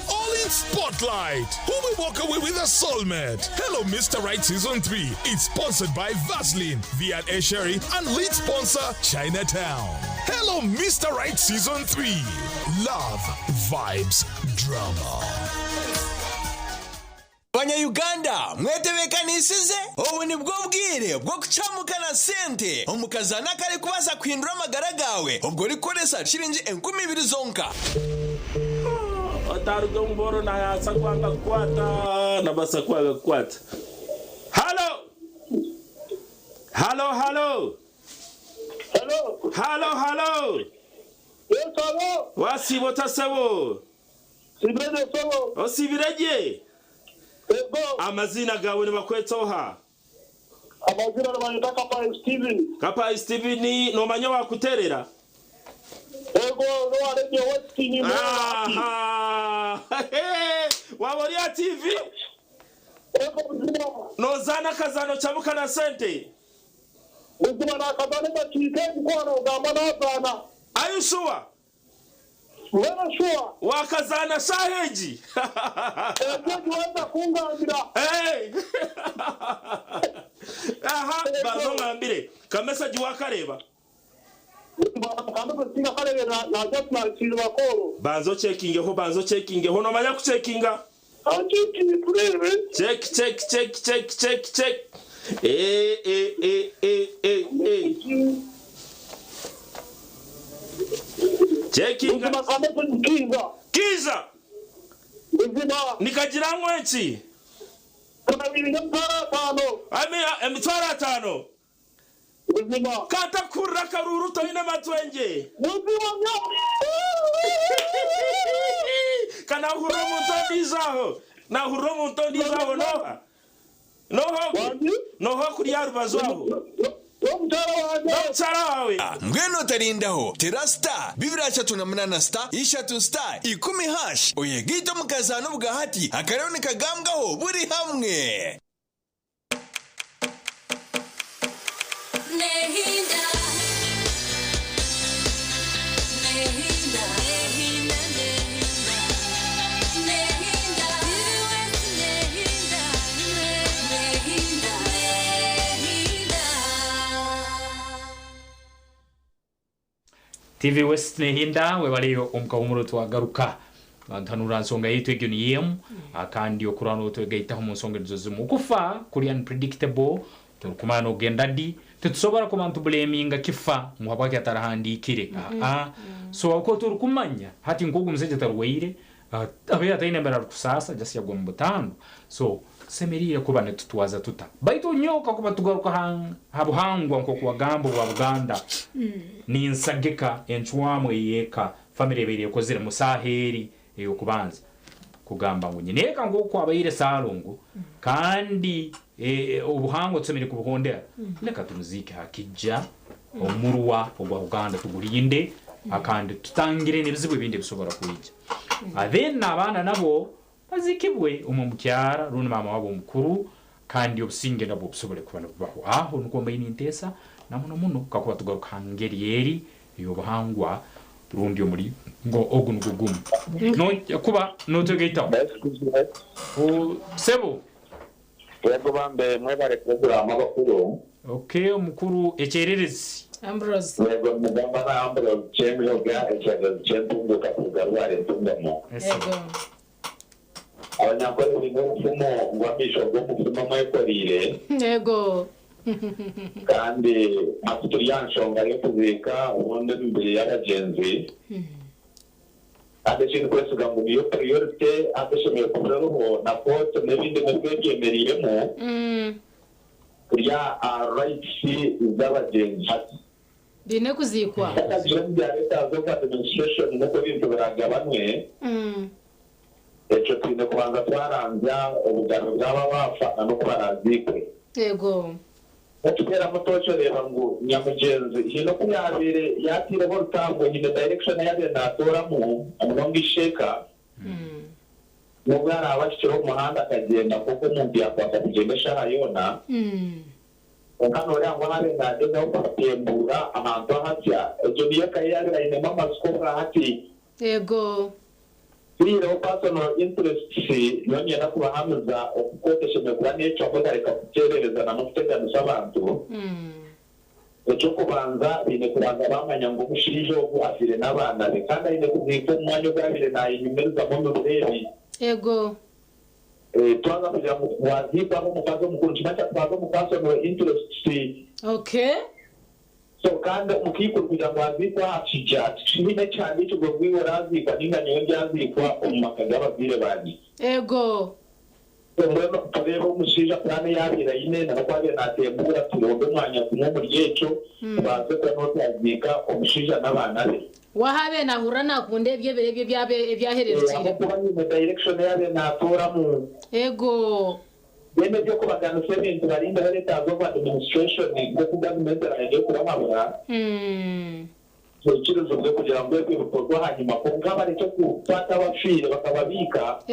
Speaker 16: All in spotlight. Who will walk away with a soulmate? Hello, Mr. Right Season 3 is sponsored by Vaseline, V&A Sherry, and lead sponsor Chinatown. Hello, Mr. Right Season 3. Love, vibes, drama.
Speaker 19: Banyayuganda mwetebekanisize obu nibwo bwire bwo kucamuka na sente omukazana kari kubaasa kuhindura amagara gawe obwo orikukoresa shiringi 2000 zonka.
Speaker 20: Otaruga omuboro nayasa kwanga kukwata nabasa kwanga kukwata. Halo, halo, halo, halo, halo. Wasiba otasebo osibirege amazina gawe nibakweta oha?
Speaker 21: Amazina nibayeta Kapayi Steven.
Speaker 20: Kapayi Steven, nomanya wakuterera?
Speaker 21: Ego, nowa Radio West ni
Speaker 20: Aha. Waba ori aha TV nozaana akazano kyamuka na sente.
Speaker 21: Buzima nakazana edakiika emikwano ogamba nazaana.
Speaker 20: Are you sure?
Speaker 21: Very sure.
Speaker 20: Wakazana shaha egi.
Speaker 21: Ego giweza kungambira.
Speaker 20: Hey. Aha, bazo ngambire. Ka message wakareba. Banzo checkingeho, banzo checkingeho, nomanya kucheckinga. Check, check, check, check, check, check. Eh, eh, eh, eh, eh, eh. Checkinga. Kiza. Nikagira nki? 50,000. Katakurra karuru toine matwenge. Kana hurra omuntu ondiijo. Nahurra omuntu ondiijo aho noha? Noha ogwe? Noha kuri aha rubaju aho? N'omukyara wawe.
Speaker 19: Mbwenu otarindaho tera star 238 star 3 star 10 hash oyegaite omu kazaano bwahati akarero nikagambwaho buri hamwe.
Speaker 17: Nehinda. Nehinda. Nehinda. Nehinda. Nehinda. Nehinda. Nehinda.
Speaker 2: TV West Nehinda webaleyo omukahumuro twagaruka ntanura nsonga yitu egyo niyemu kandi okurana otwegaitaho mu nsonga ezo zimu okufa kuri unpredictable turikumana ogenda di titusobora kuba ntubulaminga kifa muhabwaki atarahandikire. Aa, so uko turikumanya hati nkogu omusajja tarwaire. Abaire ataine embera arikusaasa just yagwa omu butandu. So tusemeriire kuba nitutwaza tuta? Baitu nyowe kakuba tugaruka ha buhangwa nk'oku wagamba obwa Buganda, ninsagika encwamu ey'eka family ebaire ekozire mu saaha eri ey'okubanza kugamba ngu nyineeka nk'oku abaire Ssalongo kandi obuhangwa tusemeriire kubuhondera, leka tumuziike ha kijja omurwa ogwa Buganda tugulinde kandi tutangire n'ebizibu ebindi ebisobora kwija. Then abaana nabo bazikibwe omwe mukyara rundi maama wabo omukuru kandi obusinge nabwo busobole kuba nibubaho. Aho nukwo mbaire ninteesa na muno muno kakuba tugaruka ha ngeri eri ey'obuhangwa rundi omulingo ogu nugwo gumu. Noija kuba notwegaitaho. Sebo.
Speaker 1: Yego bambe mwebare puroguramu abakuru.
Speaker 2: Okay omukuru ekyererezi.
Speaker 3: Ambrose.
Speaker 1: Yego nimugamba na Ambrose Kyemyoga ekyererezi ky'entunguka kuruga Rware Ntungamo.
Speaker 3: Yego.
Speaker 1: Abanyankore baine obufumo ngu amaisho g'omufumu amwekoreire.
Speaker 3: Yego.
Speaker 1: Kandi hati turi aha nshonga y'okuziika obundi emibiri y'abagyenzi. Kandi eki ndikwesiga ngu niyo priority hati eshemereire kuba eriho na kooti n'ebindi nibwo ebyemereiremu kuri aha rights z'abagyenzi hati.
Speaker 3: Biine kuziikwa.
Speaker 1: Hatagira omu bya letters of administration n'oku ebintu biragabanwe, ekyo twine kubanza twaranzya obugabe bw'abo abaafa na n'oku baraaziikwe.
Speaker 3: Yego.
Speaker 1: Okiteeramu tooki oreeba ngu nyamugyenzi haine oku yaabaire yaataireho orutambwe, haine direction ei yaabaire naatooramu munonga isheeka. N'obu araabe ahikire omu muhanda akagyenda nk'oku omuntu yaakwasa kugyenda eshaaha yoona, kwonka nooreeba ngu ahu abaire naagyezaho kutembuura ahantu ahasya, egyo niyo eka ye yaabaire ainemu amatsiko obwahati.
Speaker 3: Yego.
Speaker 1: Twihireho personal interests, nyowe niinyenda kubahamiza oku kooti eshemereire kuba neecwamu ekareka kukyerereza na n'okuteganisa abantu. Eky'okubanza, baine kubanza baamanya ngu omushaija ogu afiire n'abaana be kandi aine kuziikwa omu mwanya ogu abaire naayenyumirizamu omu biro ebi.
Speaker 3: Yego.
Speaker 1: Twaza kugira ngu waaziikwa abe omukazi omukuru, nikimanyisa twaza omu personal interests.
Speaker 3: Okay.
Speaker 1: So kandi omukaikuru kugira ngu aziikwe aha kija, tikiine ekihandiikirwe ngu iwe oraaziikwa nainga nyowe ndyaziikwa omu maka g'abazaire bangye.
Speaker 3: Ego.
Speaker 1: So mbwenu tureebe omushaija puraani ei abaire aine na n'oku abaire naatembuura, turonde omwanya gumwe omuri ekyo, tubaase kuba niho twaziika omushaija n'abaana be.
Speaker 3: Waha abaire naahurira naakunda ebyo ebiro ebyo ebyahererukiire.
Speaker 1: Ahabw'okuba haine direction ei abaire naatooramu.
Speaker 3: Ego.
Speaker 1: Mbwenu eby'okubaganisa ebintu barindeho letters of administration nk'oku gavumenti eraheriire kubahabura, kyikirizibwe kugira ngu ebyo bikorwe ahanyima kwonka barekye kukwata abafiire bakababiika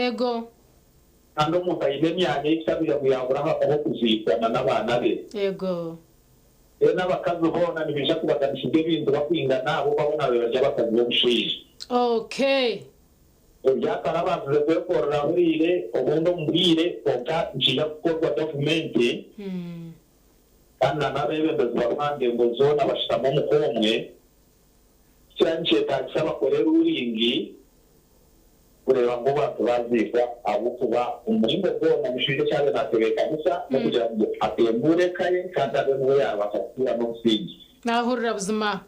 Speaker 1: kandi omuntu aine emyanya ei kutabire ngu yabura ah'okuziikwa na n'abaana be. Reero abakazi boona nibaija kubaganisibwa ebintu bakwingana ahabw'okuba boona babaire bari abakazi b'omushaija. Ebyakare abandize kwekorera buriire obundi omu bwire kwonka nikiija kukorwa gavumenti kandi na n'abeebembezi bariho aha ndengo zoona bashutame omuka omwe. Kikira nikyetaagisa bakore ruling kureeba ngu abantu baaziikwa ahabw'okuba omu muringo gwona omushaija eki abaire naatebeekanisa n'okugira ngu atembuure eka ye kandi abe niwe yaabaasa kutuura n'obusingye.
Speaker 3: Naahurira buzima.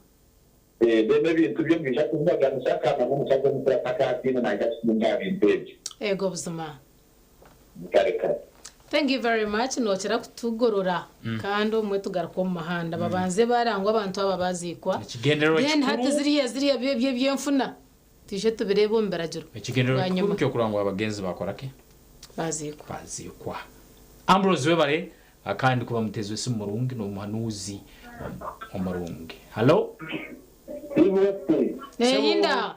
Speaker 1: Then ebintu byo nibiija kubibaganisa kandi nabwo omukazi omukuru atakaatiine naija kutunga aha bintu ebyo.
Speaker 3: Ego buzima.
Speaker 1: Kare kare.
Speaker 3: Thank you very much nokira kutugorora kandi obumwe tugaruka omu muhanda babanze barangwa abantu aba baziikwa
Speaker 2: Ekigendererwa
Speaker 3: then hati
Speaker 2: kikuru
Speaker 3: ziriya ziriya eby'enfuna twije tubireebe omu biragiro
Speaker 2: Ekigendererwa kikuru
Speaker 3: bwanyima
Speaker 2: ky'okurora ngu abagenzi bakora ki?
Speaker 3: Baziikwa.
Speaker 2: Baziikwa. Ambrose webare Kandi kuba mutezi w'esimu murungi n'omuhanuzi omurungi. Halo?
Speaker 3: Neyinda.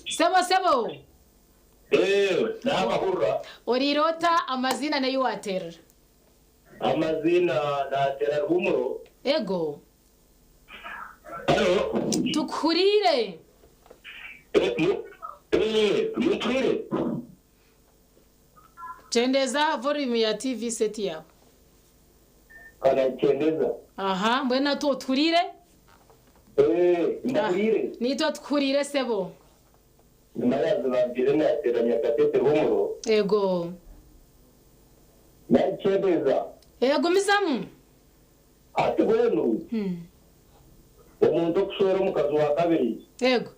Speaker 3: Sebo sebo.
Speaker 21: Nabahurira.
Speaker 3: Oriire ota amaziina n'ei waterera?
Speaker 21: Amaziina natera Ruhumuro.
Speaker 3: Ego. Tukuhuriire.
Speaker 21: Mumpurire?
Speaker 3: Kyendeeza aha volume ya TV set yaawe.
Speaker 21: Ka nagikyendeza.
Speaker 3: Aha, mbwenu hati otuhuriire?
Speaker 21: Eeh, mbahuriire.
Speaker 3: Naitwe tukuhuriire sebo.
Speaker 21: Mbabazi bampiire nateera Nyakatete Humuro.
Speaker 3: Ego.
Speaker 21: Nagikyendeza.
Speaker 3: Eeh, gumizamu.
Speaker 21: Hati bwenu, omuntu okushwera omukazi wa kabiri.
Speaker 3: Ego.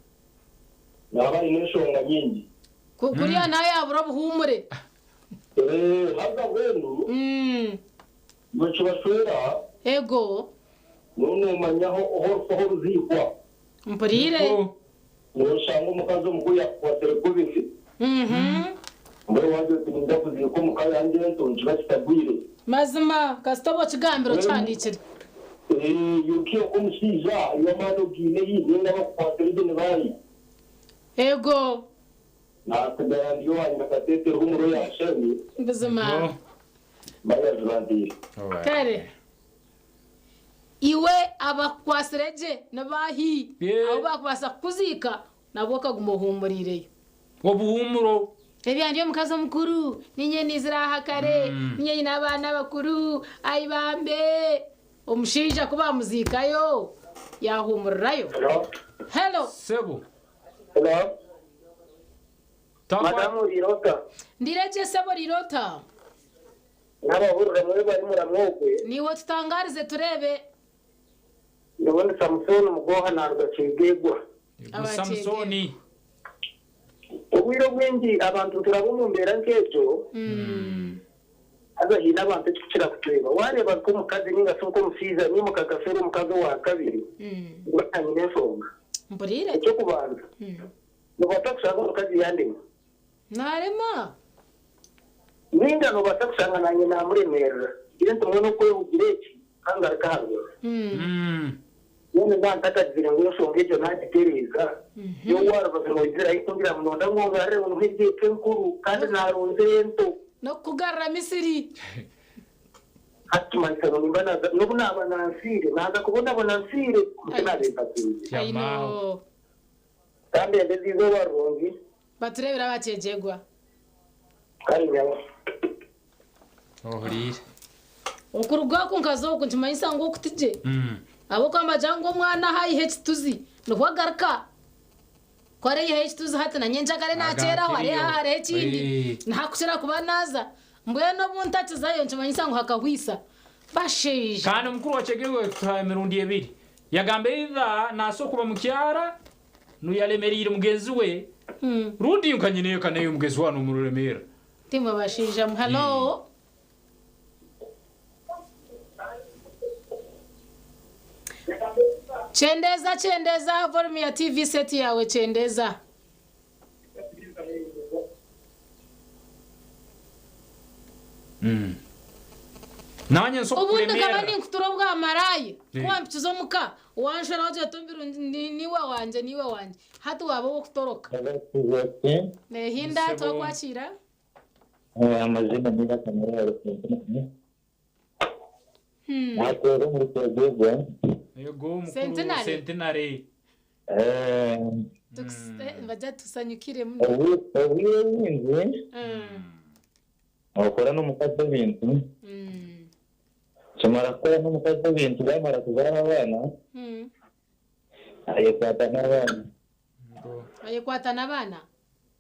Speaker 1: Naaba aine enshonga nyingi.
Speaker 3: Kuriya nawe yabura obuhuumure.
Speaker 1: Haza mbwenu nikibashwera.
Speaker 3: Ego.
Speaker 1: N'obu noomanya ahu orufu ahu ruziikwa.
Speaker 3: Mpuriire.
Speaker 1: Nooshanga omukazi omukuru yaakukwasire kubi. Mbwenu waagira oti ninza kuziika omu ka yangye ento nikiba kitagwire.
Speaker 3: Mazima kasita oba okigambire okihandiikire.
Speaker 1: Iruka omushaija iwe amaani ogaine hi ninga abakukwasire gye ni baahi?
Speaker 3: Ego.
Speaker 1: Naatsigara ndi owa Nyakateete Ruhumuro ya Mushenyi.
Speaker 3: Buzima.
Speaker 1: Bayajurandiire.
Speaker 3: Kare. Iwe abakukwasire gye ni baahi? Abu baakubaasa kukuziika nabwo okaguma ohuumuriireyo.
Speaker 2: Obuhuumuro.
Speaker 3: Ebya ndi omukazi omukuru, niinye niizire aha kare, niinye nyine abaana abakuru, ai bambe! Omushaija ku baamuziikayo, yaahuumurirayo. Hello.
Speaker 2: Sebo.
Speaker 21: Hello. Madamu Rirota.
Speaker 3: Ndiregye sebo Rirota.
Speaker 21: N'abahurira mwebare muramwogwe.
Speaker 3: Niiwe otutangaarize tureebe.
Speaker 21: Nyowe Samusoni Mugoha naruga Kyegegwa.
Speaker 2: Samusoni.
Speaker 21: Obwire obwingi abantu turaba omu mbeera nk'egyo, haza haine abantu ekikukira kutureeba. Waareeba nk'omukazi ninga shi nk'omushaija naimuka akashwera omukazi owa kabiri, ngu nyine enshonga.
Speaker 3: Mpuriire.
Speaker 21: Eky'okubanza, noobaasa kushanga omukazi yandema.
Speaker 3: Naarema.
Speaker 21: Ninga noobaasa kushanga naanye naamuremeerera. Ngire nti mbwenu okwehugira eki, ka ngaruke aha rubaju. Mbwenu naaba ntakagizire ngu enshonga egyo naagitereeza, nyowe aha rubaju noizira haihi kungira ngu noonda ngu ongarurire ngu niho egi eka enkuru kandi naarunzire ento.
Speaker 3: N'okukugarura Misiri.
Speaker 21: Hati kimanyisa ngu nimba naaza, n'obu naaba nansiire, naaza kubonabona nsiire, kwonka naabe mpatiire.
Speaker 3: I know.
Speaker 21: Kandi ente z'eizooba rirungi.
Speaker 3: Batureebire abakyegyegwa.
Speaker 21: Kare nyabo.
Speaker 2: Ohuriire.
Speaker 3: Okuruga oku nkaza oku nikimanyisa ngu oku tigye. Ahabw'okuba nibagira ngu omwana ahu aiha ekituzi niho agaruka. Ku araihayo ekituzi hati na nyenkyakare naakyeraho hariho aha hariho ekindi niho akukira kuba naaza. Mbwenu obu ntakizayo nikimanyisa ngu hakahwisa. Bashaija.
Speaker 2: Kandi omukuru wa Kyegegwa yakituha emirundi ebiri. Yagamba either naasa okuba mukyara nuyalemeriire mugenzi we rundi nka nyineeka neyo mugenzi wawe nomurulemeera.
Speaker 3: Timwe bashaija mwe. Hello. Kyendeeza kyendeeza volume ya TV set yaawe kyendeeza.
Speaker 2: Nanye nso
Speaker 3: Obundi nkaba
Speaker 2: kukuremeerera.
Speaker 3: ninkutura obwa maraaya ku
Speaker 2: Eh.
Speaker 3: wampikiza omuka wanshwera wagira oti ombirungi niiwe wangye niiwe wangye hati waaba ow'okutoroka. Nehinda
Speaker 9: Sebo.
Speaker 3: twakwakiira.
Speaker 9: Amazina ni Bakamara Nakorera omuri Kyegegwa.
Speaker 2: Yego mukuru
Speaker 3: Centenary.
Speaker 2: Centenary.
Speaker 3: Nibajya tusanyukire muno.
Speaker 9: Obwire obwingi okora n'omukazi ebintu kimara kukora n'omukazi ebintu yamara kuzaara abaana ayekwata n'abaana.
Speaker 3: Ayekwata n'abaana?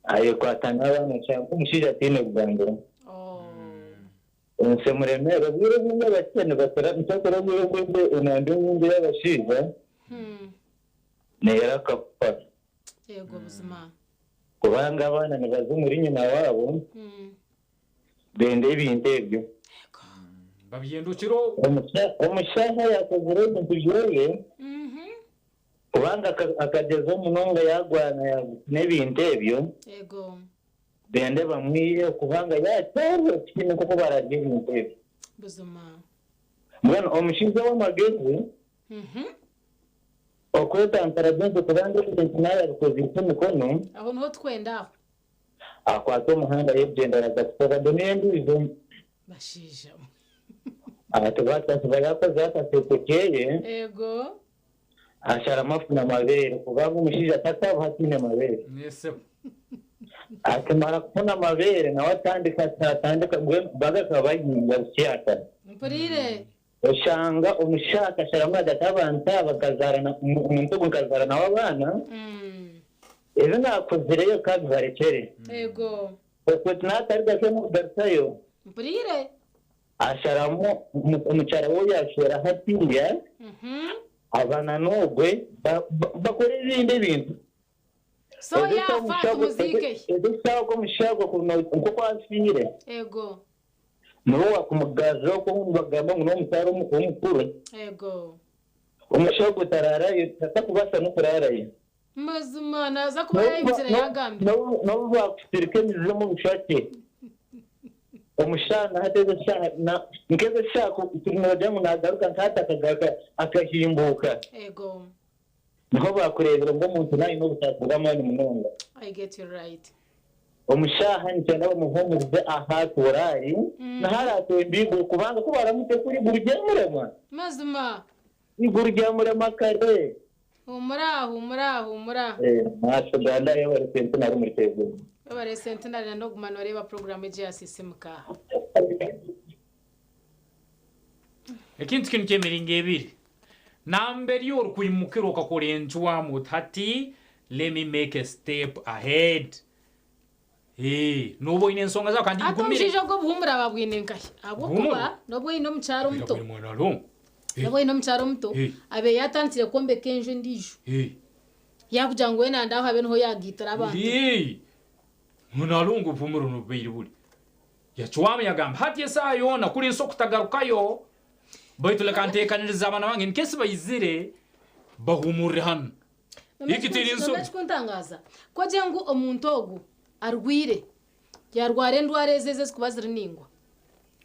Speaker 9: Ayekwata n'abaana kyonka omushaija ataine kugambira. Ensi emuremeera obwire obwingi abashaija nibakora kyakora obwire obwingi enamba enyingi y'abashaija neera akakufa.
Speaker 3: Yego buzima.
Speaker 9: Kubanga abaana nibaza omuri nyina waabo benda ebintu ebyo.
Speaker 2: Babyendukira.
Speaker 9: Omushaija yaakozire ebintu byeye kubanga akagyezaho munonga yaagwana n'ebintu ebyo.
Speaker 3: Yego.
Speaker 9: Bende bamwihe kubanga yaakyarwa tihaine nk'oku bararye ebintu ebyo.
Speaker 3: Buzima.
Speaker 9: Mbwenu omushaija ow'amagezi okwetantara byingi kubanga ebintu naaba abikozeise emikono.
Speaker 3: Aho niho tukwenda aho.
Speaker 9: Akwata omuhanda yegyenda araza kushaba then endiijo.
Speaker 3: Bashaija mwe.
Speaker 9: Ati yakoze akasente keye.
Speaker 3: Ego.
Speaker 9: Asharamu afuna amabeere kubanga omushaija takabaho ataine mabeere. Akimara kufuna amabeere nawe atandika atandika mbwenu bagaruka bahinga busyaka.
Speaker 3: Mpuriire.
Speaker 9: Oshanga omushaija akasharamu ahagati y'abantu aba akazaarana omuntu ogu nkazaara nawe abaana ebi naakozireyo ka bibarekyere.
Speaker 3: Ego.
Speaker 9: Okwo naatarigarukayo n'okugarukayo.
Speaker 3: Mpuriire.
Speaker 9: Asharamu omukyara we yaashwera hatiiya abana n'ogwe bakora ebindi ebintu.
Speaker 3: So yaafa tumuziike hi?
Speaker 9: Ez'ekisaawe gw'omushaija ogwo nk'oku afiire,
Speaker 3: Ego.
Speaker 9: niwe waakumugarura okwo nibagamba ngu n'omukyara omukuru.
Speaker 3: Ego.
Speaker 9: Omushaija ogwo taraarayo, takubaasa n'okuraarayo.
Speaker 3: Mazima naaza kuba yaayibukire yaagambire.
Speaker 9: N'obu baakusirika emizimu omu bushakye, omushaija hati ezo shaaha, nk'ezo shaaha ku noogira ngu naagaruka nka hati akagaruka akahimbuuka.
Speaker 3: Ego.
Speaker 9: Niho baakureebera ngu omuntu naine obusaasi bw'amaani munonga.
Speaker 3: I get you right.
Speaker 9: Omu shaaha nikyenda bamuhuumurize ahu atuura ari, n'ahu araatembe eiguru, kubanga ku baaramute kuri eiguru ryamurema.
Speaker 3: Mazima.
Speaker 9: Eiguru ryamurema kare.
Speaker 3: Huumura, huumura, huumura.
Speaker 9: Maasho ga Ndaya Yebare Centenary omuri Kyegegwa.
Speaker 3: Webare Centenary na n'okuguma nooreeba puroguraamu egi ya Sisimuka.
Speaker 2: Ekintu kinu ky'emiringo ebiri. Nambere orikwimukira okakora encwamu oti hati let me make a step ahead. Eeh, nooba oine ensonga zaawe kandi
Speaker 3: Hati
Speaker 2: igumire.
Speaker 3: omushaija ogwo obuhuumure aba abwine nkahi? Ahabw'okuba
Speaker 2: Obuhuumure?
Speaker 3: n'obu oine omukyara omuto,
Speaker 2: Bwine mwana alongo.
Speaker 3: n'obu oine omukyara omuto,
Speaker 2: Eh.
Speaker 3: abe yaatandikire kwombeka enju endiijo.
Speaker 2: Eh.
Speaker 3: Yaakugira ngu weena ndaho habe niho yaagaitira abantu.
Speaker 2: Eeh. Mwana alongo obuhuumure n'obubaire buri. Yacwamu yagamba, Hati esaaha yoona kuri nso kutagarukayo, baitu leka nteekanirize abaana bange in case baizire bahuumurre hanu. Eki teri nsobi.
Speaker 3: Ekikuntangaaza, ku ogire ngu omuntu ogu arwaire, yaarwara endwara ezo ezirikuba ziri naingwa,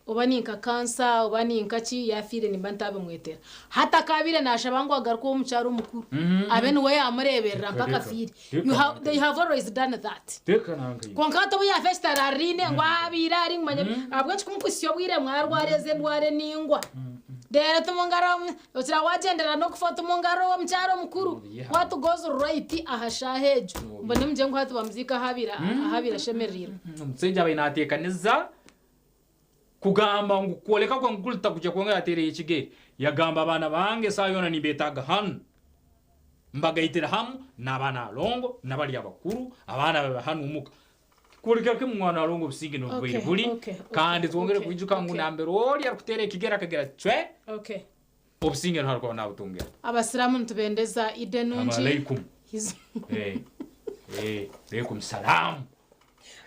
Speaker 3: oba ni nka kansa oba ni nka ki, yaafiire nimba ntaabimwetera. Hati akaabaire naashaba ngu agaruke ow'omukyara omukuru, abe niwe yaamureeberera mpaka afiire. They have always done that. Kwonka hati obu yaafa ekitarariraine ngu ahabaire ari ngu manya ahabw'enki kumukuhitsya obwire mwarwara ezi endwara enaingwa. Reero timungarura okira wagyendera n'okufa timungarura ow'omukyara omukuru what goes right aha shaaha egyo. Mbone mugire ngu hati bamuziike ahabaire ahabaire ashemereirwe.
Speaker 2: Omushaija abaire naateekaniza kugamba ngu kworeka kwe ngu kuri takuja kwonka yateereyo ekigere yagamba abaana bange esaaha yoona nimbeetaaga hanu. Mbagaitire hamu n'abaana alongo nabari abakuru, abaana babe hanu omuka. Kurugira kimwe mwana alongo obusinge nobubaire buri, kandi twongere kwijuka ngu nambere ori arikuteera ekigere akagira cwe, obusinge niho arikuba nabutungira.
Speaker 3: Abasiraamu nitubendeza Eid enungi.
Speaker 2: Amalaikum. Aleikum salaam.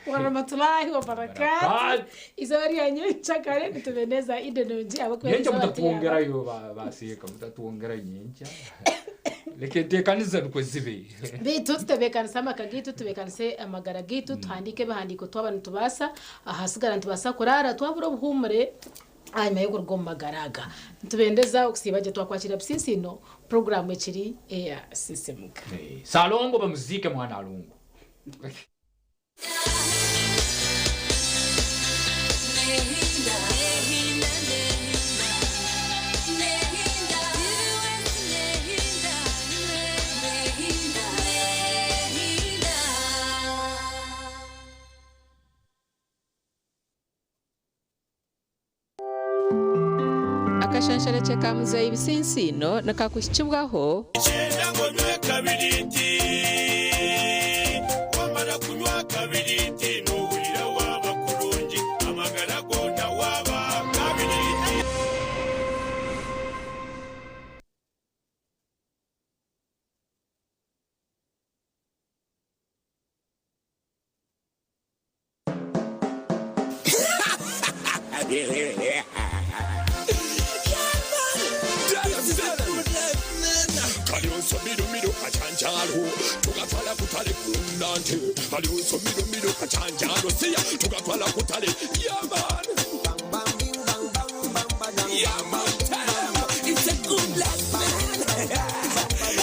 Speaker 3: Warahmatullahi wabarakatuh. Izooba rya nyencakare nitubendeza Eid enungi ahabw'okuba
Speaker 2: Nyenkya
Speaker 3: erizooba turi aba.
Speaker 2: mutatwongerayo ba- baseeka mutatwongerayo nyenkya. Leka enteekaniza nikwo zibe.
Speaker 3: Beitu tutebeekanise amaka gaitu, tutebeekanise amagara gaitu, tuhandiike ebihandiiko twaba nitubaasa, ahasigara nitubaasa kuraara twabura obuhuumure ahanyima y'okuruga omu magara aga. Nitubendeza okusiiba gye twakwakira Businsiino, puroguraamu ekiri eya Sisimuka.
Speaker 2: Salongo bamuziike mwana alongo.
Speaker 5: Akashansharekye ka Muzeeyi Bisinsiino nikakuhikibwaho.
Speaker 18: Kyenda ngu onywe kabiriiti. Wamara kunywa kabiriiti nohurira waaba kurungi, amagara goona waaba kabiriiti. Kalonzo mirumiru kachanjalo tukatwala kutale kulunda nte Kalonzo mirumiru kachanjalo siya tukatwala kutale yeah man yeah man tell 'em it's a good life man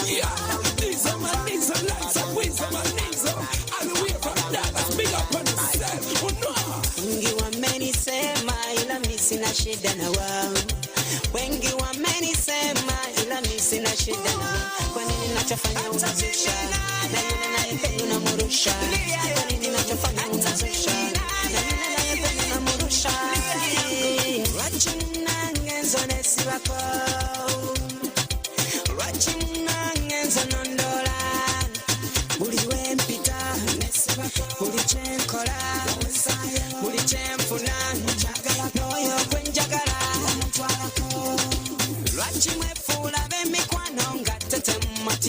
Speaker 18: yeah these are my knees and lights up with my knees all the way from Dallas big up on yourself oh no
Speaker 22: Wengi wamenisema ila mi sina shida na wao. Wengi wamenisema ila mi sina shida na wao. Kwa nini nachofanya unazusha? Na yule nayependa unamrusha. Kwa nini